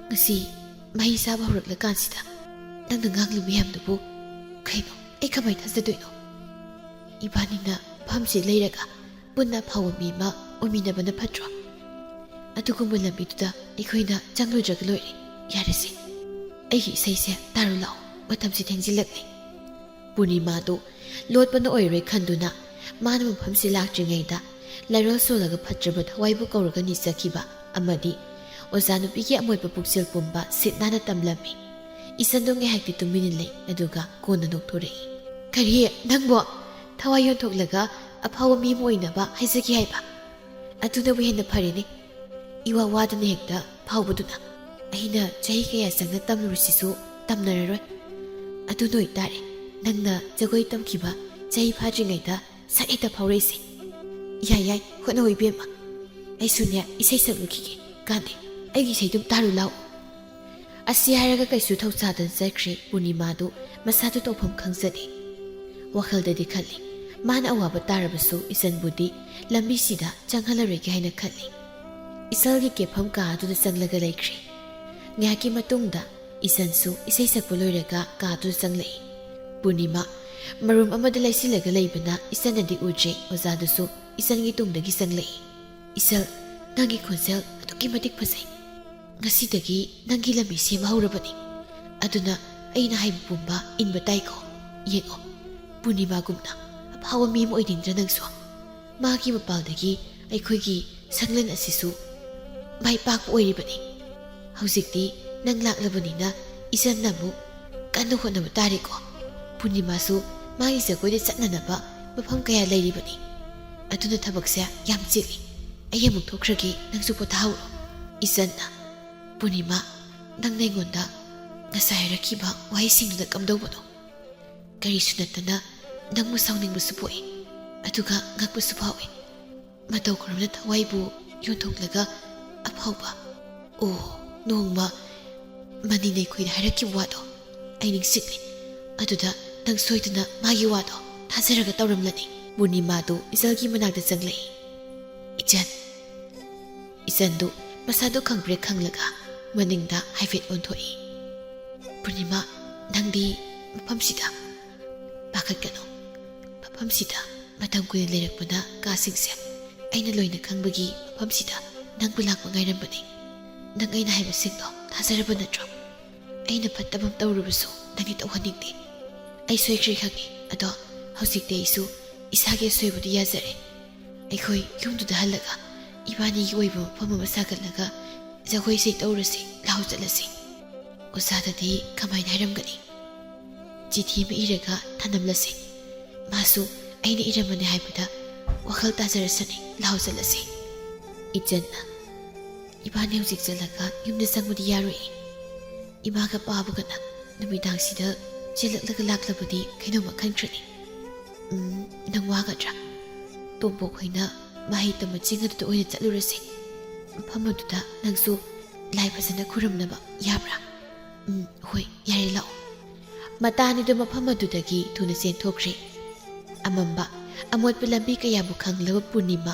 ꯉꯁꯤ ꯃꯍꯩ ꯆꯥꯕ ꯍꯧꯔꯛꯂꯀꯥꯟꯁꯤꯗ ꯅꯪꯅ ꯉꯥꯡꯂꯤ ꯃꯌꯥꯝꯗꯨꯕꯨ ꯀꯩꯅꯣ? ꯑꯩ ꯀꯃꯥꯏ ꯊꯥꯖꯗꯣꯏꯅꯣ? ꯏꯕꯥꯅꯤꯅ ꯃꯐꯝꯁꯤ ꯂꯩꯔꯒ ꯄꯨꯟꯅ ꯑꯐꯥꯎꯕ ꯃꯤ ꯑꯃ ꯑꯣꯏꯃꯤꯟꯅꯕꯅ ꯐꯠꯇ꯭ꯔꯣ? ꯑꯗꯨꯒꯨꯝꯕ ꯂꯝꯕꯤꯗꯨꯗ ꯑꯩꯈꯣꯏꯅ ꯆꯪꯂꯨꯗ꯭ꯔꯒ ꯂꯣꯏꯔꯦ꯫ ꯌꯥꯔꯦꯁꯦ, ꯑꯩꯒꯤ ꯏꯁꯩꯁꯦ ꯇꯥꯔꯨ ꯂꯥꯛꯑꯣ, ꯃꯇꯝꯁꯤ ꯊꯦꯡꯖꯤꯜꯂꯛꯂꯦ꯫" ꯄꯨꯔꯅꯤꯃꯥꯗꯨ ꯂꯣꯠꯄꯅ ꯑꯣꯏꯔꯣꯏ ꯈꯟꯗꯨꯅ ꯃꯥꯅ ꯃꯐꯝꯁꯤ ꯂꯥꯛꯇ꯭ꯔꯤꯉꯩꯗ ꯂꯥꯏꯔꯣꯜ ꯁꯣꯜꯂꯒ ꯐꯠꯇ꯭ꯔꯕ ꯊꯋꯥꯏꯕꯨ ꯀꯧꯔꯒ ꯅꯤꯖꯈꯤꯕ ꯑꯃꯗꯤ ꯑꯣꯖꯥ ꯅꯨꯄꯤꯒꯤ ꯑꯃꯣꯠꯄ ꯄꯨꯛꯆꯦꯜ ꯄꯨꯝꯕ ꯁꯤꯠ ꯅꯥꯟꯅ ꯇꯝꯂꯝꯃꯤ꯫ ꯏꯆꯟꯗꯣ ꯉꯥꯏꯍꯥꯛꯇꯤ ꯇꯨꯃꯤꯟꯅ ꯂꯩ, ꯑꯗꯨꯒ ꯀꯣꯟꯅ ꯅꯣꯛꯊꯣꯔꯛꯏ꯫ "ꯀꯔꯤ? ꯅꯪꯕꯣ ꯊꯋꯥꯏ ꯌꯣꯟꯊꯣꯛꯂꯒ ꯑꯐꯥꯎꯕ ꯃꯤ ꯑꯃ ꯑꯣꯏꯅꯕ ꯍꯥꯏꯖꯒꯦ ꯍꯥꯏꯕ? ꯑꯗꯨꯅꯕꯨ ꯍꯦꯟꯅ ꯐꯔꯦꯅꯦ, ꯏꯋꯥ ꯋꯥꯗꯅ ꯍꯦꯛꯇ ꯐꯥꯎꯕꯗꯨꯅ꯫" ꯑꯩꯅ ꯆꯍꯤ ꯀꯌꯥ ꯆꯪꯅ ꯇꯝꯂꯨꯔꯤꯁꯤꯁꯨ ꯇꯝꯅꯔꯔꯣꯏ꯫ ꯑꯗꯨ ꯅꯣꯏ ꯇꯥꯔꯦ, ꯅꯪꯅ ꯖꯒꯣꯏ ꯇꯝꯈꯤꯕ ꯆꯍꯤ ꯐꯥꯗ꯭ꯔꯤꯉꯩꯗ ꯁꯛ ꯍꯦꯛꯇ ꯐꯥꯎꯔꯛꯏꯁꯦ꯫ ꯌꯥꯏ ꯌꯥꯏ, ꯍꯣꯠꯅꯧ ꯏꯕꯦꯝꯃ꯫ ꯑꯩꯁꯨꯅꯦ ꯏꯁꯩ ꯁꯛꯂꯨꯈꯤꯒꯦ꯫ ꯀꯥꯟꯗꯦ, ꯑꯩꯒꯤ ꯏꯁꯩꯗꯨꯝ ꯇꯥꯔꯨ ꯂꯥꯎ꯫ ꯑꯁꯤ ꯍꯥꯏꯔꯒ ꯀꯩꯁꯨ ꯊꯧꯁꯥꯗꯅ ꯆꯠꯈ꯭ꯔꯦ ꯄꯨꯔꯅꯤꯃꯥꯗꯨ, ꯃꯁꯥꯗꯨ ꯇꯧꯐꯝ ꯈꯪꯖꯗꯦ꯫ ꯋꯥꯈꯜꯗꯗꯤ ꯈꯜꯂꯤ, ꯃꯥꯅ ꯑꯋꯥꯕ ꯇꯥꯔꯕꯁꯨ ꯏꯆꯟꯕꯨꯗꯤ ꯂꯝꯕꯤꯁꯤꯗ ꯆꯪꯍꯜꯂꯔꯣꯏꯒꯦ ꯍꯥꯏꯅ ꯈꯜꯂꯤ꯫ ꯏꯆꯜꯒꯤ ꯀꯦꯐꯝ ꯀꯥ ꯑꯗꯨꯗ ꯆꯪꯂꯒ ꯂꯩꯈ꯭ꯔꯦ꯫ ꯉꯥꯏꯍꯥꯛꯀꯤ ꯃꯇꯨꯡꯗ ꯏꯆꯟꯁꯨ ꯏꯁꯩ ꯁꯛꯄ ꯂꯣꯏꯔꯒ ꯀꯥ ꯑꯗꯨꯗ ꯆꯪꯂꯛꯏ꯫ ꯄꯨꯔꯅꯤꯃꯥ ꯃꯔꯨꯝ ꯑꯃꯗ ꯂꯩꯁꯤꯜꯂꯒ ꯂꯩꯕꯅ ꯏꯆꯟꯅꯗꯤ ꯎꯗ꯭ꯔꯦ, ꯑꯣꯖꯥꯗꯨꯁꯨ ꯏꯆꯟꯒꯤ ꯇꯨꯡꯗꯒꯤ ꯆꯪꯂꯛꯏ꯫ "ꯏꯆꯜ, ꯅꯪꯒꯤ ꯈꯣꯟꯖꯦꯜ ꯑꯗꯨꯛꯀꯤ ꯃꯇꯤꯛ ꯐꯖꯩ꯫ ꯉꯁꯤꯗꯒꯤ ꯅꯪꯒꯤ ꯂꯝꯕꯤ ꯁꯦꯝꯕ ꯍꯧꯔꯕꯅꯤ꯫ ꯑꯗꯨꯅ ꯑꯩꯅ ꯍꯥꯏꯕ ꯄꯨꯝꯕ ꯏꯟꯕ ꯇꯥꯏꯀꯣ꯫ ꯌꯦꯡꯉꯣ, ꯄꯨꯔꯅꯤꯃꯥꯒꯨꯝꯅ ꯑꯐꯥꯎꯕ ꯃꯤ ꯑꯃ ꯑꯣꯏꯅꯤꯡꯗ꯭ꯔꯥ ꯅꯪꯁꯨ?" ꯃꯥꯒꯤ ꯃꯄꯥꯜꯗꯒꯤ ꯑꯩꯈꯣꯏꯒꯤ ꯁꯪꯂꯦꯟ ꯑꯁꯤꯁꯨ ꯃꯥꯏ ꯄꯥꯛꯄ ꯑꯣꯏꯔꯤꯕꯅꯤ꯫ ꯍꯧꯖꯤꯛꯇꯤ ꯅꯪ ꯂꯥꯛꯂꯕꯅꯤꯅ ꯏꯆꯟꯅ ꯑꯃꯨꯛ ꯀꯟꯅ ꯍꯣꯠꯅꯕ ꯇꯥꯔꯦꯀꯣ꯫ ꯄꯨꯔꯅꯤꯃꯥꯁꯨ ꯃꯥꯒꯤ ꯖꯒꯣꯏꯗ ꯆꯠꯅꯅꯕ ꯃꯐꯝ ꯀꯌꯥ ꯂꯩꯔꯤꯕꯅꯤ꯫ ꯑꯗꯨꯅ ꯊꯕꯛꯁꯦ ꯌꯥꯝ ꯆꯤꯜꯂꯤ꯫ ꯑꯩ ꯑꯃꯨꯛ ꯊꯣꯛꯈ꯭ꯔꯒꯦ, ꯅꯪꯁꯨ ꯄꯣꯊꯥꯍꯧꯔꯣ꯫ ꯏꯆꯟꯅ, "ꯄꯨꯔꯅꯤꯃꯥ, ꯅꯪꯅ ꯑꯩꯉꯣꯟꯗ ꯉꯁꯥꯏ ꯍꯥꯏꯔꯛꯈꯤꯕ ꯋꯥꯍꯩꯁꯤꯡꯗꯨꯗ ꯀꯝꯗꯧꯕꯅꯣ? ꯀꯔꯤꯁꯨ ꯅꯠꯇꯅ ꯅꯪꯕꯨ ꯁꯥꯎꯅꯤꯡꯕꯁꯨ ꯄꯣꯛꯏ, ꯑꯗꯨꯒ ꯉꯛꯄꯁꯨ ꯐꯥꯎꯏ꯫ ꯃꯇꯧ ꯀꯔꯝꯅ ꯊꯋꯥꯏꯕꯨ ꯌꯣꯟꯊꯣꯛꯂꯒ ꯑꯐꯥꯎꯕ, ꯑꯣ, ꯅꯣꯡꯃ ꯃꯅꯤ ꯅꯩꯈꯣꯏꯅ ꯍꯥꯏꯔꯛꯈꯤꯕ ꯋꯥꯗꯣ ꯑꯩ ꯅꯤꯡꯁꯤꯡꯂꯦ꯫ ꯑꯗꯨꯗ ꯅꯪ ꯁꯣꯏꯗꯅ ꯃꯥꯒꯤ ꯋꯥꯗꯣ ꯊꯥꯖꯔꯒ ꯇꯧꯔꯝꯂꯅꯤ꯫" ꯄꯨꯔꯅꯤꯃꯥꯗꯨ ꯏꯆꯜꯒꯤ ꯃꯅꯥꯛꯇ ꯆꯪꯂꯛꯏ꯫ "ꯏꯆꯟ꯫" ꯏꯆꯟꯗꯨ ꯃꯁꯥꯗꯨ ꯈꯪꯄ꯭ꯔꯦꯛ ꯈꯪꯂꯒ ꯃꯅꯤꯡꯗ ꯍꯥꯏꯐꯦꯠ ꯑꯣꯟꯊꯣꯛꯏ꯫ "ꯄꯨꯔꯅꯤꯃꯥ, ꯅꯪꯗꯤ ꯃꯐꯝꯁꯤꯗ?" "ꯄꯥꯈꯠꯀꯅꯨ꯫ ꯃꯐꯝꯁꯤꯗ ꯃꯇꯝ ꯀꯨꯏꯅ ꯂꯩꯔꯛꯄꯅ ꯀꯥꯁꯤꯡꯁꯦ ꯑꯩꯅ ꯂꯣꯏꯅ ꯈꯪꯕꯒꯤ ꯃꯐꯝꯁꯤꯗ ꯅꯪꯕꯨ ꯂꯥꯛꯄ ꯉꯥꯏꯔꯝꯕꯅꯤ꯫ ꯅꯪ ꯑꯩꯅ ꯍꯥꯏꯕꯁꯤꯡꯗꯣ ꯊꯥꯖꯔꯕ ꯅꯠꯇ꯭ꯔꯣ? ꯑꯩꯅ ꯐꯠꯇꯕ ꯑꯃ ꯇꯧꯔꯨꯕꯁꯨ ꯅꯪꯗꯤ ꯇꯧꯍꯟꯅꯤꯡꯗꯦ꯫ ꯑꯩ ꯁꯣꯏꯈ꯭ꯔꯦ ꯈꯪꯉꯤ, ꯑꯗꯣ ꯍꯧꯖꯤꯛꯇꯤ ꯑꯩꯁꯨ ꯏꯁꯥꯒꯤ ꯑꯁꯣꯏꯕꯗꯨ ꯌꯥꯖꯔꯦ꯫ ꯑꯩꯈꯣꯏ ꯌꯨꯝꯗꯨꯗ ꯍꯜꯂꯒ ꯏꯕꯥꯅꯤꯒꯤ ꯑꯣꯏꯕ ꯃꯐꯝ ꯑꯃ ꯁꯥꯒꯠꯂꯒ ꯖꯒꯣꯏ ꯏꯁꯩ ꯇꯧꯔꯁꯤ, ꯂꯥꯎ ꯆꯠꯂꯁꯤ꯫ ꯑꯣꯖꯥꯗꯗꯤ ꯀꯃꯥꯏꯅ ꯍꯥꯏꯔꯝꯒꯅꯤ? ꯆꯤꯊꯤ ꯑꯃ ꯏꯔꯒ ꯊꯅꯝꯂꯁꯤ꯫ ꯃꯥꯁꯨ ꯑꯩꯅ ꯏꯔꯝꯕꯅꯤ ꯍꯥꯏꯕꯗ ꯋꯥꯈꯜ ꯇꯥꯖꯔꯁꯅꯤ, ꯂꯥꯎ ꯆꯠꯂꯁꯤ꯫" ꯏꯆꯟꯅ, ꯏꯕꯥꯅꯤ ꯍꯧꯖꯤꯛ ꯆꯠꯂꯒ ꯌꯨꯝꯗ ꯆꯪꯕꯗꯤ ꯌꯥꯔꯣꯏ꯫ ꯏꯃꯥꯒ ꯄꯥꯕꯒꯅ ꯅꯨꯃꯤꯗꯥꯡꯁꯤꯗ ꯆꯦꯜꯂꯛꯂꯒ ꯂꯥꯛꯂꯕꯗꯤ ꯀꯩꯅꯣꯝꯃ ꯈꯟꯈ꯭ꯔꯅꯤ꯫ ꯎꯝ, ꯅꯪ ꯋꯥꯒꯗ꯭ꯔꯥ? ꯇꯣꯝꯄꯣꯛ ꯍꯣꯏꯅ ꯃꯍꯩ ꯇꯝꯕ ꯆꯤꯡ ꯑꯗꯨꯗ ꯑꯣꯏꯅ ꯆꯠꯂꯨꯔꯁꯤ꯫ ꯃꯐꯝ ꯑꯗꯨꯗ ꯅꯪꯁꯨ ꯂꯥꯏ ꯐꯖꯅ ꯈꯨꯔꯨꯝꯅꯕ ꯌꯥꯕ꯭ꯔꯥ? ꯎꯝ, ꯍꯣꯏ, ꯌꯥꯔꯦ, ꯂꯥꯛꯑꯣ꯫ ꯃꯇꯥꯅꯤꯗꯨ ꯃꯐꯝ ꯑꯗꯨꯗꯒꯤ ꯊꯨꯅ ꯆꯦꯟꯊꯣꯛꯈ꯭ꯔꯦ꯫ ꯑꯃꯝꯕ, ꯑꯃꯣꯠꯄ ꯂꯝꯕꯤ ꯀꯌꯥꯕꯨ ꯈꯪꯂꯕ ꯄꯨꯔꯅꯤꯃꯥ,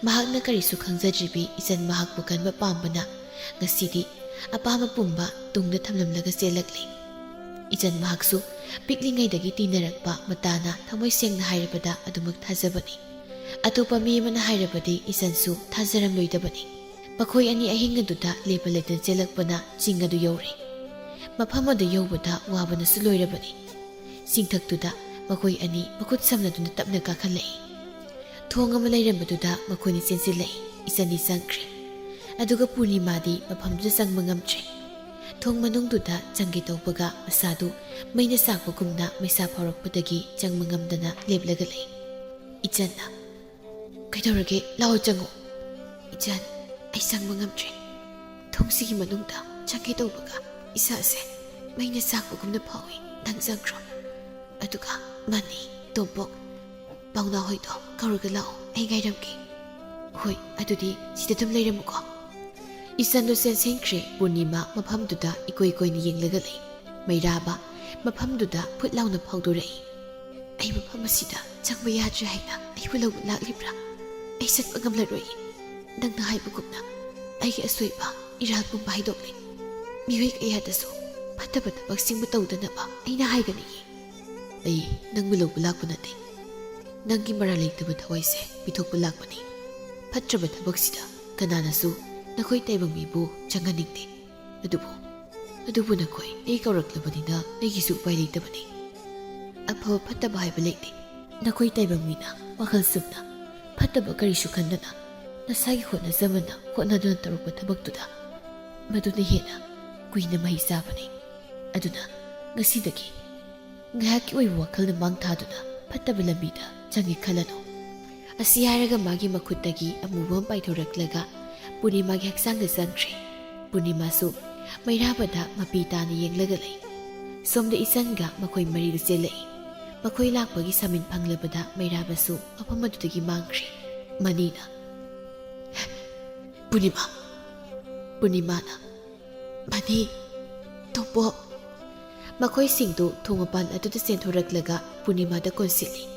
ꯃꯍꯥꯛꯅ ꯀꯔꯤꯁꯨ ꯈꯪꯖꯗ꯭ꯔꯤꯕꯤ ꯏꯆꯟ ꯃꯍꯥꯛꯄꯨ ꯀꯟꯕ ꯄꯥꯝꯕꯅ ꯉꯁꯤꯗꯤ ꯑꯄꯥꯝꯕ ꯄꯨꯝꯕ ꯇꯨꯡꯗ ꯊꯝꯂꯝꯂꯒ ꯆꯦꯜꯂꯛꯂꯤ꯫ ꯏꯆꯟ ꯃꯍꯥꯛꯁꯨ ꯄꯤꯛꯂꯤꯉꯩꯗꯒꯤ ꯇꯤꯟꯅꯔꯛꯄ ꯃꯇꯥꯅ ꯊꯃꯣꯏ ꯁꯦꯡꯅ ꯍꯥꯏꯔꯕꯗ ꯑꯗꯨꯃꯛ ꯊꯥꯖꯕꯅꯤ꯫ ꯑꯇꯣꯞꯄ ꯃꯤ ꯑꯃꯅ ꯍꯥꯏꯔꯕꯗꯤ ꯏꯆꯟꯁꯨ ꯊꯥꯖꯔꯝꯂꯣꯏꯗꯕꯅꯤ꯫ ꯃꯈꯣꯏ ꯑꯅꯤ ꯑꯍꯤꯡ ꯑꯗꯨꯗ ꯂꯦꯞꯄ ꯂꯩꯇꯅ ꯆꯦꯜꯂꯛꯄꯅ ꯆꯤꯡ ꯑꯗꯨ ꯌꯧꯔꯦ꯫ ꯃꯐꯝ ꯑꯗꯨ ꯌꯧꯕꯗ ꯋꯥꯕꯅꯁꯨ ꯂꯣꯏꯔꯕꯅꯤ꯫ ꯆꯤꯡꯊꯛꯇꯨꯗ ꯃꯈꯣꯏ ꯑꯅꯤ ꯃꯈꯨꯠ ꯁꯝꯅꯗꯨꯅ ꯇꯞꯅ ꯀꯥꯈꯠꯂꯛꯏ꯫ ꯊꯣꯡ ꯑꯃ ꯂꯩꯔꯝꯕꯗꯨꯗ ꯃꯈꯣꯏꯅꯤ ꯆꯦꯟꯁꯤꯜꯂꯛꯏ꯫ ꯏꯆꯟꯗꯤ ꯆꯪꯈ꯭ꯔꯦ꯫ ꯑꯗꯨꯒ ꯄꯨꯔꯅꯤꯃꯥꯗꯤ ꯃꯐꯝꯗꯨꯗ ꯆꯪꯕ ꯉꯝꯗ꯭ꯔꯦ꯫ ꯊꯣꯡ ꯃꯅꯨꯡꯗꯨꯗ ꯆꯪꯒꯦ ꯇꯧꯕꯒ ꯃꯁꯥꯗꯨ ꯃꯩꯅ ꯆꯥꯛꯄꯒꯨꯝꯅ ꯃꯩꯁꯥ ꯐꯥꯎꯔꯛꯄꯗꯒꯤ ꯆꯪꯕ ꯉꯝꯗꯅ ꯂꯦꯞꯂꯒ ꯂꯩ꯫ ꯏꯆꯟꯅ, "ꯀꯩꯗꯧꯔꯒꯦ? ꯂꯥꯛꯑꯣ, ꯆꯪꯉꯣ꯫" "ꯏꯆꯟ, ꯑꯩ ꯆꯪꯕ ꯉꯝꯗ꯭ꯔꯦ꯫ ꯊꯣꯡꯁꯤꯒꯤ ꯃꯅꯨꯡꯗ ꯆꯪꯒꯦ ꯇꯧꯕꯒ ꯏꯁꯥꯁꯦ ꯃꯩꯅ ꯆꯥꯛꯄꯒꯨꯝꯅ ꯐꯥꯎꯏ꯫ ꯅꯪ ꯆꯪꯈ꯭ꯔꯣ꯫ ꯑꯗꯨꯒ ꯃꯅꯤ, ꯇꯣꯝꯄꯣꯛ, ꯄꯥꯎꯅꯥ ꯍꯣꯏꯗꯣ ꯀꯧꯔꯒ ꯂꯥꯛꯑꯣ, ꯑꯩ ꯉꯥꯏꯔꯝꯒꯦ꯫" "ꯍꯣꯏ, ꯑꯗꯨꯗꯤ ꯁꯤꯗ ꯑꯗꯨꯝ ꯂꯩꯔꯝꯃꯨꯀꯣ꯫" ꯏꯆꯟꯗꯨ ꯆꯦꯟꯁꯤꯟꯈ꯭ꯔꯦ꯫ ꯄꯨꯔꯅꯤꯃꯥ ꯃꯐꯝꯗꯨꯗ ꯏꯀꯣꯏ ꯀꯣꯏꯅ ꯌꯦꯡꯂꯒ ꯂꯩ꯫ ꯃꯩꯔꯥꯕ ꯃꯐꯝꯗꯨꯗ ꯐꯨꯠ ꯂꯥꯎꯅ ꯐꯥꯎꯗꯣꯔꯛꯏ꯫ "ꯑꯩ ꯃꯐꯝ ꯑꯁꯤꯗ ꯆꯪꯕ ꯌꯥꯗ꯭ꯔꯦ ꯍꯥꯏꯅ ꯑꯩꯕꯨ ꯂꯧꯕ ꯂꯥꯛꯂꯤꯕ꯭ꯔꯥ? ꯑꯩ ꯆꯠꯄ ꯉꯝꯂꯔꯣꯏ꯫ ꯅꯪꯅ ꯍꯥꯏꯕꯒꯨꯝꯅ ꯑꯩꯒꯤ ꯑꯁꯣꯏꯕ ꯏꯔꯥꯜ ꯄꯨꯝꯕ ꯍꯥꯏꯗꯣꯛꯂꯦ꯫ ꯃꯤꯑꯣꯏ ꯀꯌꯥꯗꯁꯨ ꯐꯠꯇꯕ ꯊꯕꯛꯁꯤꯡꯕꯨ ꯇꯧꯗꯅꯕ ꯑꯩꯅ ꯍꯥꯏꯒꯅꯤꯌꯦ꯫ ꯑꯩ ꯅꯪꯕꯨ ꯂꯧꯕ ꯂꯥꯛꯄ ꯅꯠꯇꯦ꯫ ꯅꯪꯒꯤ ꯃꯔꯥꯜ ꯂꯩꯇꯕ ꯊꯋꯥꯏꯁꯦ ꯄꯤꯊꯣꯛꯄ ꯂꯥꯛꯄꯅꯤ꯫ ꯐꯠꯇ꯭ꯔꯕ ꯊꯕꯛꯁꯤꯗ ꯀꯅꯥꯅꯁꯨ ꯅꯈꯣꯏ ꯇꯥꯏꯕꯪ ꯃꯤꯕꯨ ꯆꯪꯍꯟꯅꯤꯡꯗꯦ꯫ ꯑꯗꯨꯕꯨ, ꯑꯗꯨꯕꯨ ꯅꯈꯣꯏ ꯑꯩ ꯀꯧꯔꯛꯂꯕꯅꯤꯅ ꯑꯩꯒꯤꯁꯨ ꯎꯄꯥꯏ ꯂꯩꯇꯕꯅꯤ꯫ ꯑꯐꯕ ꯐꯠꯇꯕ ꯍꯥꯏꯕ ꯂꯩꯇꯦ꯫ ꯅꯈꯣꯏ ꯇꯥꯏꯕꯪ ꯃꯤꯅ ꯋꯥꯈꯜ ꯆꯨꯝꯅ, ꯐꯠꯇꯕ ꯀꯔꯤꯁꯨ ꯈꯟꯗꯅ, ꯅꯁꯥꯒꯤ ꯍꯣꯠꯅꯖꯃꯟꯅ ꯍꯣꯠꯅꯗꯨꯅ ꯇꯧꯔꯛꯄ ꯊꯕꯛꯇꯨꯗ ꯃꯗꯨꯅ ꯍꯦꯟꯅ ꯀꯨꯏꯅ ꯃꯍꯩ ꯆꯥꯕꯅꯤ꯫ ꯑꯗꯨꯅ ꯉꯁꯤꯗꯒꯤ ꯉꯥꯏꯍꯥꯛꯀꯤ ꯑꯣꯏꯕ ꯋꯥꯈꯜꯅ ꯃꯥꯡ ꯊꯥꯗꯨꯅ ꯐꯠꯇꯕ ꯂꯝꯕꯤꯗ ꯆꯪꯒꯦ ꯈꯜꯂꯅꯨ꯫" ꯑꯁꯤ ꯍꯥꯏꯔꯒ ꯃꯥꯒꯤ ꯃꯈꯨꯠꯇꯒꯤ ꯑꯃꯨꯕ ꯑꯃ ꯄꯥꯏꯊꯣꯔꯛꯂꯒ ꯄꯨꯔꯅꯤꯃꯥꯒꯤ ꯍꯛꯆꯥꯡꯗ ꯆꯪꯈ꯭ꯔꯦ꯫ ꯄꯨꯔꯅꯤꯃꯥꯁꯨ ꯃꯩꯔꯥꯕꯗ ꯃꯄꯤ ꯇꯥꯅ ꯌꯦꯡꯂꯒ ꯂꯩ꯫ ꯁꯣꯝꯗ ꯏꯆꯟꯒ ꯃꯈꯣꯏ ꯃꯔꯤꯗꯨ ꯆꯦꯜꯂꯛꯏ꯫ ꯃꯈꯣꯏ ꯂꯥꯛꯄꯒꯤ ꯁꯃꯤꯟ ꯐꯪꯂꯕꯗ ꯃꯩꯔꯥꯕꯁꯨ ꯃꯐꯝ ꯑꯗꯨꯗꯒꯤ ꯃꯥꯡꯈ꯭ꯔꯦ꯫ ꯃꯅꯤꯅ, "ꯄꯨꯔꯅꯤꯃꯥ!" ꯄꯨꯔꯅꯤꯃꯥꯅ, "ꯃꯅꯤ, ꯇꯣꯝꯄꯣꯛ!" ꯃꯈꯣꯏꯁꯤꯡꯗꯨ ꯊꯣꯡ ꯃꯄꯥꯟ ꯑꯗꯨꯗ ꯆꯦꯟꯊꯣꯔꯛꯂꯒ ꯄꯨꯔꯅꯤꯃꯥꯗ ꯀꯣꯟꯁꯤꯜꯂꯤ꯫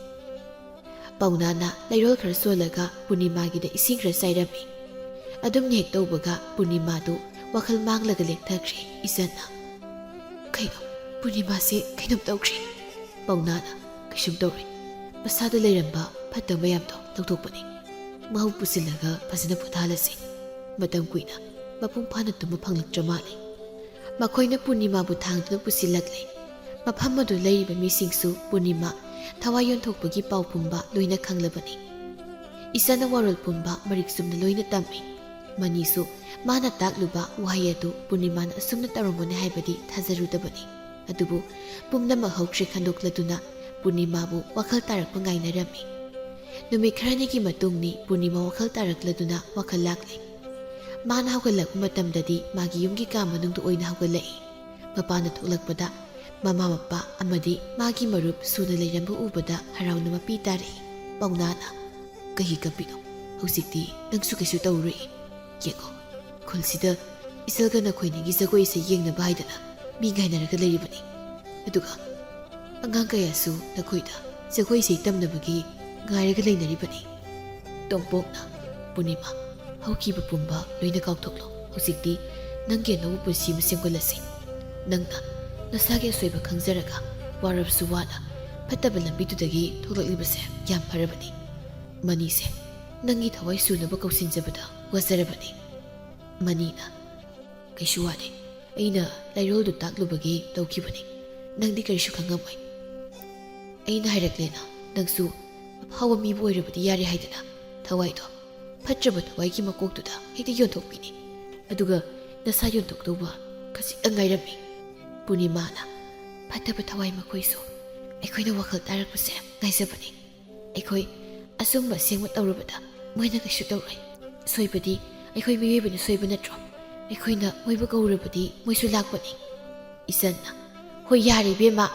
ꯄꯥꯎꯅꯥꯅ ꯂꯩꯔꯣꯜ ꯈꯔ ꯁꯣꯜꯂꯒ ꯄꯨꯔꯅꯤꯃꯥꯒꯤꯗ ꯏꯁꯤꯡ ꯈꯔ ꯆꯥꯏꯔꯝꯃꯤ꯫ ꯑꯗꯨꯝꯅ ꯍꯦꯛ ꯇꯧꯕꯒ ꯄꯨꯔꯅꯤꯃꯥꯗꯨ ꯋꯥꯈꯜ ꯃꯥꯡꯂꯒ ꯂꯦꯛꯊꯈ꯭ꯔꯦ꯫ ꯏꯆꯟꯅ, "ꯀꯩꯅꯣ, ꯄꯨꯔꯅꯤꯃꯥꯁꯦ ꯀꯩꯅꯣꯝ ꯇꯧꯈ꯭ꯔꯦ?" ꯄꯥꯎꯅꯥꯅ, "ꯀꯩꯁꯨꯝ ꯇꯧꯔꯣꯏ, ꯃꯁꯥꯗ ꯂꯩꯔꯝꯕ ꯐꯠꯇꯕ ꯃꯌꯥꯝꯗꯣ ꯂꯧꯊꯣꯛꯄꯅꯤ꯫ ꯃꯍꯨ ꯄꯨꯁꯤꯜꯂꯒ ꯐꯖꯅ ꯄꯣꯊꯥꯍꯜꯂꯁꯤ꯫ ꯃꯇꯝ ꯀꯨꯏꯅ ꯃꯄꯨꯡ ꯐꯥꯅ ꯇꯨꯝꯕ ꯐꯪꯂꯛꯇ꯭ꯔ ꯃꯥꯜꯂꯦ꯫" ꯃꯈꯣꯏꯅ ꯄꯨꯔꯅꯤꯃꯥꯕꯨ ꯊꯥꯡꯗꯨꯅ ꯄꯨꯁꯤꯜꯂꯛꯂꯦ꯫ ꯃꯐꯝ ꯑꯗꯨ ꯂꯩꯔꯤꯕ ꯃꯤꯁꯤꯡꯁꯨ ꯄꯨꯔꯅꯤꯃꯥ ꯊꯋꯥꯏ ꯌꯣꯟꯊꯣꯛꯄꯒꯤ ꯄꯥꯎ ꯄꯨꯝꯕ ꯂꯣꯏꯅ ꯈꯪꯂꯕꯅꯤ꯫ ꯏꯆꯟꯅ ꯋꯥꯔꯣꯜ ꯄꯨꯝꯕ ꯃꯔꯤꯛ ꯆꯨꯝꯅ ꯂꯣꯏꯅ ꯇꯝꯃꯤ꯫ ꯃꯅꯤꯁꯨ ꯃꯥꯅ ꯇꯥꯛꯂꯨꯕ ꯋꯥꯍꯩ ꯑꯗꯨ ꯄꯨꯔꯅꯤꯃꯥꯅ ꯑꯁꯨꯝꯅ ꯇꯧꯔꯝꯒꯅꯤ ꯍꯥꯏꯕꯗꯤ ꯊꯥꯖꯔꯨꯗꯕꯅꯤ꯫ ꯑꯗꯨꯕꯨ ꯄꯨꯝꯅꯃꯛ ꯍꯧꯈ꯭ꯔꯦ ꯈꯟꯗꯣꯛꯂꯗꯨꯅ ꯄꯨꯔꯅꯤꯃꯥꯕꯨ ꯋꯥꯈꯜ ꯇꯥꯔꯛꯄ ꯉꯥꯏꯅꯔꯝꯃꯤ꯫ ꯅꯨꯃꯤꯠ ꯈꯔꯅꯤꯒꯤ ꯃꯇꯨꯡꯅꯤ ꯄꯨꯔꯅꯤꯃꯥ ꯋꯥꯈꯜ ꯇꯥꯔꯛꯂꯗꯨꯅ ꯋꯥꯈꯜ ꯂꯥꯛꯂꯦ꯫ ꯃꯥꯅ ꯍꯧꯒꯠꯂꯛꯄ ꯃꯇꯝꯗꯗꯤ ꯃꯥꯒꯤ ꯌꯨꯝꯒꯤ ꯀꯥ ꯃꯅꯨꯡꯗ ꯑꯣꯏꯅ ꯍꯧꯒꯠꯂꯛꯏ꯫ ꯃꯄꯥꯅ ꯊꯣꯛꯂꯛꯄꯗ ꯃꯃꯥ ꯃꯄꯥ ꯑꯃꯗꯤ ꯃꯥꯒꯤ ꯃꯔꯨꯞ ꯁꯨꯅ ꯂꯩꯔꯝꯕ ꯎꯕꯗ ꯍꯔꯥꯎꯅ ꯃꯄꯤ ꯇꯥꯔꯛꯏ꯫ ꯄꯥꯎꯅꯥꯅ, "ꯀꯩꯒꯤ ꯀꯞꯄꯤꯅꯣ? ꯍꯧꯖꯤꯛꯇꯤ ꯅꯪꯁꯨ ꯀꯩꯁꯨ ꯇꯧꯔꯨꯔꯦ꯫ ꯌꯦꯡꯉꯣ, ꯈꯨꯜꯁꯤꯗ ꯏꯆꯜꯒ ꯅꯈꯣꯏꯅꯤꯒꯤ ꯖꯒꯣꯏ ꯏꯁꯩ ꯌꯦꯡꯅꯕ ꯍꯥꯏꯗꯅ ꯃꯤ ꯉꯥꯏꯅꯔꯒ ꯂꯩꯔꯤꯕꯅꯤ꯫ ꯑꯗꯨꯒ ꯑꯉꯥꯡ ꯀꯌꯥꯁꯨ ꯅꯈꯣꯏꯗ ꯖꯒꯣꯏ ꯏꯁꯩ ꯇꯝꯅꯕꯒꯤ ꯉꯥꯏꯔꯒ ꯂꯩꯅꯔꯤꯕꯅꯤ꯫" ꯇꯣꯝꯄꯣꯛꯅ, "ꯄꯨꯔꯅꯤꯃꯥ, ꯍꯧꯈꯤꯕ ꯄꯨꯝꯕ ꯂꯣꯏꯅ ꯀꯥꯎꯊꯣꯛꯂꯣ꯫ ꯍꯧꯖꯤꯛꯇꯤ ꯅꯪꯒꯤ ꯑꯅꯧꯕ ꯄꯨꯟꯁꯤ ꯑꯃ ꯁꯦꯝꯒꯠꯂꯁꯤ꯫ ꯅꯪꯅ ꯅꯁꯥꯒꯤ ꯑꯁꯣꯏꯕ ꯈꯪꯖꯔꯒ ꯋꯥꯔꯕꯁꯨ ꯋꯥꯅ ꯐꯠꯇꯕ ꯂꯝꯕꯤꯗꯨꯗꯒꯤ ꯊꯣꯛꯂꯛꯂꯤꯕꯁꯦ ꯌꯥꯝ ꯐꯔꯕꯅꯤ꯫ ꯃꯅꯤꯁꯦ ꯅꯪꯒꯤ ꯊꯋꯥꯏ ꯁꯨꯅꯕ ꯀꯧꯁꯤꯟꯖꯕꯗ ꯋꯥꯖꯔꯕꯅꯤ꯫" ꯃꯅꯤꯅ, "ꯀꯩꯁꯨ ꯋꯥꯗꯦ꯫ ꯑꯩꯅ ꯂꯩꯔꯣꯜꯗꯨ ꯇꯥꯛꯂꯨꯕꯒꯤ ꯇꯧꯈꯤꯕꯅꯤ꯫ ꯅꯪꯗꯤ ꯀꯔꯤꯁꯨ ꯈꯪꯉꯝꯃꯣꯏ꯫ ꯑꯩꯅ ꯍꯥꯏꯔꯛꯂꯦꯅ ꯅꯪꯁꯨ ꯑꯐꯥꯎꯕ ꯃꯤꯕꯨ ꯑꯣꯏꯔꯕꯗꯤ ꯌꯥꯔꯦ ꯍꯥꯏꯗꯅ ꯊꯋꯥꯏꯗꯣ, ꯐꯠꯇ꯭ꯔꯕ ꯊꯋꯥꯏꯒꯤ ꯃꯀꯣꯛꯇꯨꯗ ꯍꯦꯛꯇ ꯌꯣꯟꯊꯣꯛꯄꯤꯅꯤ꯫ ꯑꯗꯨꯒ ꯅꯁꯥ ꯌꯣꯟꯊꯣꯛꯇꯧꯕ ꯈꯖꯤꯛꯇꯪ ꯉꯥꯏꯔꯝꯃꯤ꯫" ꯄꯨꯔꯅꯤꯃꯥꯅ, "ꯐꯠꯇꯕ ꯊꯋꯥꯏ ꯃꯈꯣꯏꯁꯨ ꯑꯩꯈꯣꯏꯅ ꯋꯥꯈꯜ ꯇꯥꯔꯛꯄꯁꯦ ꯉꯥꯏꯖꯕꯅꯤ꯫ ꯑꯩꯈꯣꯏ ꯑꯆꯨꯝꯕ ꯑꯁꯦꯡꯕ ꯇꯧꯔꯕꯗ ꯃꯣꯏꯅ ꯀꯩꯁꯨ ꯇꯧꯔꯣꯏ꯫ ꯁꯣꯏꯕꯗꯤ ꯑꯩꯈꯣꯏ ꯃꯤꯑꯣꯏꯕꯅ ꯁꯣꯏꯕ ꯅꯠꯇ꯭ꯔꯣ? ꯑꯩꯈꯣꯏꯅ ꯃꯣꯏꯕꯨ ꯀꯧꯔꯕꯗꯤ ꯃꯣꯏꯁꯨ ꯂꯥꯛꯄꯅꯤ꯫ ꯏꯆꯟꯅ, "ꯍꯣꯏ, ꯌꯥꯔꯦ ꯏꯕꯦꯝꯃ,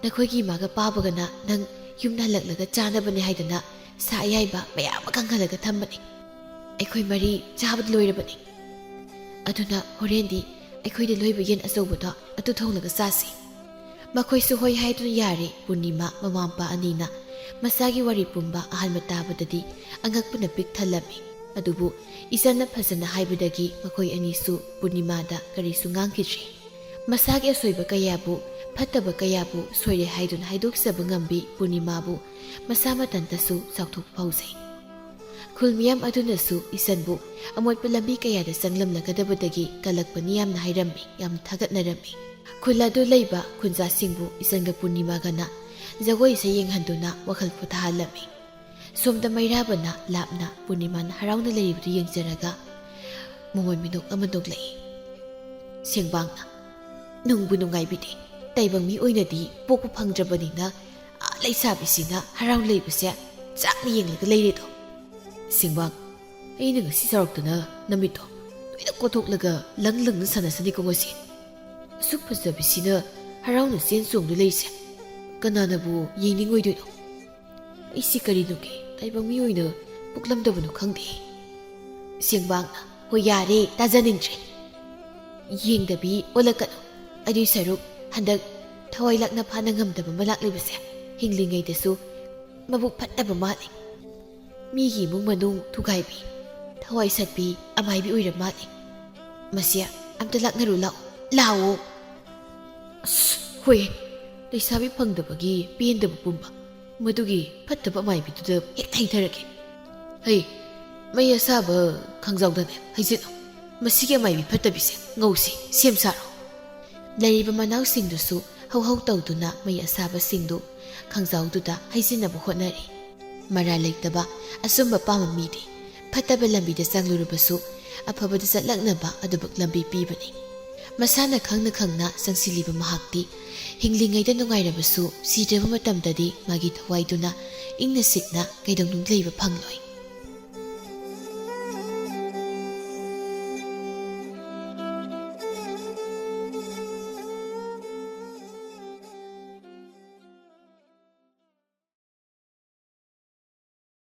ꯅꯈꯣꯏꯒꯤ ꯏꯃꯥꯒ ꯄꯥꯕꯒꯅ ꯅꯪ ꯌꯨꯝꯗ ꯍꯜꯂꯛꯂꯒ ꯆꯥꯅꯕꯅꯦ ꯍꯥꯏꯗꯅ ꯁꯥ ꯑꯌꯥꯏꯕ ꯃꯌꯥꯝ ꯑꯃ ꯀꯪꯍꯜꯂꯒ ꯊꯝꯕꯅꯤ꯫ ꯑꯩꯈꯣꯏ ꯃꯔꯤ ꯆꯥꯕꯗ ꯂꯣꯏꯔꯕꯅꯤ꯫ ꯑꯗꯨꯅ ꯍꯣꯔꯦꯟꯗꯤ ꯑꯩꯈꯣꯏꯗ ꯂꯣꯏꯕ ꯌꯦꯟ ꯑꯆꯧꯕꯗꯣ ꯑꯗꯨ ꯊꯣꯡꯂꯒ ꯆꯥꯁꯤ꯫" ꯃꯈꯣꯏꯁꯨ ꯍꯣꯏ ꯍꯥꯏꯗꯨꯅ ꯌꯥꯔꯦ꯫ ꯄꯨꯔꯅꯤꯃꯥ ꯃꯃꯥ ꯃꯄꯥ ꯑꯅꯤꯅ ꯃꯆꯥꯒꯤ ꯋꯥꯔꯤ ꯄꯨꯝꯕ ꯑꯍꯥꯟꯕ ꯇꯥꯕꯗꯗꯤ ꯑꯉꯛꯄꯅ ꯄꯤꯛ ꯊꯜꯂꯝꯃꯤ꯫ ꯑꯗꯨꯕꯨ ꯏꯆꯟꯅ ꯐꯖꯅ ꯍꯥꯏꯕꯗꯒꯤ ꯃꯈꯣꯏ ꯑꯅꯤꯁꯨ ꯄꯨꯔꯅꯤꯃꯥꯗ ꯀꯔꯤꯁꯨ ꯉꯥꯡꯈꯤꯗ꯭ꯔꯤ꯫ ꯃꯁꯥꯒꯤ ꯑꯁꯣꯏꯕ ꯀꯌꯥꯕꯨ, ꯐꯠꯇꯕ ꯀꯌꯥꯕꯨ ꯁꯣꯏꯔꯦ ꯍꯥꯏꯗꯨꯅ ꯍꯥꯏꯗꯣꯛꯆꯕ ꯉꯝꯕꯤ ꯄꯨꯔꯅꯤꯃꯥꯕꯨ ꯃꯁꯥ ꯃꯊꯟꯇꯁꯨ ꯆꯥꯎꯊꯣꯛꯄ ꯐꯥꯎꯖꯩ꯫ ꯈꯨꯜ ꯃꯤꯌꯥꯝ ꯑꯗꯨꯅꯁꯨ ꯏꯆꯟꯕꯨ ꯑꯃꯣꯠꯄ ꯂꯝꯕꯤ ꯀꯌꯥꯗ ꯆꯪꯂꯝꯂꯒꯗꯕꯗꯒꯤ ꯀꯜꯂꯛꯄꯅꯤ ꯌꯥꯝꯅ ꯍꯥꯏꯔꯝꯃꯤ, ꯌꯥꯝꯅ ꯊꯥꯒꯠꯅꯔꯝꯃꯤ꯫ ꯈꯨꯜ ꯑꯗꯨ ꯂꯩꯕ ꯈꯨꯟꯖꯥꯁꯤꯡꯕꯨ ꯏꯆꯟꯒ ꯄꯨꯔꯅꯤꯃꯥꯒꯅ ꯖꯒꯣꯏ ꯏꯁꯩ ꯌꯦꯡꯍꯟꯗꯨꯅ ꯋꯥꯈꯜ ꯄꯣꯊꯥꯍꯜꯂꯝꯃꯤ꯫ ꯁꯣꯝꯗ ꯃꯩꯔꯥꯕꯅ ꯂꯥꯞꯅ ꯄꯨꯔꯅꯤꯃꯥꯅ ꯍꯔꯥꯎꯅ ꯂꯩꯔꯤꯕꯗꯨ ꯌꯦꯡꯖꯔꯒ ꯃꯃꯣꯟ ꯃꯤꯅꯣꯛ ꯑꯃ ꯅꯣꯛꯂꯛꯏ꯫ ꯁꯦꯡꯕꯥꯡꯅ, "ꯅꯨꯡꯕꯨ ꯅꯨꯡꯉꯥꯏꯕꯤꯗꯦ꯫ ꯇꯥꯏꯕꯪ ꯃꯤ ꯑꯣꯏꯅꯗꯤ ꯄꯣꯛꯄ ꯐꯪꯗ꯭ꯔꯕꯅꯤꯅ, ꯑꯥ, ꯂꯩꯁꯥꯕꯤꯁꯤꯅ ꯍꯔꯥꯎ ꯂꯩꯕꯁꯦ ꯆꯥꯛꯅ ꯌꯦꯡꯂꯒ ꯂꯩꯔꯦꯗꯣ꯫" ꯁꯦꯡꯕꯥꯡ, "ꯑꯩꯅ ꯉꯁꯤ ꯆꯥꯎꯔꯛꯇꯅ ꯅꯃꯤꯠꯇꯣ ꯂꯣꯏꯅ ꯀꯣꯊꯣꯛꯂꯒ ꯂꯪ ꯂꯪꯅ ꯁꯥꯟꯅꯁꯅꯤꯀꯣ ꯉꯁꯤ꯫ ꯑꯁꯨꯛ ꯐꯖꯕꯤꯁꯤꯅ ꯍꯔꯥꯎꯅ ꯆꯦꯟ ꯆꯣꯡꯗꯨ ꯂꯩꯁꯦ ꯀꯅꯥꯅꯕꯨ ꯌꯦꯡꯅꯤꯡꯉꯣꯏꯗꯣꯏꯅꯣ? ꯑꯩꯁꯤ ꯀꯔꯤꯅꯣꯒꯤ ꯇꯥꯏꯕꯪ ꯃꯤ ꯑꯣꯏꯅ ꯄꯣꯛꯂꯝꯗꯕꯅꯣ ꯈꯪꯗꯦ꯫" ꯁꯦꯡꯕꯥꯡꯅ, "ꯍꯣꯏ, ꯌꯥꯔꯦ, ꯇꯥꯖꯅꯤꯡꯗ꯭ꯔꯦ꯫ ꯌꯦꯡꯗꯕꯤ ꯑꯣꯜꯂꯛꯀꯅꯨ꯫ ꯑꯗꯨꯏ ꯁꯔꯨꯛ ꯍꯟꯗꯛ ꯊꯋꯥꯏ ꯂꯥꯛꯅ ꯐꯥꯅ ꯉꯝꯗꯕ ꯑꯃ ꯂꯥꯛꯂꯤꯕꯁꯦ ꯍꯤꯡꯂꯤꯉꯩꯗꯁꯨ ꯃꯕꯨꯛ ꯐꯠꯇꯕ ꯃꯥꯜꯂꯤ꯫ ꯃꯤꯒꯤ ꯏꯃꯨꯡ ꯃꯅꯨꯡ ꯊꯨꯒꯥꯏꯕꯤ, ꯊꯋꯥꯏ ꯁꯠꯄꯤ ꯑꯃꯥꯏꯕꯤ ꯑꯣꯏꯔ ꯃꯥꯜꯂꯤ꯫ ꯃꯁꯤ ꯑꯝꯇ ꯂꯥꯛꯅꯔꯨ ꯂꯥꯛꯑꯣ, ꯂꯥꯛꯑꯣ꯫" "ꯑꯁ, ꯍꯣꯏ, ꯂꯩꯁꯥꯕꯤ ꯐꯪꯗꯕꯒꯤ ꯄꯦꯟꯗꯕ ꯄꯨꯝꯕ ꯃꯗꯨꯒꯤ ꯐꯠꯇꯕ ꯑꯃꯥꯏꯕꯤꯗꯨꯗ ꯍꯦꯛ ꯍꯩꯊꯔꯒꯦ꯫ ꯍꯩ, ꯃꯩ ꯑꯁꯥꯕ ꯈꯥꯡꯖꯥꯎꯗꯅꯦ ꯍꯩꯖꯤꯜꯂꯣ꯫ ꯃꯁꯤꯒꯤ ꯑꯃꯥꯏꯕꯤ ꯐꯠꯇꯕꯤꯁꯦ ꯉꯧꯁꯤ, ꯁꯦꯝ ꯁꯥꯔꯣ꯫" ꯂꯩꯔꯤꯕ ꯃꯅꯥꯎꯁꯤꯡꯗꯨꯁꯨ ꯍꯧ ꯍꯧ ꯇꯧꯗꯨꯅ ꯃꯩ ꯑꯁꯥꯕꯁꯤꯡꯗꯨ ꯈꯥꯡꯖꯥꯎꯗꯨꯗ ꯍꯩꯖꯤꯟꯅꯕ ꯍꯣꯠꯅꯔꯤ꯫ ꯃꯔꯥꯜ ꯂꯩꯇꯕ ꯑꯆꯨꯝꯕ ꯄꯥꯝꯕ ꯃꯤꯗꯤ ꯐꯠꯇꯕ ꯂꯝꯕꯤꯗ ꯆꯪꯂꯨꯔꯕꯁꯨ ꯑꯐꯕꯗ ꯆꯠꯂꯛꯅꯕ ꯑꯗꯨꯃꯛ ꯂꯝꯕꯤ ꯄꯤꯕꯅꯤ꯫ ꯃꯁꯥꯅ ꯈꯪꯅ ꯈꯪꯅ ꯆꯪꯁꯤꯜꯂꯤꯕ ꯃꯍꯥꯛꯇꯤ ꯍꯤꯡꯂꯤꯉꯩꯗ ꯅꯨꯡꯉꯥꯏꯔꯕꯁꯨ ꯁꯤꯗ꯭ꯔꯕ ꯃꯇꯝꯗꯗꯤ ꯃꯥꯒꯤ ꯊꯋꯥꯏꯗꯨꯅ ꯏꯪꯅ ꯆꯤꯛꯅ ꯀꯩꯗꯧꯅꯨꯡꯗ ꯂꯩꯕ ꯐꯪꯂꯣꯏ꯫